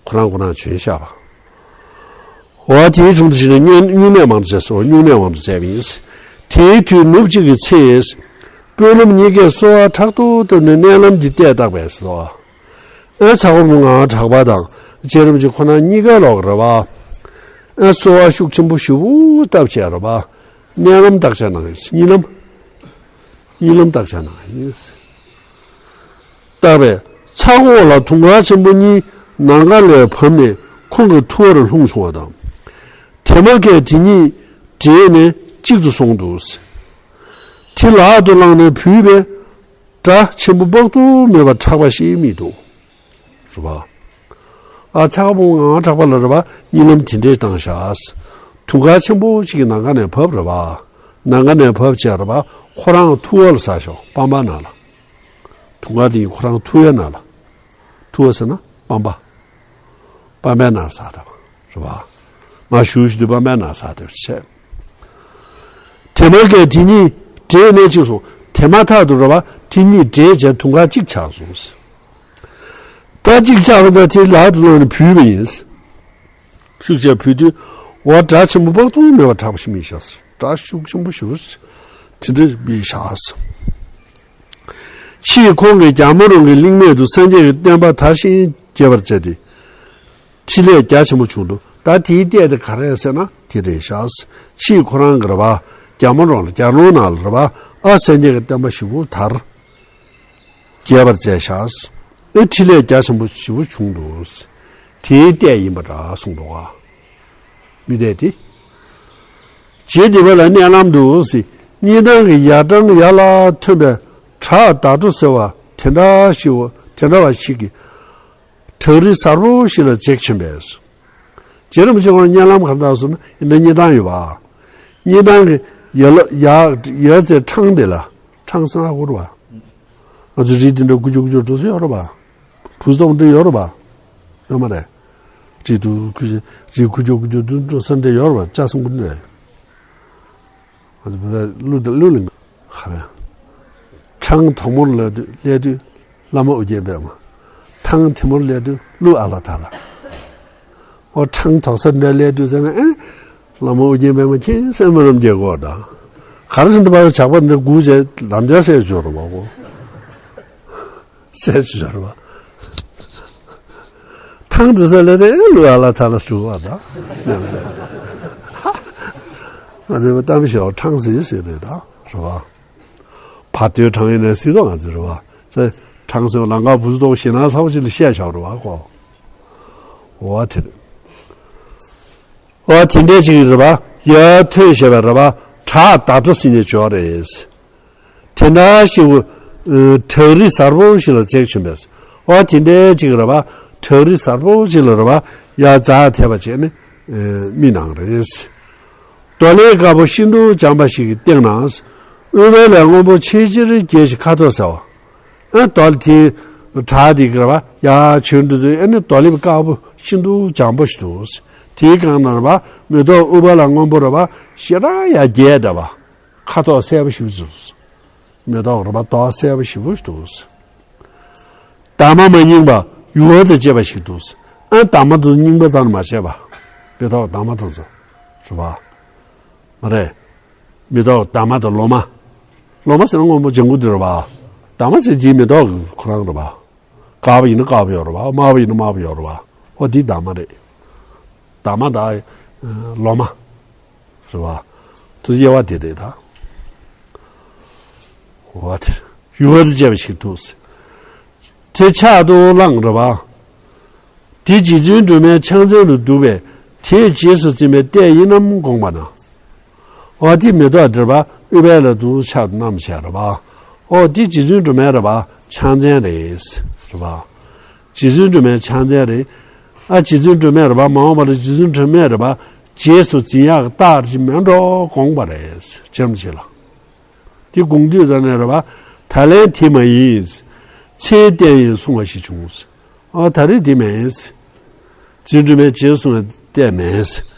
ཁོ་རང་ཁོ་རང་བྱོན་བཞག་པ། འོ་དེའི་དྲུང་དུ་ཕྱིན་ནས་སྨྱུང་སྨྱུང་གནས་མང་དུ་མཛད་སོ། སྨྱུང་གནས་མང་དུ་མཛད་པ་ཡིན། དེའི་དུས་ནུབ་གཅིག་གི་ཚེ། དཔོན་སློབ་གཉིས་ཀས་གསོལ་བ་ཕྲག་ཏུ་བཏབ་ནས་མནལ་ལམ་གྱི་ལྟས་བརྟག་པས་སོ། ཨེ་ཚ་ཁོ་བོ་ངག་དྲག་པ་དང་རྗེ་རིན་པོ་ཆེ་ཁོ་ན་གཉིས་ཀའི་ལོག་རེད་པ། ཨེ་གསོལ་བ་ཤུགས་ཆེན་པོ་ཞེ་པོ་བཏབ་བྱས་རེད་པ། མནལ་ལམ་བརྟག་བྱ་གནང་ཡིན། གཉིད་ལམ། གཉིད་ལམ་བརྟག་བྱ་གནང་ཡིན། བརྟག་པས་ཚ་ཁོ་བོ་ལ་དུང་དཀར་ཆེན་པོ་གཉིས་ནམ་མཁའ་ལས་བབས་ནས་ཁོང་གི་ཐུ་བར་ལྷུང་བྱུང་བ་དང་། དེ་མ་ཁད་དེ་གཉིས་འདྲེས་ནས་གཅིག་ཏུ་སོང་འདུག། དེ་ལག་ཏུ་བླངས་ནས་བུས་པས་སྒྲ་ཆེན་པོ་དཔག་ཏུ་མེད་པ་གྲགས་པ་ཞིག་རྨིས་འདུག། རེད་པ། ཨ་ཚ་ཁོ་བོ་ངག་དྲག་པ་ལ་རེད་པ། གཉིད་ལམ་དེ་འདྲས་བཏང་བཞག། དུང་དཀར་ཆེན་པོ་གཅིག་གིས་ནམ་མཁའ་ནས་བབས་རེད་པ། ནམ་མཁའ་ནས་བབས་བྱས་རེད་པ། ཁོ་རང་ཐུ་བ་ལ་ཟགས་ཤོག། པམ་པ་ནང་ལ། དུང་དཀར་དེ་ཁོ་རང་ཐུ་བའི་ནང་ལ། ཐུ་བ་ཟེར་ན་པམ་པ། པམ་པའི་ནང་ལ་ཟགས་བཏང་། རེད་པ། མ་བཞུགས་བཞུགས་དུས་པམ་པའི་ནང་ལ་ཟགས་བཏང་བྱས། དེ་མ་ཁད་དེ་གཉིས་འདྲེས་ནས་གཅིག་སོང་། དེ་མ་ཐག་ཏུ་རེད་པ། དེ་གཉིས་འདྲེས་བྱས་དུང་དཀར་གཅིག་ཆགས་སོང་། ད་གཅིག་ཆགས་པ་དང་དེ་ལག་ཏུ་བླངས་ནས་བུས་པ་ཡིན། ཤུགས་ཆེ་བུས་དུས་འོ་སྒྲ་ཆེན་པོ་དཔག་ཏུ་མེད་པ་གྲགས་པ་ཞིག་རྨིས་བཞག། སྒྲ་ཤུགས་ཆེན་པོ་ཞེ་པོ་དེ་འདྲ་རྨིས་བཞག། ཕྱིས་ཁོང་གིས་རྒྱ་མ་རོང་གི་གླིང་སྨད་དུ་སངས་རྒྱས་ཀྱི་བསྟན་པ་དར་ཞིང་རྒྱས་པར་མཛད་དེ། འཕྲིན་ལས་རྒྱ་ཆེན་པོ་བྱུང་འདུག། ད་དེའི་ལྟས་དེ་ག་རེ་ཟེར་ན་དེ་རེད་ཤག། ཕྱིས་ཁོ་རང་གི་རེད་པ། རྒྱ་མ་རོང་ལ་རྒྱ་རོང་ནང་ལ་རེད་པ། ཨ་སངས་རྒྱས་ཀྱི་བསྟན་པ་ཞེ་པོ་དར། རྒྱས་པར་མཛད་ཤག། ཨེ་འཕྲིན་ལས་རྒྱ་ཆེན་པོ་ཞེ་པོ་བྱུང་འདུག། དེའི་ལྟས་ཡིན་པ་འདྲ་གསུངས་འདུག་ག། མི་ལྟས་དེ། རྗེ་འདི་པ་ལ་མནལ་ལམ་དུ་ཟེར། གཉིད་ཐང་གི་ཡར་འཕྲང་ཡར་ལ་ཐོན་པའི་བྲག་བདག་འགྲོ་ཟེར་བ་དེ་འདྲ་ཞིག་དེ་འདྲ་བ་ཞིག་གིས། བྲག་རི་གཟར་པོ་ཞིག་ལ་འཛེགས་བྱོན་པས། རྗེ་རིན་པོ་ཆེ་ཁོང་གཉིད་ལམ་ག་འདྲ་སོང་ན་ཡིན་ན་གཉིད་ཐང་ཡོད་པ། གཉིད་ཐང་གི་ཡར་ལ་ཡར་ཡར་ཚེ་འཕྲང་དེ་ལ་འཕྲང་ཟེར་ན་ཧ་གོ་རེད་པ། ང་ཚོ་རི་དེ་འདྲ་ཀུ་ཅོ་ཀུ་ཅོ་འགྲོ་ས་ཡོད་རེད་པ། བུ་སྟོང་འདྲ་ཡོད་རེད་པ། ཡོད་མ་རེད། རི་དུ་ཀུ་ཅོ་རི་ཀུ་ཅོ་ཀུ་ཅོ་འདུ་འགྲོ་ས་འདྲ་ཡོད་རེད་པ། ལྕགས་སྲིན་པོ་འདྲ་རེད། ང་ཚོ་བོད་པའི་གླུ་དང་གླུ་ལ་ཧ་རེད། འཕྲང་དང་པོར་སླེབས་དུས་སླེབས་དུས་བླ་མ་ཨོ་རྒྱན་པད་མ། ཐང་དེ་མོར་སླེབས་དུས་ཀླུ་ཨ་ལ་ཐ་ལ། ཨོ་འཕྲང་དོག་ས་འདྲ་སླེབས་དུས་ཟེར་ན་ཨེ། བླ་མ་ཨོ་རྒྱན་པད་མ་མཁྱེན་གསལ་སྨོན་ལམ་རྒྱག་གོ་ད། ག་རེ་ཟེར་ན་ད་བར་ཇག་པ་འདྲ་སྒུག་བྱས་ལམ་རྒྱག་སེལ་བྱོས་རོགས་པ་གོ། སེལ་བྱོས་རོགས་པ། ཐང་དེ་ས་སླེབས་དུས་ཨེ་ཀླུ་ཨ་ལ་ཐ་ལ་སུ་བ་ད། ང་ཚོས་གཏམ་བཤད་འཕྲང་ཟེར་ཟེར་རེད་ད་རེད་པ། བར་དོའི་འཕྲང་ཡིན་ན་སྲིད་དོ་ང་ཚོས་རེད་པ། ཚེ་འཕྲང་ཟེར་བ་ལམ་ཁ་བུ་ཚོ་ཞེད་སྣང་ཚ་པོ་ཞིག་ལ་བཤད་བཞག་རེད་པ་ཁོ། འོ་དེ་རེད། འོ་དེ་འདྲས་ཅིག་རེད་པ། ཡར་ཐོན་བྱས་པ་རེད་པ། བྲག་བདག་འགྲོ་ཟེར་ནས་འབྱོར་རེད། དེ་འདྲ་ཞིག་བྲག་རི་གཟར་པོ་ཞིག་ལ་འཛེགས་བྱོན་པས། འོ་དེ་འདྲས་ཅིག་རེད་པ། བྲག་རི་གཟར་པོ་ཞིག་ལ་རེད་པ། ཡར་འཛེགས་ཐེབས་པ་བྱས་ནས་རྨིས་གནང་རེད། རྡོ་ལེབ་དཀར་པོ་ཤིན་ཏུ་འཇམ་པ་ཞིག་གི་སྟེང་ན། ཨུཏྤལ་སྔོན་པོ་ཆེས་ཆེར་རྒྱས་ཤིང་ཁ་དོག་གསལ་བ། ཨ་རྡོ་ལེབ་དེའི་བྲག་དེ་གི་ར་བ་ཡར་བྱོན་འགྲོ་དུས། ཨ་ནི་རྡོ་ལེབ་དཀར་པོ་ཤིན་ཏུ་འཇམ་པོ་ཞིག་འདུག། དེའི་སྒང་ན་ར་བ་མེ་ཏོག་ཨུཏྤལ་སྔོན་པོ་ར་བ་ཞེ་དྲག་ཡར་རྒྱས་བསྡད་པ། ཁ་དོག་གསལ་པོ་ཞེ་པོ་ཅིག་འདུག། མེ་ཏོག་ར་བ་མདོག་གསལ་པོ་ཞེ་པོ་ཞིག་འདུག། འདབ་མ་མ་རྙིང་པ་ཡུ་བ་དང་བཅས་པ་ཞིག་འདུག། ཨ་འདབ་མ་དེ་རྙིང་པ་ཙམ་མ་བྱས་པ། མེ་ཏོག་འདབ་མ་དེ་ཚོ་རེད་པ། མ་རེད། མེ་ཏོག་འདབ་མ་དང་ལོ་མ། ལོ་མ་ཟེར་ན་སྔོན་པོ་ལྗང་གུ་དེ་རེད་པ། འདབ་མ་ཟེར་དེའི་མེ་ཏོག་གི་ཁོ་རང་རེད་པ། དཀར་པོ་ཡིན་ན་དཀར་པོ་ཡོད་རེད་པ། དམར་པོ་ཡིན་ན་དམར་པོ་ཡོད་རེད་པ། འོ་དེ་འདབ་མ་རེད། འདབ་མ་དང་། ལོ་མ། རེད་པ། དེ་དབྱེ་བ་དེ་རེད་ད། འོ་དེ། ཡུ་བ་དང་བཅས་པ་ཞིག་འདུག། དེ་ཕྱག་ཏུ་བླངས་རེད་པ། དེ་རྗེ་བཙུན་སྒྲོལ་མའི་ཕྱག་མཚན་དུ་འདུག་པས་དེས་རྗེས་སུ་འཛིན་པའི་ལྟས་ཡིན་ནམ་དགོངས་པ་ན། འོ་དེ་མེ་ཏོག་དེ་རེད་པ། ཨུཏྤལ་ལ་དུ་ཕྱག་ཏུ་བསྣམས་བྱས་རེད་པ། འོ་དེ་རྗེ་བཙུན་སྒྲོལ་མའི་རེད་པ། ཕྱག་མཚན་རེད། རེད་པ། རྗེ་བཙུན་སྒྲོལ་མའི་ཕྱག་མཚན་རེད། ཨ་རྗེ་བཙུན་སྒྲོལ་མས་རེད་པ། མ་འོངས་པ་ལ་རྗེ་བཙུན་སྒྲོལ་མས་རེད་པ། རྗེས་སུ་འཛིན་ཡག་གི་རྟགས་ཅིག་མེད་འགྲོ་དགོངས་པ་རེད། ཅམ་ཅིག་ལ། དེ་དགོངས་དུས་ཙ་ནས་རེད་པ། ད་ལན་དེ་མ་ཡིན། ཚེའི་ལྟས་ཡིན་གསུང་བ་ཞིག་བྱུང་། ཨ་ད་རེས་དེ་མིན། རྗེ་བཙུན་སྒྲོལ་མས་རྗེས་གསུང་བའི་ལྟས་མིན།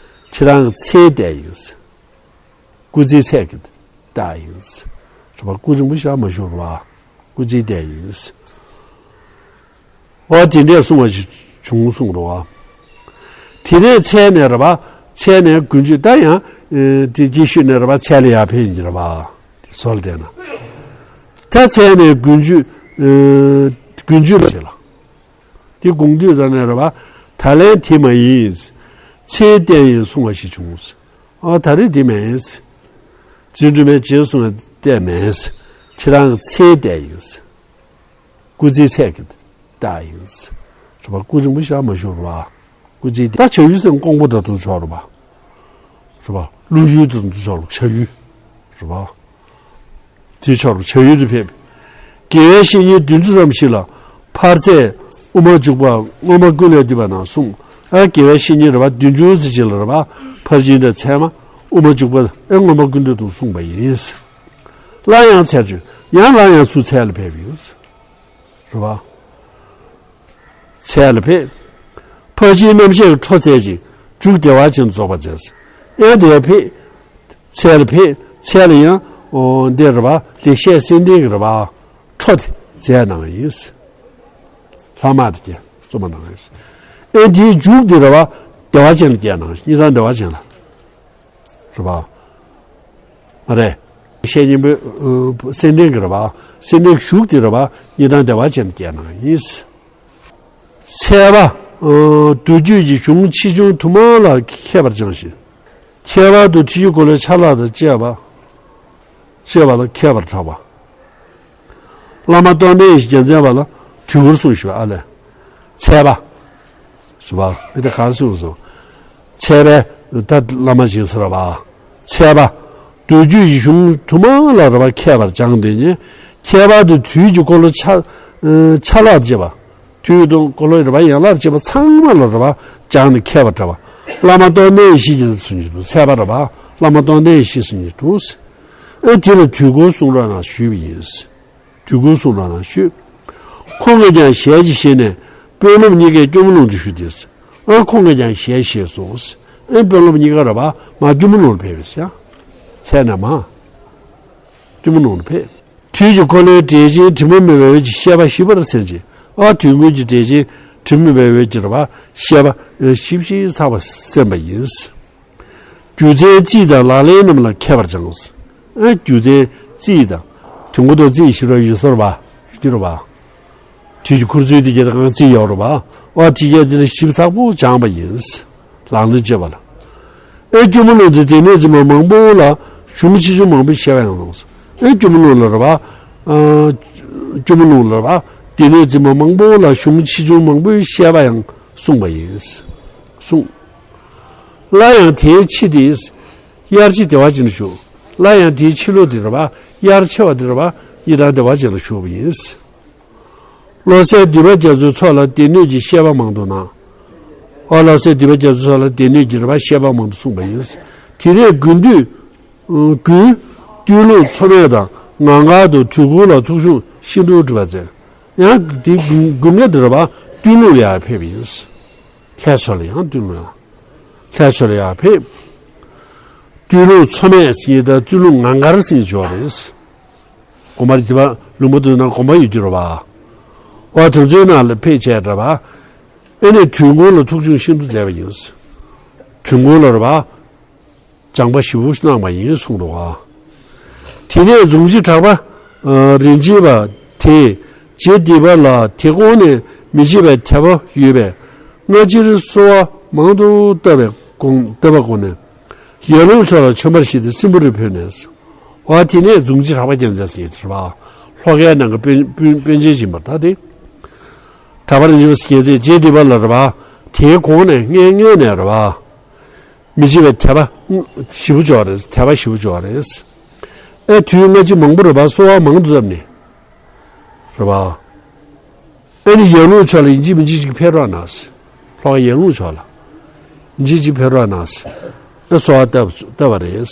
ཁྱེད་རང་གི་ཚེའི་ལྟས་ཡིན། སྐུ་ཚེའི་ཚད་ཀྱི་རྟགས་ཡིན། རེད་པ། སྐུ་རིང་པོ་ཞིག་མ་བཞུགས་པ། སྐུ་ཚེའི་ལྟས་ཡིན། འོ་དེ་འདྲས་གསུང་བ་ཞིག་བྱུང་གསུངས་འདུག་པ། དེ་ནས་ཚལ་ནས་རེད་པ། ཚལ་ནས་དགུན་ཆོས་ད་ཡང་། ཨེ། དེ་རྗེས་ཤུལ་ནས་རེད་པ། ཚལ་ལ་ཡར་ཕེབས་ཡིན་གྱི་རེད་པ། བཟོ་ལ་བལྟས་ན། ད་ཚལ་ནས་དགུན་ཆོས། ཨེ། དགུན་ཆོས་ལ་བྱེད་ལ། དེ་དགོངས་དུས་ཙ་ནས་རེད་པ། ད་ལན་དེ་མ་ཡིན། ཚེའི་ལྟས་ཡིན་གསུང་བ་ཞིག་བྱུང་། ཨ་ད་རེས་དེ་མིན། རྗེ་བཙུན་སྒྲོལ་མས་རྗེས་གསུང་བའི་ལྟས་མིན། ཁྱེད་རང་གི་ཚེའི་ལྟས་ཡིན། སྐུ་ཚེའི་ཚད་ཀྱི་རྟགས་ཡིན། རེད་པ། སྐུ་རིང་པོ་ཞིག་མ་བཞུགས་པ། སྐུ་ཚེའི་ད་བྱ་ཡུལ་ཟེར་ན་ཀོང་པོ་ད་དུང་ཆོག་རེད་པ། རེད་པ། ཀླུ་ཡུལ་དུ་འདུག་ཆོག་ལ་བྱ་ཡུལ། རེད་པ། དེའི་ཕྱོགས་ལ་བྱ་ཡུལ་དུ་ཕེབས། དགེ་བའི་བཤེས་གཉེན་བདུན་ཅུ་ཙམ་ཞིག་ལ་ཕར་ཚད་དབུ་མ་འཇུག་པ་མངོན་པ་ཀུན་ལས་བཏུས་པ་ན་གསུངས། ཨ་དགེ་བའི་བཤེས་གཉེན་རེད་པ། བདུན་ཅུ་ཙམ་ཞིག་ལ་རེད་པ། ཕར་ཕྱིན་དང་ཚད་མ་དབུ་མ་འཇུག་པ་ཨེ་མངོན་པ་ཀུན་ལས་བཏུས་གསུངས་པ་ཡིན། སླར་ཡང་ཚལ་བྱོན། ཡང་སླར་ཡང་ཚུར་ཚལ་ལ་ཕེབས་ཡོད། རེད་པ། ཚལ་ལ་ཕེབས། ཕར་ཕྱིན་རྣམ་བཤད་ཀྱི་འཕྲོ་མཛད་ཅིང་མཇུག་བདེ་བ་ཅན་དུ་རྫོགས་པ་མཛད། ཨེ་དེར་ཕེབས། ཚལ་ལ་ཕེབས། ཚལ་ལ་ཡང་། འོ་འདི་རེད་པ། ལེགས་བཤད་སེང་ལྡེང་གི་རེད་པ། འཕྲོ་དེ་མཛད་གནང་ཡིན། ལྷག་མ་དེ་བསྐྱལ། རྩོམ་པ་གནང་ཡིན། ཨེ་དེའི་མཇུག་དེ་རེད་པ། བདེ་བ་ཅན་ལ་བསྐྱལ་གནང་། གཉིས་དང་བདེ་བ་ཅན་ལ། རེད་པ། མ་རེད། བཤད་སྙིང་པོའི་སེང་ལྡེང་གི་རེད་པ། སེང་ལྡེང་གི་གཞུག་དེ་རེད་པ། གཉིས་དང་བདེ་བ་ཅན་དུ་བསྐྱལ་གནང་ཡིན། ཚལ་པ། མདོ་རྒྱུད་ཀྱི་གཞུང་ཆེ་ཆུང་དུ་མ་ལ་མཁས་པར་སྦྱངས་ཤིང་། ཁྱད་པར་དུ་ཐུགས་ཀྱི་འཁོར་ལོའི་ཆ་ལག་དང་བཅས་པ། བཅས་པ་ལ་མཁས་པར་གྲགས་པ། བླ་མ་རྟོགས་ལྡན་ཡེ་ཤེས་རྒྱལ་མཚན་པ་ལ་དུས་འཁོར་གསུངས་ཞུ་བ་ཨ་ལས། ཚལ་པ། ཞུ་བ་ཨེ་དེ་གར་གསུངས་སོ། ཚལ་པའི་ད་བླ་མ་ཞིག་ཟེར་བ། ཚལ་པ། མདོ་རྒྱུད་ཀྱི་གཞུང་དུ་མ་ལ་རེད་པ། མཁས་པར་སྦྱངས་ཏེ་ནི། ཁྱད་པར་དུ་དུས་ཀྱི་འཁོར་ལོ་ཆ། ཆ་ལག་བཅས་པ། དུས་དང་འཁོར་ལོ་རེད་པ། ཡན་ལག་བཅས་པ་ཚང་མ་ལ་རེད་པ། སྦྱངས་ནས་མཁས་པར་གྲགས་པ། བླ་མ་རྟོགས་ལྡན་ཡེ་ཤེས་ཀྱི་གསུང་གི་འདུག། ཚལ་པ་རེད་པ། བླ་མ་རྟོགས་ལྡན་ཡེ་ཤེས་གསུང་གི་འདུག། ཨེ་དེ་ལ་དུས་འཁོར་གསུང་རོགས་གནང་ཞུས་པ་ཡིན། དུས་འཁོར་གསུང་རོགས་གནང་ཞུས། ཁོང་གིས་ཀྱང་ཞལ་གྱིས་བཞེས་ནས་དཔོན་སློབ་གཉིས་ཀས་སྐྱོར་མོ་ལུང་དུ་ཞུས་ཏེ། ཨ་ཁོང་གིས་ཀྱང་ཞལ་བཞེས་སོ། ཨེ་དཔོན་སློབ་གཉིས་ཀ་རེད་པ། མར་སྐྱོར་མོ་ལུང་ལ་ཕེབས་པས་ཡ། ཚལ་ནས་མར། སྐྱོར་མོ་ལུང་ལ་ཕེབས། དུས་ཀྱི་འཁོར་ལོའི་འགྲེལ་ཆེན་དྲི་མ་མེད་པའི་འོད་ཀྱི་བཤད་པ་ཞིབ་པར་གསན་ཅིང་། ཨ་དུས་འཁོར་གྱི་འགྲེལ་ཆེན་དྲི་མ་མེད་པའི་འོད་ཀྱི་རེད་པ། བཤད་པ་ཞིབ་ཞིབ་ཚགས་པ་གསན་པ་ཡིན། སྒྱུ་རྩལ་རྩིས་དང་ལག་ལེན་རྣམས་ལ་མཁས་པར་སྦྱངས། ཨ་སྒྱུ་རྩལ་རྩིས་དང་། དུས་འཁོར་དང་རྩིས་ཞིབ་ར་ཡོད་ས་རེད་པ། ཡོད་རེད་པ། དུས་ཀྱི་འཁོར་ཚུལ་དེ་གྱད་གང་རྩིས་ཡོད་རེད་པ། ཨ་དེ་གྱད་དེ་ལ་ཞིབ་ཚགས་པོ་སྦྱངས་པ་ཡིན། ལག་ལེན་བྱེད་པ་ལ། ཨེ་སྐྱོར་མོ་ལུང་དེ་སྡེ་སྣོད་འཛིན་པ་མང་པོ་ལ་གཞུང་ཆེ་ཆུང་མང་པོའི་བཤད་པ་ཡང་གནང་སོང་། ཨེ་སྐྱོར་མོ་ལུང་ལ་རེད་པ། ཨ་སྐྱོར་མོ་ལུང་ལ་རེད་པ། སྡེ་སྣོད་འཛིན་པ་མང་པོ་ལ་གཞུང་ཆེ་ཆུང་མང་པོའི་བཤད་པ་ཡང་གསུངས་པ་ཡིན། གསུངས། སླར་ཡང་དེའི་ཕྱི་དེ། དབྱར་ཕྱི་བདེ་བ་ཅན་ལ་བཞུགས། སླར་ཡང་དེའི་ཕྱི་ལོགས་དེ་རེད་པ། དབྱར་ཆེ་བ་དེ་རེད་པ། གཉིས་དང་བདེ་བ་ཅན་ལ་བཞུགས་པ་ཡིན། བློ་གསལ་འདུས་པ་རྒྱ་མཚོའི་ཚོགས་ལ་སྡེ་སྣོད་ཀྱི་བཤད་པ་མང་དུ་གནང་། ཨོ་བློ་གསལ་འདུས་པ་རྒྱ་མཚོའི་ཚོགས་ལ་སྡེ་སྣོད་ཀྱི་རེད་པ། བཤད་པ་མང་དུ་གསུངས་པ་ཡིན། དེ་ནས་དགུན་དུས། དགུན། སྟོད་ལུང་མཚོ་སྨད་དང་ངང་དཀར་དུ་དུས་འཁོར་ལ་ཐུགས་གཞུང་ཤིན་ཏུ་གྲུབ་པ་མཛད། ཡང་དེ་དགུན་དགུན་ཁ་དེ་རེད་པ། སྟོད་ལུང་ལ་ཡར་ཕེབས་པ་ཡིན། ལྷ་ཆོས་ལ་ཡང་སྟོད་ལུང་ལ། ལྷ་ཆོས་ལ་ཡར་ཕེབས། སྟོད་ལུང་མཚོ་སྨད་ཟེར་ཡས་དང་སྟོད་ལུང་ངང་དཀར་ཟེར་ཡས་ཅིག་ཡོད་རེད། དགོན་པ་རེད་པ། ལུང་པ་དེ་ནང་དགོན་པ་ཡོད་རྒྱུ་རེད་པ། འོ་དེ་ཚོའི་ནང་ལ་ཕེབས་བྱས་རེད་པ། ཨེ་ནས་དུས་འཁོར་ལ་ཐུགས་གཞུང་ཤིན་ཏུ་མཛད་པ་ཡིན། དུས་འཁོར་ལ་རེད་པ། སྦྱང་པ་ཞེ་པོ་གནང་བ་ཡིན་གསུངས་འདུག་ག། དེ་ནས་གཟུངས་གཞི་གྲགས་པ། ཨ། རིན་ཆེན་པ་དེས་རྗེ་འདི་པ་ལ་དེ་དགོངས་ནས་མི་བརྗེད་པའི་དད་པ་ཡོད་པས་སྔ་ཕྱིར་གསོལ་བ་མང་དུ་བཏབ་པའི་དགོངས་བཏབ་པ་དགོངས་ནས་ཡར་ཀླུང་ཕྱོགས་ལ་བྱོན་པར་བཞེད་དེ་སྲིན་པོ་རིར་ཕེབས་ནས། འོ་དེ་ནས་གཟུངས་གཞི་གྲགས་པ་རྒྱལ་མཚན་ཟེར་ཡས་རེད་པ། ལྷོ་ཁའི་ནང་གི་དཔོན་དཔོན་དཔོན་ཆེན་ཡིན་པར་ཐལ་ཏེ། གྲགས་པ་རིན་ཆེན་པ་ཟེར་མཁན་དེ་རྗེ་འདི་པ་ལ་རེད་པ། དེའི་དགོངས་ནས་སྔོན་སྔོན་ནས་རེད་པ། མི་བརྗེད་པའི་དད་པ་ཞེ་པོ་ཅིག་ཡོད་རེད། དད་པ་ཞེ་པོ་ཅིག་ཡོད་རེད། ཨེ་དུས་སྔ་ཕྱི་མང་པོ་རེད་པ། གསོལ་བ་མང་དུ་བཏབ་ནས། རེད་པ། ཨེ་ནི་ཡར་ཀླུང་ཕྱོགས་ལ་ཡིན་གཅིག་མིན་གཅིག་ཅིག་ཕེབས་རོགས་གནང་ཟེར། ལྷོ་ཁ་ཡར་ཀླུང་ཕྱོགས་ལ་ཡིན་གཅིག་ཅིག་ཕེབས་རོགས་གནང་ཟེར། ཨེ་གསོལ་བ་བཏབ་བཏབ་པ་རེད།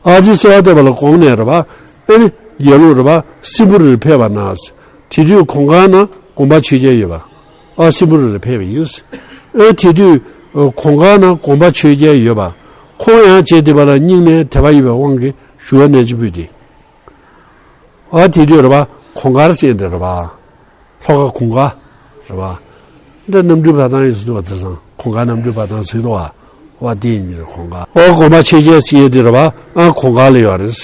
ཨ་ཙི་གསོལ་བ་བཏབ་པ་ལ་དགོངས་ནས་རེད་པ། ཨེ་ནི་ཡར་ཀླུང་རེད་པ། སྲིན་པོ་རིར་ཕེབས་པ་ན་ཟེར། དེ་དུས་གོང་ཁ་ན་དགོངས་པ་ཆོས་རྒྱལ་ཡོད་པ། ཨ་སྲིན་པོ་རི་ལ་ཕེབས་པ་ཡིན། ཨེ་དེ་དུས་གོང་ཁ་ན་དགོངས་པ་ཆོས་རྒྱལ་ཡོད་པ། ཁོང་ཡང་རྗེ་འདི་པ་ལ་སྙིང་ནས་དད་པ་ཡོད་པའི་དབང་གིས་ཞུ་བ་ནན་གྱིས་ཕུལ་ཏེ། ཨ་དེ་དུས་རེད་པ། གོང་དཀར་ཟེར་འདི་རེད་པ། ལྷོ་ཁ་གོང་དཀར་རེད་པ། འདི་གནམ་གྲུའི་བར་སྟོང་ཡིན་ཟེར་འདུག་པ། དེང་སང་གོང་དཀར་གནམ་གྲུའི་བར་སྟོང་ཟེར་འདུག་པ། ཨ་དེ་ཡིན་གྱི་རེད། གོང་དཀར། ཨོ་དགོངས་པ་ཆོས་རྒྱལ་ཟེར་ཡས་འདི་རེད་པ། ཨ་གོང་དཀར་ལ་ཡོད་རེད།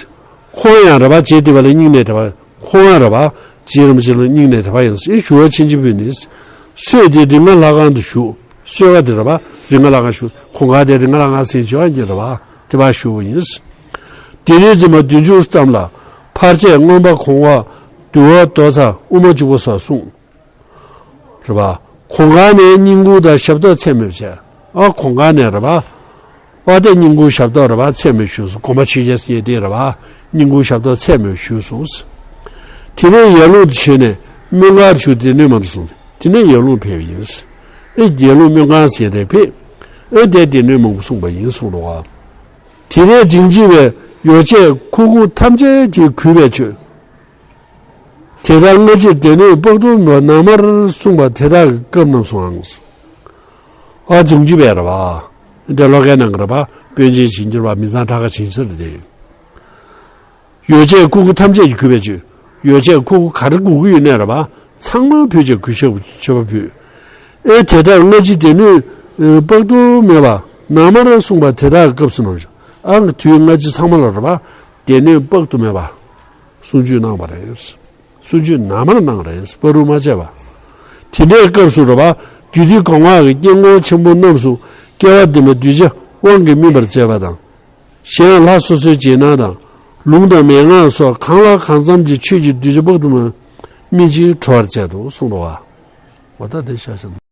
ཁོང་ཡང་རེད་པ། རྗེ་འདི་པ་ལ་སྙིང་ནས་དད་པ། ཁོང་ཡང་རེད་པ། རྗེ་རིན་པོ་ཆེ་ལ་སྙིང་ནས་དད་པ་ཡིན་ཟེར་ཞུ་བ་ཆེན་ཆེན་ཕུལ་ནས། སྲོད་དེ་རིགས་ལྔ་ལྷ་ཁང་དུ་བཞུགས། གསོལ་ཁ་དེ་རེད་པ། རིགས་ལྔ་ལྷ་ཁང་བཞུགས། གོང་ཁ་དེ་རིགས་ལྔ་ལྷ་ཁང་ཟེར་བྱ་བ་འདི་རེད་པ། དེ་པར་བཞུགས་པ་ཡིན། དེ་རིང་འཛིན་པ་བདུན་ཅུ་ཙམ་ལ་ཕར་ཆད་མངོན་པ་གོང་འོག་འདུལ་བ་མདོ་རྩ་དབུ་མ་འཇུག་པ་སོགས་གསུངས། རེད་པ། གོང་ཁ་ནས་བསྙེན་བཀུར་དང་ཞབས་ཏོག་ཚད་མེད་བྱས། ཨ་གོང་ཁ་ནས་རེད་པ། ཨ་དེ་བསྙེན་བཀུར་ཞབས་ཏོག་རེད་པ། ཚད་མེད་ཞུས་སོང་། དགོངས་པ་ཆོས་རྒྱལ་ཟེར་དེ་རེད་པ། བསྙེན་བཀུར་ཞབས་ཏོག་ཚད་མེད་ཞུས་སོང་། དེ་ནས་ཡར་ཀླུང་དུ་བྱོན་ནས་སྨོན་ཁང་བཞུགས། སྡེ་སྣོད་མང་དུ་གསུངས། དེ་ནས་ཡར་ཀླུང་ཕེབས་པ་ཡིན། ཨེ་ཡར་ཀླུང་སྨོན་ཁང་ཟེར་དེ་ཕེབས། ཨེ་དེ་སྡེ་སྣོད་མང་པོ་གསུངས་པ་ཡིན་གསུངས་འདུག་པ། དེ་ནས་རྫིང་བྱི་བས་ཡོ་བྱད་ཁུ་ཁུ་ཐམས་ཅད་ཀྱིས་གུས་པས་མཆོད། དེ་ལྟར་སྔ་ཕྱིར་སྡེ་སྣོད་དཔག་ཏུ་མེད་པ་ནང་མར་གསུངས་པ་དེ་དག་གི་སྐབས་རྣམས་སུའང་། ཨ་རྫིང་བྱི་བས་རེད་པ། འདི་ལྷོ་ཁའི་ནང་གི་རེད་པ། དཔོན་ཆེན་ཡིན་གྱི་རེད་པ། མི་ཚང་ཁྲ་ཁ་ཆེན་ཟེར་དེ། ཡོ་བྱད་ཁུ་ཁུ་ཐམས་ཅད་ཀྱིས་གུས་པས་མཆོད། ཡོ་བྱད་ཁུ་ཁུ་ག་རེ་དགོས་ཀྱི་ཡོད་ནའི་རེད་པ། ཚང་མ་ཕུལ་བྱས་གུས་ཞབས་མཆོད་པ་ཕུལ། ཨེ་དེ་ལྟར་སྔ་ཕྱི་སྡེ་སྣོད་དཔག་ཏུ་མེད་པ་ནང་མར་གསུངས་པ་དེ་དག་གི་སྐབས་སུ་རྣམས་སུ། ཨ་དུས་སྔ་ཕྱི་ཚང་མ་ལ་རེད་པ། སྡེ་སྣོད་དཔག་ཏུ་མེད་པ་གསུང་ཆོས་གནང་བ་རེད། གསུང་ཆོས་ནང་མར་གནང་རེད། བར་དུ་མ་བྱས་པ། དེ་འདྲའི་སྐབས་སུ་རེད་པ། རྒྱུད་སྡེ་གོང་འོག་གི་སྐྱེ་དངོས་ཆེན་པོ་རྣམས་སུ་སྐྱེ་བ་འདི་མ་གདུལ་བྱ་དབང་གིས་སྨིན་པར་མཛད་པ་དང་། གཞན་ལྷ་སོ་སོའི་རྗེས་གནང་དང་། ལུང་དང་མན་ངག་སོགས་གང་ལ་གང་འཚམ་གྱི་ཆོས་ཀྱིས་གདུལ་བྱ་དཔག་ཏུ་མེད་སྨིན་ཅིང་གྲོལ་བར་མཛད་དོ་གསུངས་པ། འོ་ད་དེ་ཤ་ཤ།